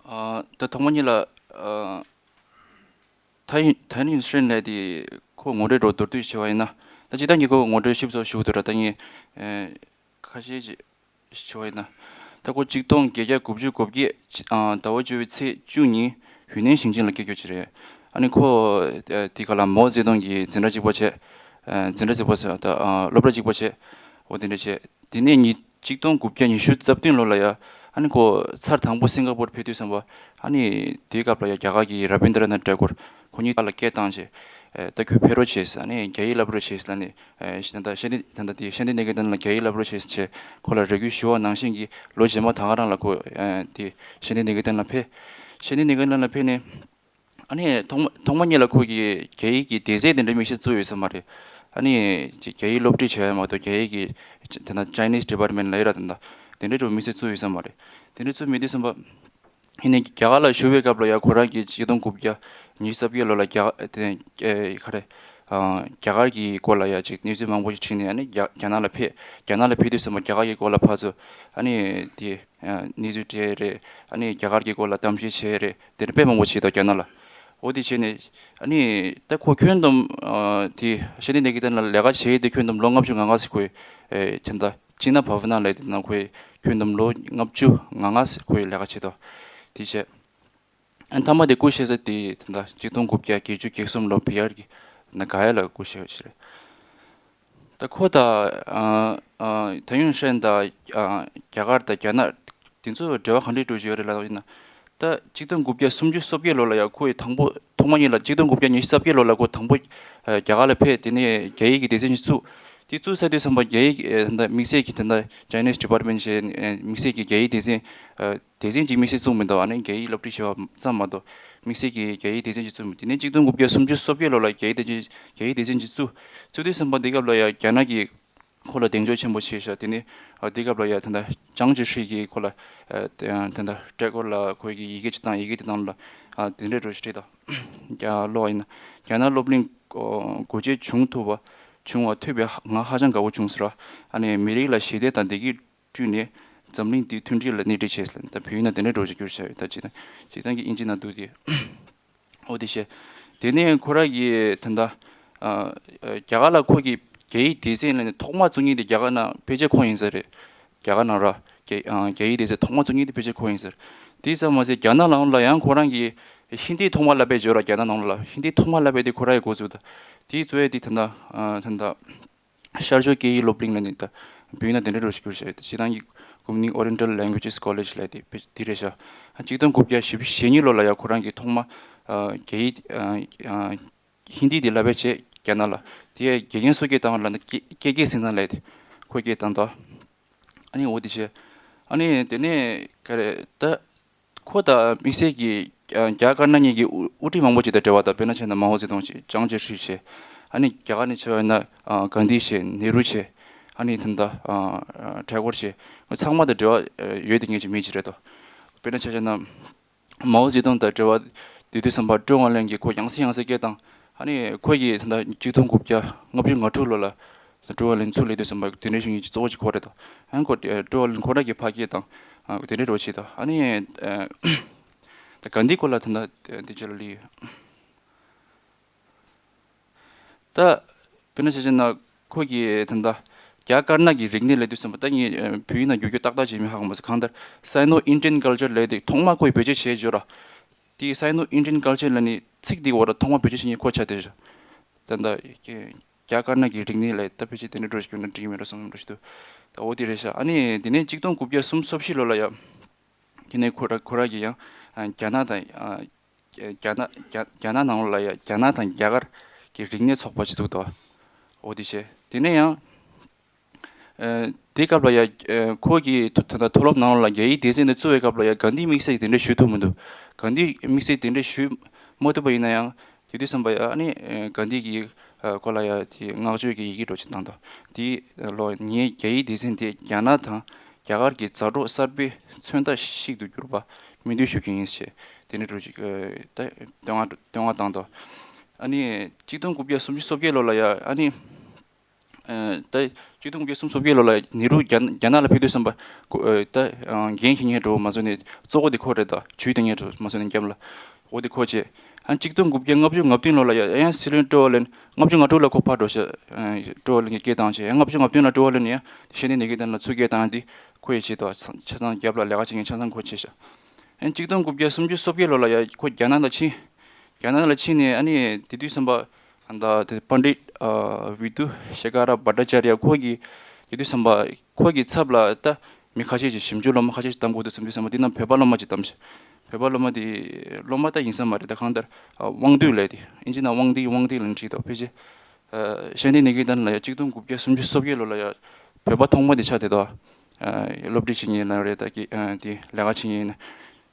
ཨ་ད་ཐོག་མ་ཉིད་ལ་ཨ་ཐའེ་ཐའེ་ཡོན་ཧྲེང་ལབ་དེ་ཁོ་ངོ་སྤྲོད་འདྲ་བོ་མདོར་བསྡུས་བྱས་པ་ཡིན་ན། ད་སྤྱིར་བཏང་གི་ཁོ་ངོ་སྤྲོད་ཞིབ་ཚགས་ཞུ་དགོས་འདུག་ར། ད་ངས་ཨ་ཁ་ཤས་ཅིག་ཞུ་བ་ཡིན་ན། ད་ཁོ་གཅིག་སྟོང་བརྒྱད་བརྒྱ་དགུ་བཅུ་གོ་བརྒྱད་ཨ་ཟླ་བ་བཅུ་པའི་ཚེས་བཅུ་ཉིན་ཡུན་ནན་ཞིང་ཆེན་ལ་སྐྱེས་རྒྱུ་ཅིག་རེད། ཨ་ནི་ཁོ་ཨ་དེ་ག་ལ་མའོ་ཙེ་ཏུང་གི་འཛིན་གྲྭ་གཅིག་པ་བྱས། ཨ་འཛིན་གྲྭ་གཅིག་པ་ཟེར་ད་ཨ་སློབ་གྲྭ་གཅིག་པ་བྱས། འོ་དེ་འདྲ་བྱས། དེ་ནས་ཉིས་གཅིག་སྟོང་དགུ་བརྒྱ་ཉི་ཤུ་རྩ་བདུན་ལོ་ལ་ཡ་ཨ་ནི་ཁོ་ཚར་དང་པོ་སིང་ག་པོར་ཕེབས་དུས་ཙམ་པ་ཨ་ནི་དེའི་སྐབས་ལ་ཡ་རྒྱ་གར་གྱི་ར་བིན་དྲ་ནཱཐ་ཏེ་གོར་ཁོ་གཉིས་ཀ་ལ་སྐད་བཏང་བྱས། ཨ་ད་ཁྱོད་ཕེབས་རོགས་བྱས་ཟེར། ཨ་ནི་རྒྱ་ཡིག་བསླབ་རོགས་བྱས་ཟེར་ལབ་ནས། ཨ་ད་ལྟ་ཤཱནྟི་ད་ལྟ་དེ་ཤཱནྟི་ནི་ཀེ་ཏན་ལ་རྒྱ་ཡིག་བསླབ་རོགས་བྱས་ཟེར་བྱས་ཁོ་ལ་རེ་སྐུལ་ཞུ་བ་ནང་བཞིན་གྱི་ལོ་རྗེས་མ་ད་ག་རང་ལ་ཁོ་ཨ་དེ་ཤཱནྟི་ནི་ཀེ་ཏན་ལ་ཕེབས། ཤཱནྟི་ནི་ཀེ་ཏན་ལ་ཕེབས་ནས། ཨ་ནི་ཐོག་མ་ཐོག་མ་ཉིད་ལ་ཁོ་གིས་རྒྱ་ཡིག་གི་སྡེ་ཚན་དེ་འདྲ་དམིགས་བསལ་བཙུགས་ཡོད་ས་མ་རེད། ཨ་ནི་ཅིག་རྒྱ་ཡིག་སློབ་ཁྲིད་བྱས་ཡ་མ་གཏོགས་རྒྱ་ཡིག་གི་དེ་ན་Chinese department ལ་ཡོད་ར། དེ་འདྲ་དེ་འདྲ་དེ་འདྲ་དེ་དམིགས་བསལ་བཙུགས་ཡོད་ས་མ་རེད། དེ་འདྲ་བཙུགས་མེད་དུས་ཙམ་པ། ཡིན་ནའི་རྒྱ་གར་ལ་བཞུགས་པའི་སྐབས་ལ་ཡ་ཁོ་རང་གིས་གཅིག་སྟོང་དགུ་བརྒྱ་ཉི་ཤུ་རྩ་བརྒྱད་ལོ་ལ་རྒྱ་དེ་ཨེ་ག་རེ་ཨ་རྒྱ་གར་གྱི་སྐོར་ལ་ཡ་ཅིག་གནས་ཚུལ་མང་པོ་ཞིག་བྲིས་ནས། ཨ་ནི་རྒྱ་རྒྱ་ནག་ལ་ཕེབས། རྒྱ་ནག་ལ་ཕེབས་དུས་ཙམ་པ་རྒྱ་གར་གྱི་སྐོར་ལ་ཕར་ཚུར་ཨ་ནི་དེ་ཨ་གནས་ཚུལ་སྤྲད་རེད། ཨ་ནི་རྒྱ་གར་གྱི་སྐོར་ལ་གཏམ་བཤད་བྱས་རེད། དེ་འདྲ་དཔེ་མང་པོ་བྱས་འདུག་རྒྱ་ནག་ལ། འོ་དེ་བྱས་ནས་ཨ་ནི་ད་ཁོ་ཁྱོན་བསྡོམས་ཨ་དེ་ཤཱནྟི་ནི་ཀེ་ཏན་ལ་ལས་ཀ་བྱས་དེ་ཁྱོན་བསྡོམས་ལོ་ལྔ་བཅུ་ང་ལྔ་ཟེར། ཁོས་ཨེ་ད་ལྟ་ཅི་ན་བྷ་ཝ་ན་ལབ་དེ་ན་ཁོས་ཁྱོན་བསྡོམས་ལོ་ལྔ་བཅུ་ང་ལྔ་ཟེར་ཁོས་ལས་ཀ་བྱས་འདུག་དེ་བྱས། ཨ་མཐའ་མ་དེ་སྐུ་གཤེགས་ས་དེ་ད་ལྟ་གཅིག་སྟོང་དགུ་བརྒྱ་བརྒྱད་ཅུ་གྱ་གསུམ་ལོ་བི་ཧར་གྱི་ན་ག་ཡ་ལ་སྐུ་གཤེགས་ཞིག་རེད། ད་ཁོ་དང་ཨ་ཨ་ཐའེ་ཡོན་ཧྲེང་དང་ཨ་རྒྱ་གར་དང་རྒྱ་ནག་དེ་ཚོ་འབྲེལ་བ་ག་འདྲས་འགྲོ་བཞིན་ཡོད་རེད་ལབ་ཡིན་ན། ད་གཅིག་སྟོང་དགུ་བརྒྱ་སུམ་ཅུ་སོ་བརྒྱད་ལོ་ལ་ཡ་ཁོ་ཡི་དང་པོ་ཐོག་མ་ཉིད་ལ་གཅིག་སྟོང་དགུ་བརྒྱ་ཉི་ཤུ་རྩ་བརྒྱད་ལོ་ལ་ཁོ་དང་པོ་ཨ་རྒྱ་གར་ལ་ཕེབས། དེ་ནས་རྒྱ་ཡིག་གི་སྡེ་ཚན་ཞིག་བཙུགས། དེ་བཙུགས་ཚར་དུས་ཙམ་པ་རྒྱ་ཡིག་ཨ་ད་ལྟ་དམིགས་བསལ་གྱི་ད་ལྟ་Chinese department ཞེས་ཨ་དམིགས་བསལ་གྱི་རྒྱ་ཡིག་སྡེ་ཚན་ཨ་སྡེ་ཚན་གཅིག་དམིགས་བསལ་བཙུགས་མི་འདུག་ཨ་ནི་རྒྱ་ཡིག་སློབ་ཁྲིད་བྱེད་པ་ཙམ་མ་གཏོགས་དམིགས་བསལ་གྱི་རྒྱ་ཡིག་སྡེ་ཚན་ཅིག་བཙུགས་མི། དེ་ནས་གཅིག་སྟོང་དགུ་བརྒྱ་སུམ་ཅུ་སོ་བརྒྱད་ལོ་ལ་རྒྱ་ཡིག་སྡེ་ཚན་རྒྱ་ཡིག་སྡེ་ཚན་ཅིག་བཙུགས། བཙུགས་དུས་ཙམ་པ་འདི་སྐབས་ལ་ཡ་རྒྱ་ནག་གིས་ཁོ་ལ་གདེང་འཇོག་ཆེན་པོ་བྱས་ཤག་དེ་ནས་ཨ་འདི་སྐབས་ལ་ཡ་ད་ལྟ་ཅང་ཅི་ཧྲི་གིས་ཁོ་ལ་ཨ་ད་ལྟ་ཀྲེ་ཀོར་ལ་ཁོ་གི་ཡི་གེ་ཅིག་བཏང་། ཡི་གེ་དེ་ནང་ལ་ཨ་དེ་འདྲའི་འགྲོ་ཞིག་བྲིས་དང་། རྒྱ་ཀློག་ཡིན་ན། རྒྱ་ནག་སློབ་གླིང་སྒོ་འབྱེད་བྱུང་ཐུབ་པ་བྱུང་བ་ཐོས་པའི་ང་ཧ་ཅང་དགའ་བོ་བྱུང་ཟེར་བ། ཨ་ནི་མི་རིགས་ལ་ཞི་བདེ་དང་བདེ་སྐྱིད་བསྐྲུན་ནས་འཛམ་གླིང་འདིའི་མཐུན་སྒྲིལ་ལ་སྣེ་ཁྲིད་བྱས་ཟེར། ད་བོད་ཡིག་ནང་དེ་འདྲའི་འགྲོ་ཞིག་བསྒྱུར་བྱས་ཡོད། ད་སྤྱིར་བཏང་སྤྱིར་བཏང་གི་དབྱིན་ཇི་ནང་འདུག་དེ། འོ་དེ་བྱས། དེ་ནས་ཁོ་རང་གིས་ད་ལྟ་ཨ་ཨ་རྒྱ་གར་ལ་ཁོ་གིས་རྒྱ་ཡིག་སྡེ་ཚན་ལ་ནི་ཐོག་མ་བཙུགས་མཁན་དེ་རྒྱ་གར་ནང་ཕལ་ཆེར་ཁོ་ཡིན་ས་རེད། རྒྱ་གར་ནང་ར་རྒྱ་ཨ་རྒྱ་ཡིག་སྡེ་ཚན་ཐོག་མ་བཙུགས་མཁན་དེ་ཕལ་ཆེར་ཁོ་ཡིན་ས་རེད། དེ་ཙམ་མ་ཟད་རྒྱ་ནག་ནང་ལ་ཡང་ཁོ་རང་གིས་ཧིན་དི་ཐོག་མ་བསླབ་པའི་བརྗོད་ར། རྒྱ་ནག་ནང་ལ་ཧིན་དི་ཐོག་མ་བསླབ་པའི་དེ་ཁོ་རང་གིས་འགོ་བཙུགས་ད། དེ་གཙོ་བོ་དེ་ད་ལྟ་ཨ་ད་ལྟ་ཤར་ཕྱོགས་སྐད་ཡིག་སློབ་གླིང་ལ་ནི་ད་བོད་ཡིག་ནང་དེ་འདྲ་རོ་ཞིག་གྱུར་ཤག་སྤྱིར་བཏང་གི་གོ་མིང་Oriental Languages College ལབ་དེ་དེ་རེད་ཤག་གཅིག་སྟོང་དགུ་བརྒྱ་བཞི་བཅུ་ཞེ་གཉིས་ལོ་ལ་ཡང་ཁོ་རང་གིས་ཐོག་མ་ཨ་རྒྱ་ཡིག་ཨ་ཨ་ཧིན་དི་དེ་བསླབ་པའི་ཆེད་རྒྱ་ནག་ལ་དེ་ཡང་དགེ་རྒན་སུ་སྐད་བཏང་བ་ལབ་ན་ཀེ་ཀེ་ཀེ་སེང་བཟང་ལབ་དེ་ཁོས་སྐད་བཏང་ད། ཨ་ནི་འོ་དེ་བྱས། ཨ་ནི་དེ་ནས་ག་རེ་ད། ཁོ་དང་དམིགས་བསལ་གྱི་ཨ་རྒྱ་དཀར་ནག་གཉིས་ཀྱི་དབུ་དབུ་ཁྲིད་མང་པོ་ཅིག་དང་འབྲེལ་བ་དང་། དཔེར་ན་བྱས་ན་མའོ་ཙེ་ཏུང་བྱས། ཅང་ཅེ་ཧྲི་བྱས། ཨ་ནི་རྒྱ་གར་ནས་ཕྱིན་པ་ཡིན་ན་ཨ་གྷན་དྷི་བྱས། ནེ་རུ་བྱས། ཨ་ནི་ད་ལྟ་ཨ་ཨ་ཊེ་གོར་བྱས། ཚང་མ་དང་འབྲེལ་བ་ཨ་ཡོད་དེ་ངེས་ཀྱི་མི་ཅིག་རེད་དོ། དཔེར་ན་ཆ་བཞག་ན་མའོ་ཙེ་ཏུང་དང་འབྲེལ་བ་དེ་དུས་ཙམ་པ་ཀྲོའུ་ཨན་ལན་གྱིས་ཁོ་ཡང་སེ་ཡང་སེ་སྐད་བཏང་། ཨ་ནི་ཁོ་གིས་ད་ལྟ་གཅིག་སྟོང་དགུ་བརྒྱ་ལྔ་བཅུ་ང་དྲུག་ལོ་ལ་ཀྲོའུ་ཨན་ལན་ཚུར་སླེབས་དུས་ཙམ་པ་དེ་འདྲའི་ཞུ་མཁན་གྱི་གཙོ་བོ་གཅིག་ཁོ་རེད་དོ། ཨ་ནི་ཁོ་ཀྲོའུ་ཨན་ལན་ཁོ་རང་གིས་ཕར་སྐད་བཏང་། ཨ་དེ་འདྲའི་རོ་བྱེད་དོ། ཨ་ནི་ཨ་ད་གྷན་དྷི་སྐོར་ལ་ད་ལྟ་དེ་ཅི་ལ་ལི། ད་དཔེར་ན་ཆ་བཞག་ན་ཁོ་གིས་ད་ལྟ་རྒྱ་དཀར་ནག་གི་རིག་གནས་ལབ་དུས་ཙམ་པ། ད་ངས་ཨ་བོད་ཡིག་ནང་བསྒྱུར་རྒྱུ་ཏག་ཏག་ཅིག་མི་ཧ་གོ་མ་སོང་། གང་ལྟར་Sino-Indian culture ལབ་དེ་ཐོག་མ་ཁོས་བེད་སྤྱོད་བྱས་བརྗོད་ར། དེ་Sino-Indian culture ལབ་ནི་ཚིག་དེའི་འོག་ལ་ཐོག་མ་བེད་སྤྱོད་བྱེད་མཁན་ཁོ་ཆགས་བསྡད་ཤག་ད་ལྟ་རྒྱ་དཀར་ནག་གི་རིག་གནས་ལབ་ད་ཕལ་ཆེར་དེ་འདྲ་འགྲོ་ཞིག་གྱུར་ན་འགྲིག་གི་མེད་འགྲོ་བསམ་འགྲོ་ཞིག་འདུག་ད་འོ་དེ་རེད་ཤག་ཨ་ནི་དེ་ནས་གཅིག་སྟོང་དགུ་བརྒྱ་སུམ་ཅུ་སོ་བཞི་ལོ་ལ་ཡ། དེ་ནས་ཁོ་ར་ཁོ་ར་གིས་ཡང་ཨ་རྒྱ་ནག་དང་ཨ་རྒྱ་ནག་རྒྱ་རྒྱ་ནག་ནང་ལོགས་ལ་ཡ་རྒྱ་ནག་དང་རྒྱ་གར་གྱི་རིག་གནས་ཚོགས་པ་ཅིག་བཙུགས་འདུག་འོ་དེ་བྱས། དེ་ནས་ཡང་ཨ་དེའི་སྐབས་ལ་ཡ་ཨ་ཁོ་གིས་ཐོ་ད་ལྟ་མཐོ་སློབ་ནང་ལོགས་ལ་རྒྱ་ཡིག་སྡེ་ཚན་དེ་བཙུགས་པའི་སྐབས་ལ་ཡ་གྷན་དྷི་དམིགས་བསལ་གྱི་དེ་འདྲ་ཞུ་ཐུབ་མི་འདུག་གྷན་དྷི་དམིགས་བསལ་དེ་འདྲ་ཞུ་མ་ཐུབ་པ་ཡིན་ན་ཡང་། དེ་དུས་ཙམ་པ་ཡ་ཨ་ནི་ཨ་གྷན་དྷི་གིས་ཨ་ཁོ་ལ་ཡ་དེ་བསྔགས་བརྗོད་ཀྱི་ཡི་གེ་འདྲ་ཅིག་བཏང་དོ། དེ་ལོ་ངའི་རྒྱ་ཡིག་སྡེ་ཚན་དེ་རྒྱ་ནག་དང་རྒྱ་གར་གྱི་མཛའ་གྲོགས་གསར་པའི་མཚོན་རྟགས་ཤིག་ཏུ་གྱུར་པ་སྨོན་འདུན་ཞུ་རྒྱུ་ཡིན་ཞེས་དེ་ནས་འདྲ་ཅིག་ཨ་ད་བསྟོད་བསྔགས་བསྟོད་བསྔགས་བཏང་དོ། ཨ་ནི་གཅིག་སྟོང་དགུ་བརྒྱ་སུམ་ཅུ་སོ་བརྒྱད་ལོ་ལ་ཡ་ཨ་ནི། ཨ་ད་གཅིག་སྟོང་དགུ་བརྒྱ་སུམ་ཅུ་སོ་བརྒྱད་ལོ་ལ་ནེ་རུ་རྒྱ་རྒྱ་ནག་ལ་ཕེབས་དུས་ཙམ་པ་ཁོ་ཨ་ད་ཨ་འགན་འཁྱེར་མཁན་འདྲ་བོ་མ་བཟོ་ནས་གཙོ་བོ་དེ་ཁོ་རེད། ད་ཇུས་འདོན་མཁན་འདྲ་བོ་མ་བཟོ་ནས་རྒྱབ་ལ་འོ་དེ་ཁོ་བྱས། ཨ་གཅིག་སྟོང་དགུ་བརྒྱ་ལྔ་བཅུ་ང་བདུན་ལོ་ལ་ཡ་ཡང་སྲིད་བློན་ཀྲོའུ་ཨན་ལན། ལྔ་བཅུ་ང་དྲུག་ལ་ཁོ་ཕར་འགྲོ་ཤག་ཨ་ཀྲོའུ་ཨན་ལན་གྱིས་སྐད་བཏང་བྱས། ཡང་ལྔ་བཅུ་ང་བདུན་ལ་ཀྲོའུ་ཨན་ལན་ཡང་ཤེས་ལྡན་ནེ་ཀེ་ཏན་ལ་ཚུར་སྐད་བཏང་དེ་ཁོ་ཡི་བྱས་དོ། ཆ་ཚང་རྒྱབ་ལ་ལས་ཀ་བྱེད་མཁན་ཆ་ཚང་ཁོ་བྱས་ཤག་ཨ་གཅིག་སྟོང་དགུ་བརྒྱ་སུམ་ཅུ་སོ་བརྒྱད་ལོ་ལ་ཡ་ཁོ་རྒྱ་ནག་ལ་ཕྱིན། རྒྱ་ནག་ལ་ཕྱིན་ནས་ཨ་ནི་དེ་དུས་ཙམ་པ་ཨ་ད་དེ་པཎྜི་ཏ་ཨ་བི་དུ་ཤེ་ཁ་ར་བྷ་ཏྲ་ཅཱརྱ་ཁོ་གིས་དེ་དུས་ཙམ་པ་ཁོ་གི་ཚབ་ལ་ད་མི་ཁ་ཤས་ཅིག་ཞིབ་འཇུག་སློབ་མ་ཁ་ཤས་ཅིག་བདམས་དགོས་འདུག་བསམ་དུས་ཙམ་པ་དེ་ནང་བོད་པ་སློབ་མ་ཅིག་བདམས་ཤག་བོད་པ་སློབ་མ་དེ་སློབ་མ་ད་ཡིན་ས་མ་རེད། ད་གང་ལྟར་ཨ་དབང་འདུས་ལབ་དེ་ཨིན་ཇི་ནང་དབང་འདུས་དབང་འདུས་ལབ་བྲིས་འདུག་ཕལ་ཆེར། ཨ་ཤེས་ལྡན་ནེ་ཀེ་ཏན་ལ་ཡ་གཅིག་སྟོང་དགུ་བརྒྱ་སུམ་ཅུ་སོ་བརྒྱད་ལོ་ལ་ཡ་བོད་པ་ཐོག་མ་དེ་ཆགས་བསྡད་དོ། ཨ་སློབ་ཁྲིད་བྱེད་མཁན་ལ་རེད། ད་ཀྱི་ཨ་དེ་ལས་ཀ་བྱེད་མཁན་ཡིན་ན།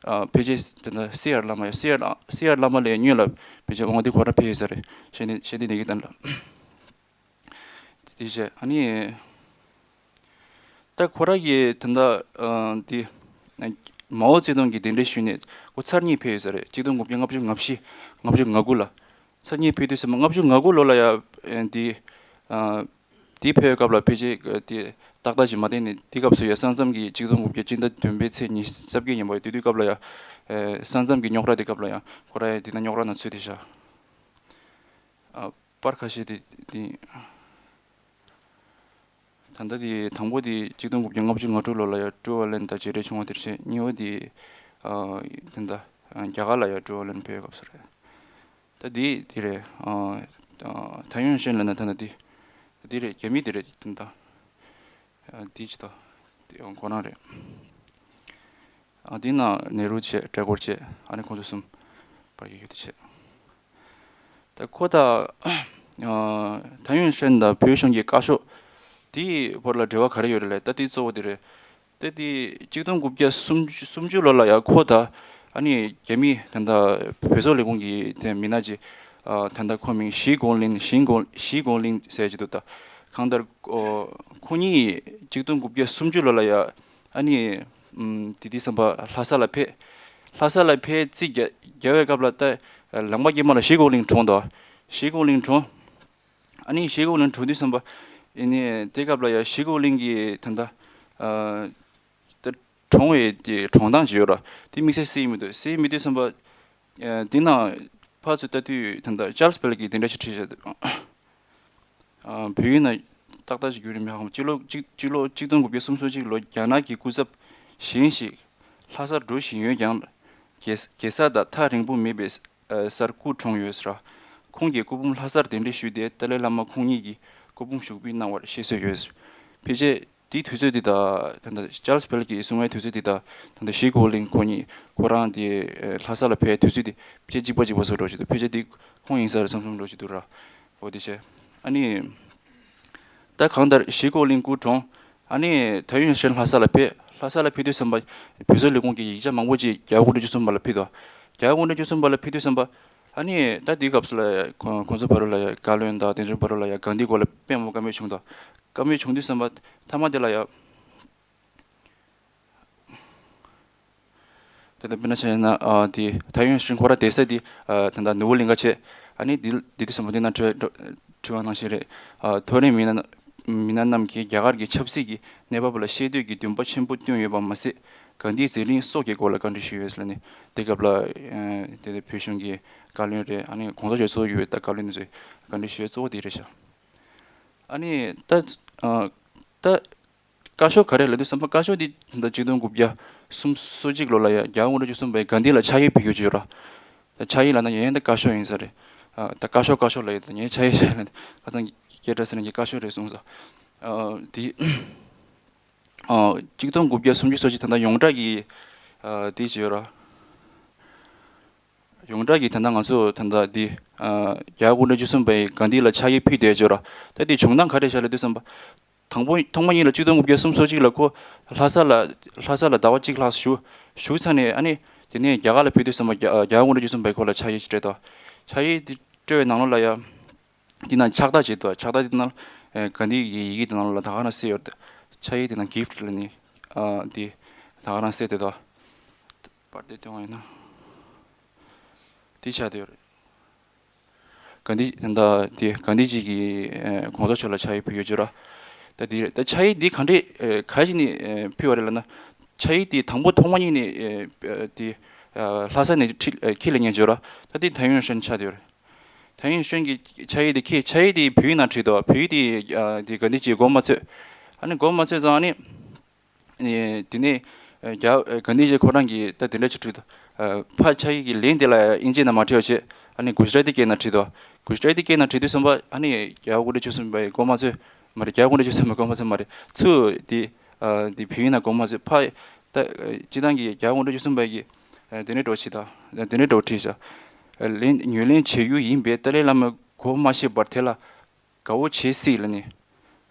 ཨ་ཕལ་ཆེར་དེ་འདྲ་སེ་ཡར་བླ་མ་ཡ་སེ་ཡར་སེ་ཡར་བླ་མ་ལ་ཡ་སྔོན་ལ་ཕལ་ཆེར་དབང་འདུས་ཁོ་རང་ཕེབས་ཡོད་ས་རེད། ཤེས་ལྡན་ཤེས་ལྡན་ནེ་ཀེ་ཏན་ལ། དེ་བྱས་ཨ་ནི། ད་ཁོ་རང་གིས་དེ་འདྲ་ཨ་དེ་མའོ་ཙེ་ཏུང་གིས་གདན་འདྲེན་ཞུས་ནས་ཁོ་ཚར་གཉིས་ཕེབས་ཡོད་ས་རེད། གཅིག་སྟོང་དགུ་བརྒྱ་ལྔ་བཅུ་ང་བཞི་ལྔ་བཅུ་ང་དགུ་ལ། ཚར་གཉིས་ཕེབས་དུས་ཙམ་པ་ལྔ་བཅུ་ང་དགུ་ལོ་ལ་ཡ་ཨ་དེ་ཨ་དེ་ཕེབས་སྐབས་ལ་ཕལ་ཆེར་དེ་ཏག་ཏག་ཅིག་མ་བསྟན་ནས། དེ་སྐབས་སུ་ཡ་ས་མཚམས་ཀྱི་གཅིག་སྟོང་དགུ་བརྒྱ་སྤྱི་ཟླ་བདུན་པའི་ཚེས་ཉི་ཤུ་རྩ་བརྒྱད་ཡིན་པ། དེ་དུས་སྐབས་ལ་ཡ་ཨ་ས་མཚམས་ཀྱི་རྙོག་དྲ་དེ་སྐབས་ལ་ཡ་ཁོ་རང་ཡ་དེ་ན་རྙོག་དྲ་ནང་ཚུད་དེ་ཤག་ཨ་པར་ཁ་ཤས་དེ་དེ་ད་ལྟ་དེ་དང་པོ་དེ་གཅིག་སྟོང་དགུ་བརྒྱ་ལྔ་བཅུ་ང་དྲུག་ལོ་ལ་ཡ་ཀྲོའུ་ཨན་ལན་དང་མཇལ་འཕྲད་བྱུང་བ་དེ་རེད། གཉིས་པ་དེ་ཨ་དེ་འདྲ་རྒྱ་གར་ལ་ཡ་ཀྲོའུ་ཨན་ལན་ཕེབས་སྐབས་སུ་རེད། ད་འདི་འདི་རེད། ཨ་ཨ་ཐན་ཡོན་ཧྲན་ལབ་ན་ད་ལྟ་འདི་འདི་རེད། རྒྱ་མི་འདི་རེད། ད་ལྟ་འདི་ཅི་ད་འདི་ཁོ་རང་རེད། ཨ་འདི་ན་ནེ་རུ་བྱས། ཀྲེ་གོར་བྱས། ཨ་ནི་ཁོང་ཚོ་གསུམ་པར་ཡོད་དེ་བྱས། ད་ཁོ་ད་ཨ་ཐན་ཡོན་ཧྲན་དང་བོད་གཞུང་གི་བཀའ་ཤོག་དེའི་བར་ལ་འབྲེལ་བ་ག་རེ་ཡོད་རེད་ལབ། ད་དེ་གཙོ་བོ་དེ་རེད། ད་དེ་གཅིག་སྟོང་དགུ་བརྒྱ་སུམ་ཅུ་སུམ་ཅུ་ལོ་ལ་ཡ་ཁོ་ད་ཨ་ནི་རྒྱ་མི་ད་ལྟ་བོད་སོག་ལས་ཁུངས་ཀྱི་དེ་མི་སྣ་ཅིག་ཨ་ད་ལྟ་ཁོ་མིང་ཞི་ཀོང་ལིན། ཞི་ཀོང་ཞི་ཀོང་ལིན་ཟེར་གྱི་འདུག་ད་གང་ལྟར་ཨོ་ཁོ་གཉིས་གཅིག་སྟོང་དགུ་བརྒྱ་སུམ་ཅུ་ལོ་ལ་ཡ་ཨ་ནི་ཨམ་དེ་དུས་ཙམ་པ་ལྷ་ས་ལ་ཕེབས། ལྷ་ས་ལ་ཕེབས་རྩིས་རྒྱག་རྒྱག་པའི་སྐབས་ལ་ད་ལམ་ཁ་དཀྱིལ་མ་ལ་ཞི་ཀོང་ལིན་གྲོངས་འདུག་ཞི་ཀོང་ལིན་གྲོངས། ཨ་ནི་ཞི་ཀོང་ལིན་གྲོངས་དུས་ཙམ་པ་ཨ་ནི་དེ་སྐབས་ལ་ཡ་ཞི་ཀོང་ལིན་གྱི་ད་ལྟ་ཨ་ད་གྲོངས་པའི་དེ་གྲོངས་སྟངས་ཅིག་ཡོད་ར། དེ་དམིགས་བསལ་གསལ་ཡི་མི་འདུག་གསལ་ཡི་མི་འདུག་ཙམ་པ་ཨ་དེ་ན་ ཕར་ཚུར་ལྟ་དུས་ད་ལྟ་ཅཱལ་སི་བེལ་གྱིས་དེ་འདྲ་ཞིག་བྲིས་བཞག་འདུག་ཨ། བོད་ཡིག་ནང་ཏག་ཏག་ཅིག་བསྒྱུར་ཡོད་མེད་ཧ་གོ། སྤྱི་ལོ་གཅིག་སྤྱི་ལོ་གཅིག་སྟོང་དགུ་བརྒྱ་སུམ་ཅུ་སོ་གཅིག་ལོར་རྒྱ་ནག་གི་སྐུ་ཚབ་གཞན་ཞིག་ལྷ་སར་འགྲོ་བཞིན་ཡོད་ཀྱང་། རྒྱལ་རྒྱལ་ས་དང་ཐག་རིང་པོ་མེད་པའི་ཨ་སར་སྐུ་གྲོངས་ཡོད་ཟེར། ཁོང་གི་སྐུ་ཕུང་ལྷ་སར་གདན་འདྲེན་ཞུས་ཏེ་ཏཱ་ལའི་བླ་མ་ཁོང་ཉིད་ཀྱི་སྐུ་ཕུང་ཞུགས་འབུལ་གནང་བར་བཤད་སྲོལ་ཡོད། ཕལ་ཆེར་དེའི་དུས་ཚོད་དེ་དང་ད་ལྟ་ཅཱལ་སི་བེལ་གྱིས་གསུང་བའི་དུས་ཚོད་དེ་དང་ད་ལྟ་ཞི་ཀོ་ལིན་ཁོ་གཉིས་ཁོ་རང་དེ་ལྷ་ས་ལ་ཕེབས་དུས་ཚོད་དེ་ཕལ་ཆེར་གཅིག་པ་གཅིག་པ་བཟོ་འདྲ་ཞིག་འདུག་ཕལ་ཆེར་དེ་ཁོང་ཡིན་ས་རེད་བསམ་བསམ་འདྲ་ཞིག་འདུག་ར། འོ་དེ་བྱས། ཨ་ནི། ད་གང་ལྟར་ཞི་ཀོ་ལིན་སྐུ་གྲོངས། ཨ་ནི་ཐའེ་ཡུན་ཧྲན་ལྷ་ས་ལ་ཕེབས། ལྷ་ས་ལ་ཕེབས་དུས་ཙམ་པ་བོད་སོག་ལས་ཁུངས་ཀྱི་ཡིག་ཆ་མང་པོ་ཅིག་རྒྱ་གར་སྐུ་ཕྲེང་བཅུ་གསུམ་པ་ལ་ཕུལ་འདུག་རྒྱ་གར་སྐུ་ཕྲེང་བཅུ་གསུམ་པ་ལ་ཕུལ་དུས་ཙམ་པ། ཨ་ནི་ད་དེའི་སྐབས་སུ་ལ་ཁོང་ཁོང་ཚོ་བར་ལ་ཡ་བཀའ་བློན་དང་དེ་ཚོའི་བར་ལ་ཡ་གང་དེའི་སྐོར་ལ་དཔེ་མང་བཀའ་མོལ་བྱུང་འདུག་བཀའ་མོལ་བྱུང་དུས་ཙམ་པ་མཐའ་མ་དེ་ལ་ཡ། དེ་ལྟར་དཔེར་ན་བྱས་ན་ཨ་དེ་ཐའེ་ཡུན་ཧྲན་ཁོ་ར་བསྡད་ས་དེ་ཨ་ད་ལྟ་ནོར་བུ་གླིང་ག་བྱས། ཨ་ནི་དེ་དེ་དུས་ཙམ་པ་དེ་ན་དྲི་དྲི་བ་ནང་བཞིན་རེད། ཨ་མཐོ་རིམ་མི་སྣ་མི་སྣ་རྣམས་ཀྱིས་རྒྱ་གར་གྱི་ཆབ་སྲིད་ཀྱི་གནས་བབ་ལ་ཤེས་འདོད་ཀྱི་འདུན་པ་ཆེན་པོ་བཏོན་ཡོད་པ་མ་ཟད། གྷན་དྷིའི་མཛད་རིམ་སོགས་ཀྱི་སྐོར་ལ་བཀའ་འདྲི་ཞུས་ཡོད་ཟེར་ནས་དེ་སྐབས་ལ་ཨ་དེ་བོད་གཞུང་གི་བཀའ་བློན་རེད། ཨ་ནི་གོང་ས་མཆོག་གཙོ་བོ་ཡོད་པའི་བཀའ་བློན་དེ་ཚོས་བཀའ་འདྲི་ཞུས་གཙོ་བོ་དེ་རེད་ཤག་ཨ་ནི་ད་ཨ་ད། བཀའ་ཤོག་ག་རེ་ལབ་དུས་ཙམ་པ་བཀའ་ཤོག་འདི་ད་ཆིག་སྟོང་དགུ་བརྒྱ་སུམ་ཅུ་སོ་གཅིག་ལོ་ལ་ཡ་རྒྱལ་བ་དགུང་གྲངས་བཅུ་གསུམ་པའི་གྷན་དྷི་ལ་ཕྱག་དབྱིབས་ཕུལ་རྒྱུ་བརྗོད་ར། ད་ཕྱག་དབྱིབས་ལབ་ན་ཡིན་ད་བཀའ་ཤོག་ཡིན་ས་རེད། ཨ་ད་བཀའ་ཤོག་བཀའ་ཤོག་ལབ་ཡོད། ད་ངས་ཕྱག་དབྱིབས་ལབ་ན་ཁ་སང་སྐད་སྒྲ་ཟེར་ན་ངས་བཀའ་ཤོག་རེད་གསུངས་ས། ཨ་དེ་ཨ་ཆིག་སྟོང་དགུ་བརྒྱ་སུམ་ཅུ་སོ་གཅིག་ད་ལྟ་ཡོངས་གྲགས་ཀྱི་ཨ་དེ་བརྗོད་ར། ཡོངས་གྲགས་ཀྱི་ད་ལྟ་ང་ཚོ་ད་ལྟ་འདི་ཨ་རྒྱལ་བ་དགུང་གྲངས་བཅུ་གསུམ་པའི་གྷན་དྷི་ལ་ཕྱག་དབྱིབས་ཕུལ་བསྡད་ཡོད་ར། ད་འདི་བྱུང་སྟངས་ག་རེ་བྱས་ལབ་དུས་ཙམ་པ། དང་པོ་ཐོག་མ་ཉིད་ལ་ཆིག་སྟོང་དགུ་བརྒྱ་སུམ་ཅུ་སོ་གཅིག་ལ་ཁོ་ལྷ་ས་ལ་ལྷ་ས་ལ་ཟླ་བ་གཅིག་ལྷག་བཞུགས་བཞུགས་ཚར་ནས་ཨ་ནི་དེ་ནས་རྒྱ་གར་ལ་ཕེབས་དུས་ཙམ་པ་རྒྱ་རྒྱལ་བ་དགུང་གྲངས་བཅུ་གསུམ་པའི་ཁོ་ལ་ཕྱག་དབྱིབས་ཅིག་སྤྲད་དོ། ཕྱག་དབྱིབས་དེ་སྤྲད་པའི་ནང་ལོགས་ལ་ཡ། འདི་ནང་ཕྱག་རྟགས་བྱེད་དོ། ཕྱག་རྟགས་འདི་ནང་ཨེ་གྷན་དྷི་གི་ཡི་གེ་འདི་ནང་ལ་ད་ག་རང་གསལ་ཡོད་རེད། ཕྱག་དབྱིབས་འདི་ནང་གིཕ་ཊི་ལ་ནི་ཨ་འདི་ད་ག་རང་གསལ་དེ་དོ། པར་དེ་སྟོན་བ་ཡིན་ན་འདི་ཆགས་དེ་ཡོད་རེད། གྷན་དྷི་ད་འདི་གྷན་དྷི་ཇི་གི་ཨེ་གོང་ས་མཆོག་ལ་ཕྱག་དབྱིབས་ཕུལ་ཡོད་ཅོ་ར། ད་འདི་རེད། ད་ཕྱག་དབྱིབས་འདི་ག་འདྲས་ཨེ་ག་ཞིག་ནས་ཨེ་ཕུལ་བ་རེད་ལབ་ན། ཕྱག་དབྱིབས་འདི་དང་པོ་ཐོག་མ་ཉིད་ནས་ཨེ་འདི་ཨ་ལྷ་ས་ནས་ཁྲིད་ཨེ་ཁྱེར་སླེབས་མཁན་ཅོ་ར། ད་འདི་ཐའེ་ཡུན་ཧྲན་ཆགས་དེ་ཡོད་རེད། ཐའེ་ཡུན་ཧྲན་གྱི་ཕྱག་དབྱིབས་དེ་ཁྱེད་ཕྱག་དབྱིབས་དེ་བོད་ཡིག་ནང་བྲིས་འདུག་བོད་ཡིག་དེ་ཨ་དེ་གྷན་དྷི་ཇི་མགོ་མ་ཚོས། ཨ་ནི་མགོ་མ་ཚོས་ཙང་ཨ་ནི། ཨེ་དེ་ནས་ཨ་རྒྱ་ཨ་གྷན་དྷི་ཇི་ཁོ་རང་གིས་ད་དེ་འདྲ་ཅིག་བྲིས་འདུག་ཨ་ཕར་ཕྱག་དབྱིབས་ཀྱི་ལན་དེ་ལ་དབྱིན་ཇི་ནང་མ་བྲིས་པ་བྱས་ཨ་ནི་གུ་ཇི་ར་ཏི་སྐད་ནང་བྲིས་འདུག་གུ་ཇི་ར་ཏི་སྐད་ནང་བྲིས་དུས་ཙམ་པ་ཨ་ནི་རྒྱལ་བ་དགུང་གྲངས་བཅུ་གསུམ་པའི་མགོ་མ་ཚོས་མ་རེད། རྒྱལ་བ་དགུང་གྲངས་བཅུ་གསུམ་པའི་མགོ་མ་ཚོས་མ་རེད། ཚུར་དེ་ཨ་དེ་བོད་ཡིག་ནང་མགོ་མ་ཚོས་ཕར་ད་ཨ་སྤྱིར་བཏང་གི་རྒྱལ་བ་དགུང་གྲངས་བཅུ་གསུམ་པའི་གི་ཨ་དེ་འདྲ་འདྲ་བོ་བྲིས་དང་དེ་འདྲ་འདྲ་བོ་བྲིས་ཤག་ལན་ངོས་ལེན་བྱེད་རྒྱུ་ཡིན་པས་ཏཱ་ལའི་བླ་མའི་མགོ་མ་ཤེས་པར་དེ་ལ་དགའ་བོ་བྱེད་སྲིད་ལབ་ནས།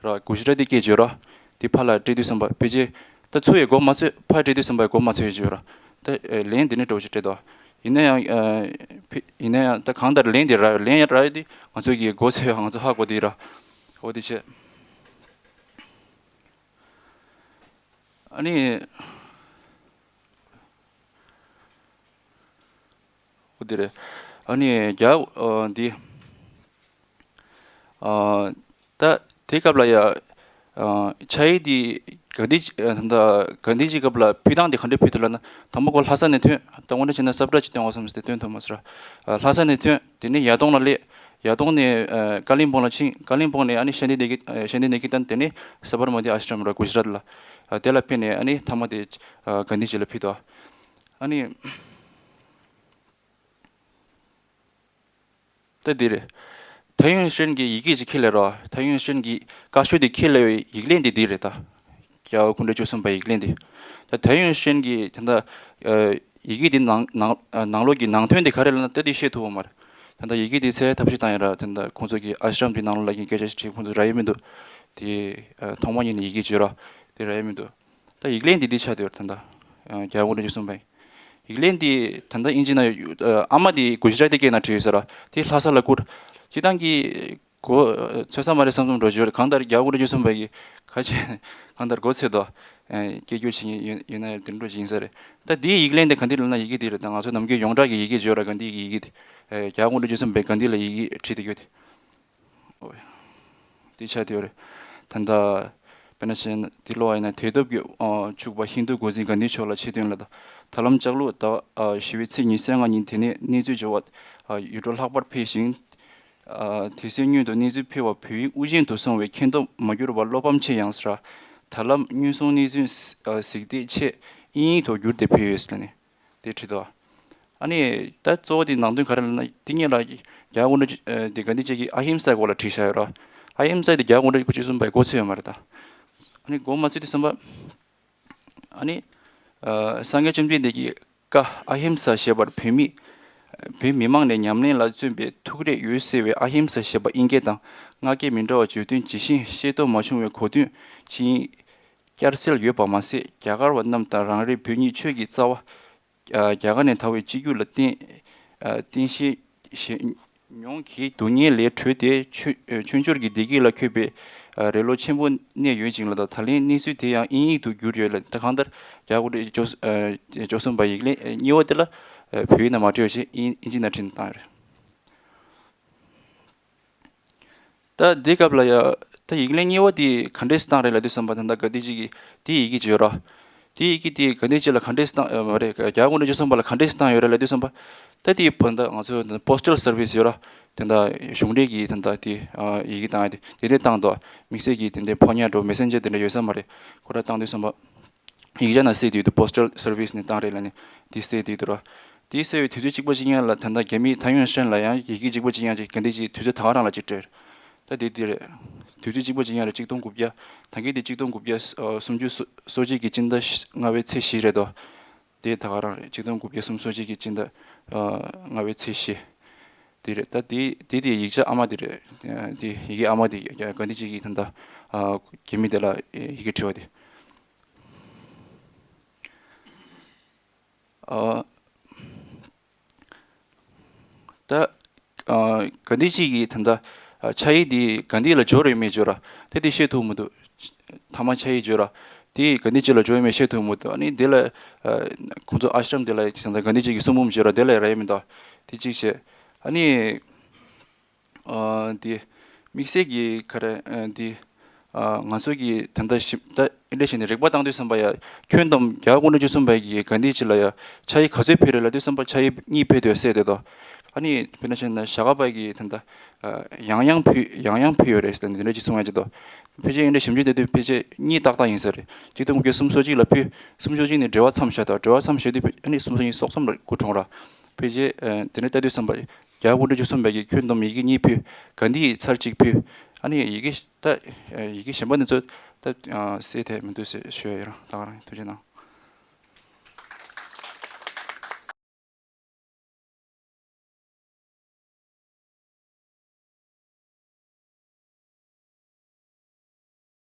ར་གུ་ཇི་ར་ཏི་སྐད་བརྗོད་ར། དེ་ཕར་ལ་སྤྲད་དུས་ཙམ་པ་ཕལ་ཆེར་ད་ཚུར་ཡི་མགོ་མ་ཚོས་ཕར་སྤྲད་དུས་ཙམ་པ་མགོ་མ་ཚོས་བརྗོད་ར། ད་ཨེ་ལན་དེ་ནས་འདྲ་བོ་ཞིག་སྤྲད་དོ། ཡིན་ན་ཡང་ཨ་ཕི་ཡིན་ན་ཡང་ད་གང་ལྟར་ལན་དེ་ར་ལན་ཡང་ར་ཡོད་དེ་ང་ཚོ་གི་མགོ་ཚོས་ཡང་ང་ཚོ་ཧ་གོ་དེ་ར། འོ་དེ་བྱས། ཨ་ནི། འོ་དེ་རེད། ཨ་ནི་རྒྱ་ཨ་འདི། ཨ་ད་དེ་སྐབས་ལ་ཡ། ཨ་ཕྱག་དབྱིབས་འདི་གྷན་དྷི་ཨ་ད་གྷན་དྷི་ཇི་སྐབས་ལ་ཕུལ་སྟངས་དེ་ག་འདྲས་ཕུལ་འདུག་ལབ་ན། དང་པོ་ཁོ་ལྷ་ས་ནས་ཐོན། ད་དངོས་གནས་བྱས་ན་སབ་ཊ་ཅིག་སྟོན་དགོས་བསམ་སྟེ་སྟོན་ཐུབ་མ་སོང་ར། ཨ་ལྷ་ས་ནས་ཐོན། དེ་ནས་ཡར་ལྡོང་ལ་སླེབས། ཡར་ལྡོང་ནས་ཨ་ཀ་ལིམ་པོང་ལ་ཕྱིན། ཀ་ལིམ་པོང་ནས་ཨ་ནི་ཤན་ཏེ་སྡེ་དགེ་ཨ་ཤན་ཏེ་སྡེ་དགེ་ཨ་ཤན་ཏེ་ནི་སཱ་བར་མ་ཏི་ཨ་ཤྲམ་ར་གུ་ཇི་ར་ཏི་ལ། ཨ་དེ་ལ་ཕེབས་ནས་ཨ་ནི་མཐའ་མ་དེ་ཨ་གྷན་དྷི་ཇི་ལ་ཕུལ་འདུག་ཨ་ནི། ད་འདི་རེད། ཐའེ་ཡུན་ཧྲན་གྱི་ཡི་གེ་ཅིག་ཁྱེར་སླེབས་རོགས། ཐའེ་ཡུན་ཧྲན་གྱི་བཀའ་ཤོག་དེ་ཁྱེར་སླེབས་པའི་ཡིག་ལན་དེ་འདི་རེད་ད། རྒྱལ་བ་སྐུ་ཕྲེང་བཅུ་གསུམ་པའི་ཡིག་ལན་དེ། ད་ཐའེ་ཡུན་ཧྲན་གྱི་ད་ལྟ་ཨ་ཡི་གེ་དེ་ནང་ནང་ཨ་ནང་ལོགས་ཀྱི་ནང་དོན་དེ་ག་རེ་ལབ་ན་ད་དེ་བཤད་ཐུབ་པ་མ་རེད། ད་ལྟ་ཡི་གེ་དེ་གསལ་ཐབས་ཤེས་བཏང་ཡ་ར། ད་ལྟ་ཁོང་ཚོ་གི་ཨ་ཤྲམ་དེ་ནང་ལོགས་ལ་ཡིན་སྐད་ཆ་ཞིག་བྲིས། ཁོང་ཚོ་རག་ཡ་མི་འདུག་དེ་ཨ་ཐོག་མ་ཉིད་ནས་ཡི་གེ་བརྗོད་ར། དེ་རག་ཡ་མི་འདུག་ད་ཡིག་ལན་འདི་འདི་ཆགས་བསྡད་ཡོད་རེད་ད་ལྟ། ཨ་རྒྱལ་བ་སྐུ་ཕྲེང་བཅུ་གསུམ་པའི། ཡིག་ལན་འདི་ད་ལྟ་དབྱིན་ཇི་ནང་ཡོད། ཨ་ཨ་མ་འདི་གུ་ཇི་ར་ཏི་སྐད་ནང་བྲིས་ཡོད་ས་ར། དེ་ལྷ་ས་ལ་བསྐུར། སྤྱིར་བཏང་གི་གོ་ཚོད་ས་མ་རེད་བསམ་བསམ་འདྲ་བོ་ཅིག་ཡོད་རེད། གང་ལྟར་རྒྱལ་བ་སྐུ་ཕྲེང་བཅུ་གསུམ་པའི་གི་ཁ་ཆེ་གང་ལྟར་གོ་ཚོད་དོ། ཨ་སྐད་སྒྱུར་བྱེད་མཁན་ཡོད་ཡོད་ན་ཡང་དེ་འདྲ་ཅིག་ཡིན་ས་རེད། ད་འདིའི་ཡིག་ལན་དེ་ག་འདི་ལབ་ན་ཡི་གེ་འདི་རེད། ད་ང་ཚོ་ནམ་རྒྱུན་ཡོངས་གྲགས་ཀྱི་ཡི་གེ་བརྗོད་ར། ག་འདི་གི་ཡི་གེ་དེ། ཨ་རྒྱལ་བ་སྐུ་ཕྲེང་བཅུ་གསུམ་པའི་ག་འདི་ལ་ཡི་གེ་བྲིས་བསྡད་ཡོད་དེ། འོ་ཡ། དེ་ཆགས་བསྡད་ཡོད་རེད། ད་ལྟ་དཔེར་ན་བཤད་ན་དེ་ཀློག་པ་ཡིན་ན། དད་ཐོབ་ཀྱིས་ཨ་ཕྱུག་པ་ཧིན་དུ་འགོ་འཛིན་གྷན་དྷི་མཆོག་ལ་ཆེ་བསྟོད་ལ། ད་ ད་ལམ་ལྕགས་ལུག་ཟླ་བ་ཨ་བཞི་པའི་ཚེས་ཉི་ཤུ་རྩ་ལྔ་ཉིན་དེ་ནས་གནས་ཚུལ་འབྱོར་བ་ཨ་ཡུལ་གྲུ་ལྷག་པར་ཕེབས་ཤིང་། ཨ་དེ་སྲིད་སྔོན་དུ་གནས་ཚུལ་ཕུལ་བ་བོད་ཡིག་དབུ་ཅན་དུ་སོང་བའི་ཁྱོན་བསྡོམས་མ་གྱུར་བར་བློ་ཕམ་ཆེ་ཡང་སྲ། ད་ལམ་སྔོན་སོང་གནས་ཚུལ་ཨ་གཟིགས་འདེད་ཆེད་དབྱིན་ཡིག་ཐོག་བསྒྱུར་ཏེ་ཕུལ་ཡོད་ཟེར་ནས་དེ་བྲིས་འདུག། ཨ་ནི་ད་གཙོ་བོ་དེ་ནང་དོན་ག་རེ་ལབ་ན། དེ་སྔོན་ལ་རྒྱ་གར་གུང་ཁྲན་ཨ་དེ་གྷན་དྷི་ཇི་གིས་ཨ་ཧིམ་ས་སྐོར་ལ་བྲིས་བཞག་ཡོད་ར། ཨ་ཧིམ་ས་དེ་རྒྱ་གར་གུང་ཁྲན་སྐུ་ཚེ་གསུམ་པའི་འགོ་ཚུགས་ཡོད་མ་རེད་ད། ཨ་ནི་འགོ་མ་ཚུགས་དུས་ཙམ་པ། ཨ་ནི། ཨ་སངས་རྒྱས་བཅོམ་ལྡན་འདས་ཀྱི་བཀའ་ཨ་ཧིམ་ས་ཞེས་པར་བོད་མི། བོད་མི་མང་ནས་ཉམས་ལེན་ལ་བརྩོན་པའི་ཐུགས་རེ་ཡོད་ཟེར་བའི་ཨ་ཧིམ་ས་ཞེས་པ་དབྱིན་སྐད་དང་སྔགས་སྐད་མི་འདྲ་བ་བརྗོད་དོན་ཇི་བཞིན་ཤེས་རྟོགས་མ་བྱུང་བའི་གོ་དོན་ཇི་ཡིན་བསྐྱར་གསལ་ཡོད་པ་མ་ཟད། རྒྱ་གར་བ་རྣམས་དང་རང་རེ་བོད་གཉིས་ཆོས་ཀྱི་རྩ་བ། ཨ་རྒྱ་གར་ནས་དར་བའི་སྤྱི་རྒྱུད་ལ་བརྟེན། ཨ་བརྟེན་ཤེས་ཤེས་མྱོང་གི་སྡུག་བསྔལ་ལས་གྲོལ་ཏེ་ཆོས་ཨ་ཆོས་འབྱོར་གྱི་བདེ་སྐྱིད་ལ་འཁོད་པའི་ཨ་རེ་ལོ་ཆེན་པོ་གནས་ཡོད་ཅིང་ལ། ད་ད་ལན་གནས་ཚུལ་དེ་ཡང་དབྱིན་ཡིག་ཏུ་བསྒྱུར་ཡོད་ལ། ད་གང་ལྟར་རྒྱ་གར་གུང་ཁྲན་ཨ་བཅུ་གསུམ་པ་ཡིག་ལན་གཉིས་པ་དེ་ལ་ཨ་བོད་ཡིག་ནང་མ་བྲིས་པ་ཞིག་དབྱིན་དབྱིན་ཇི་ནང་བྲིས་ནས་བཏང་ཡོད་རེད། ད་འདི་སྐབས་ལ་ཡ། ད་ཡིག་ལན་གཉིས་པ་དེ་ག་འདྲས་བཏང་རེད་ལབ་དུས་ཙམ་པ། ད་ལྟ་གྷན་དྷི་ཇི་གི་དེའི་ཡི་གེ་ཅིག་ཡོད་ར། དེའི་ཡི་གེ་དེ་གྷན་དྷི་ཇི་ལ་ག་འདྲས་བཏང་ཨ་མ་རེད། རྒྱ་གར་གུང་ཁྲན་བཅུ་གསུམ་པ་ལ་ག་འདྲས་བཏང་ཡོད་རེད་ལབ་དུས་ཙམ་པ། ད་དེ་ད་ང་ཚོ་པོ་སི་ཊལ་སར་བི་སི་ཡོད་ར། དེ་འདྲ་གཞུང་འབྲེལ་གྱི་དེ་འདྲ་དེ་ཨ་ཡི་གེ་བཏང་ཡ་དེ་དེ་འདྲས་བཏང་འདུག། དམིགས་བསལ་གྱི་དེ་འདྲའི་ཕོ་ཉ་འདྲ་མེ་སེན་ཇར་དེ་འདྲ་ཡོད་ས་མ་རེད། ཁོ་ར་བཏང་དུས་ཙམ་པ། ཡིག་ཆ་ནང་གསལ་དུ་ཡོད་དུས་པོ་སི་ཊལ་སར་བི་སི་ནས་བཏང་རེད་ལབ་ནས་དེ་གསལ་དུ་ཡོད་དུས་ར། དེ་གསལ་བའི་དུས་ཚོད་གཅིག་པ་གཅིག་རྐྱང་ལ་ད་ལྟ་རྒྱ་མི་ཐའེ་ཡོན་ཧྲན་ལ་ཡང་ཡི་གེ་གཅིག་པ་གཅིག་རྐྱང་ཅིག་གྷན་དྷི་ཇི་དུས་ཚོད་ད་ག་རང་ལ་གཅིག་སྤྲད། ད་དེ་དེ་རེད། དུས་ཚོད་གཅིག་པ་གཅིག་རྐྱང་རེད། གཅིག་སྟོང་དགུ་བརྒྱ། ད་གིན་དེ་གཅིག་སྟོང་དགུ་བརྒྱ་སུམ་ཅུ་སོ་གཅིག་གི་སྤྱི་ཟླ་ལྔ་པའི་ཚེས་བཞི་རེད་དོ། དེ་ད་ག་རང་རེད། གཅིག་སྟོང་དགུ་བརྒྱ་སུམ་ཅུ་སོ་གཅིག་གི་སྤྱི་ཟླ་ལྔ་པའི་ཚེས་བཞི། དེ་རེད། ད་དེ་དེ་དེ་ཡིག་ཆ་ཨ་མ་དེ་རེད། དེ་ཡི་གེ་ཨ་མ་དེ་གྷན་དྷི་ཇི་གིས་ད་ལྟ་རྒྱ་མི་དེ་ལ་ཡི་གེ་བྲིས་པ་དེ། ཨ། ད་ཨ་གྷན་དྷི་ཇི་གི་ད་ལྟ་ཨ་ཕྱག་ཡིག་འདི་གྷན་དྷི་ལ་འབྱོར་ཡོད་མེད་འབྱོར་ར། ད་དེ་ཤེས་ཐུབ་མི་འདུག། ཐ་མ་ཕྱག་ཡིག་འབྱོར་ར། དེ་གྷན་དྷི་ཇི་ལ་འབྱོར་ཡོད་མེད་ཤེས་ཐུབ་མི་འདུག། ཨ་ནི་དེ་ལ་ཨ་ཁོང་ཚོ་ཨ་ཤྲམ་དེ་ལ་ད་ལྟ་གྷན་དྷི་ཇི་གི་གསུང་འབུམ་འབྱོར་ར། དེ་ལ་རག་ཡོད་མི་འདུག། དེ་གཅིག་བྱས། ཨ་ནི། ཨ་འདི། དམིགས་བསལ་གྱི་ག་རེ་ཨ་འདི། ཨ་ང་ཚོ་གི་ད་ལྟ་ཞིབ་ད་འདི་འདྲ་བྱས་ནས་རིག་པ་བཏང་དུས་ཙམ་པ་ཡ། ཁྱོན་བསྡོམས་རྒྱ་གར་གུང་ཁྲན་བཅུ་གསུམ་པ་གི་གྷན་དྷི་ཇི་ལ་ཡ་ཕྱག་ཡིག་ག་ཚོད་ཕུལ་རེད་ལབ་དུས་ཙམ་པ་ཕྱག་ཡིག་གཉིས་ཕུལ་འདུག་ཟེར་བསྡད་དོ། ཨ་ནི་དཔེར་ན་བྱས་ན་ཞྭ་སྒབ་པ་གི་ད་ལྟ་ཨ་ཡང་ཡང་ཕུལ་ཡང་ཡང་ཕུལ་ཡོད་རེད་ཟེར་ནས་འདི་འདྲ་ཅིག་གསུང་ཡ་ཅིག་འདུག། ཕལ་ཆེར་འདི་འདྲ་ཞིབ་འཇུག་བསྡད་དུས་ཕལ་ཆེར་གཉིས་ཏག་ཏག་ཡིན་ས་རེད། གཅིག་སྟོང་དགུ་བརྒྱ་སུམ་ཅུ་སོ་གཅིག་ལ་ཕུལ། སུམ་ཅུ་སོ་གཅིག་ནས་འབྲེལ་བ་མཚམས་བཞག་དང་། འབྲེལ་བ་མཚམས་བཞག་དུས་ཨ་ནི་སུམ་ཅུ་སོ་གཉིས་སོག་མཚམས་ལ་སྐུ་གྲོངས་ར། ཕལ་ཆེར་ཨ་དེ་ནས་ལྟ་དུས་ཙམ་པ། རྒྱ་གར་གུང་ཁྲན་བཅུ་གསུམ་པའི་གི་ཁྱོན་བསྡོམས་ཡི་གེ་གཉིས་ཕུལ། གྷན་དྷི་ཡི་ཚར་གཅིག་ཕུལ། ཨ་ནི་ཡི་གེ་ད་ཡི་གེ་གཞན་པ་འདི་ཚོ་ད་གསལ་ཐད་མི་འདུག་ཟེར་ཞུ་ཡ་ཡོད་ར། ད་ག་རང་ཐུགས་རྗེ་གནང་།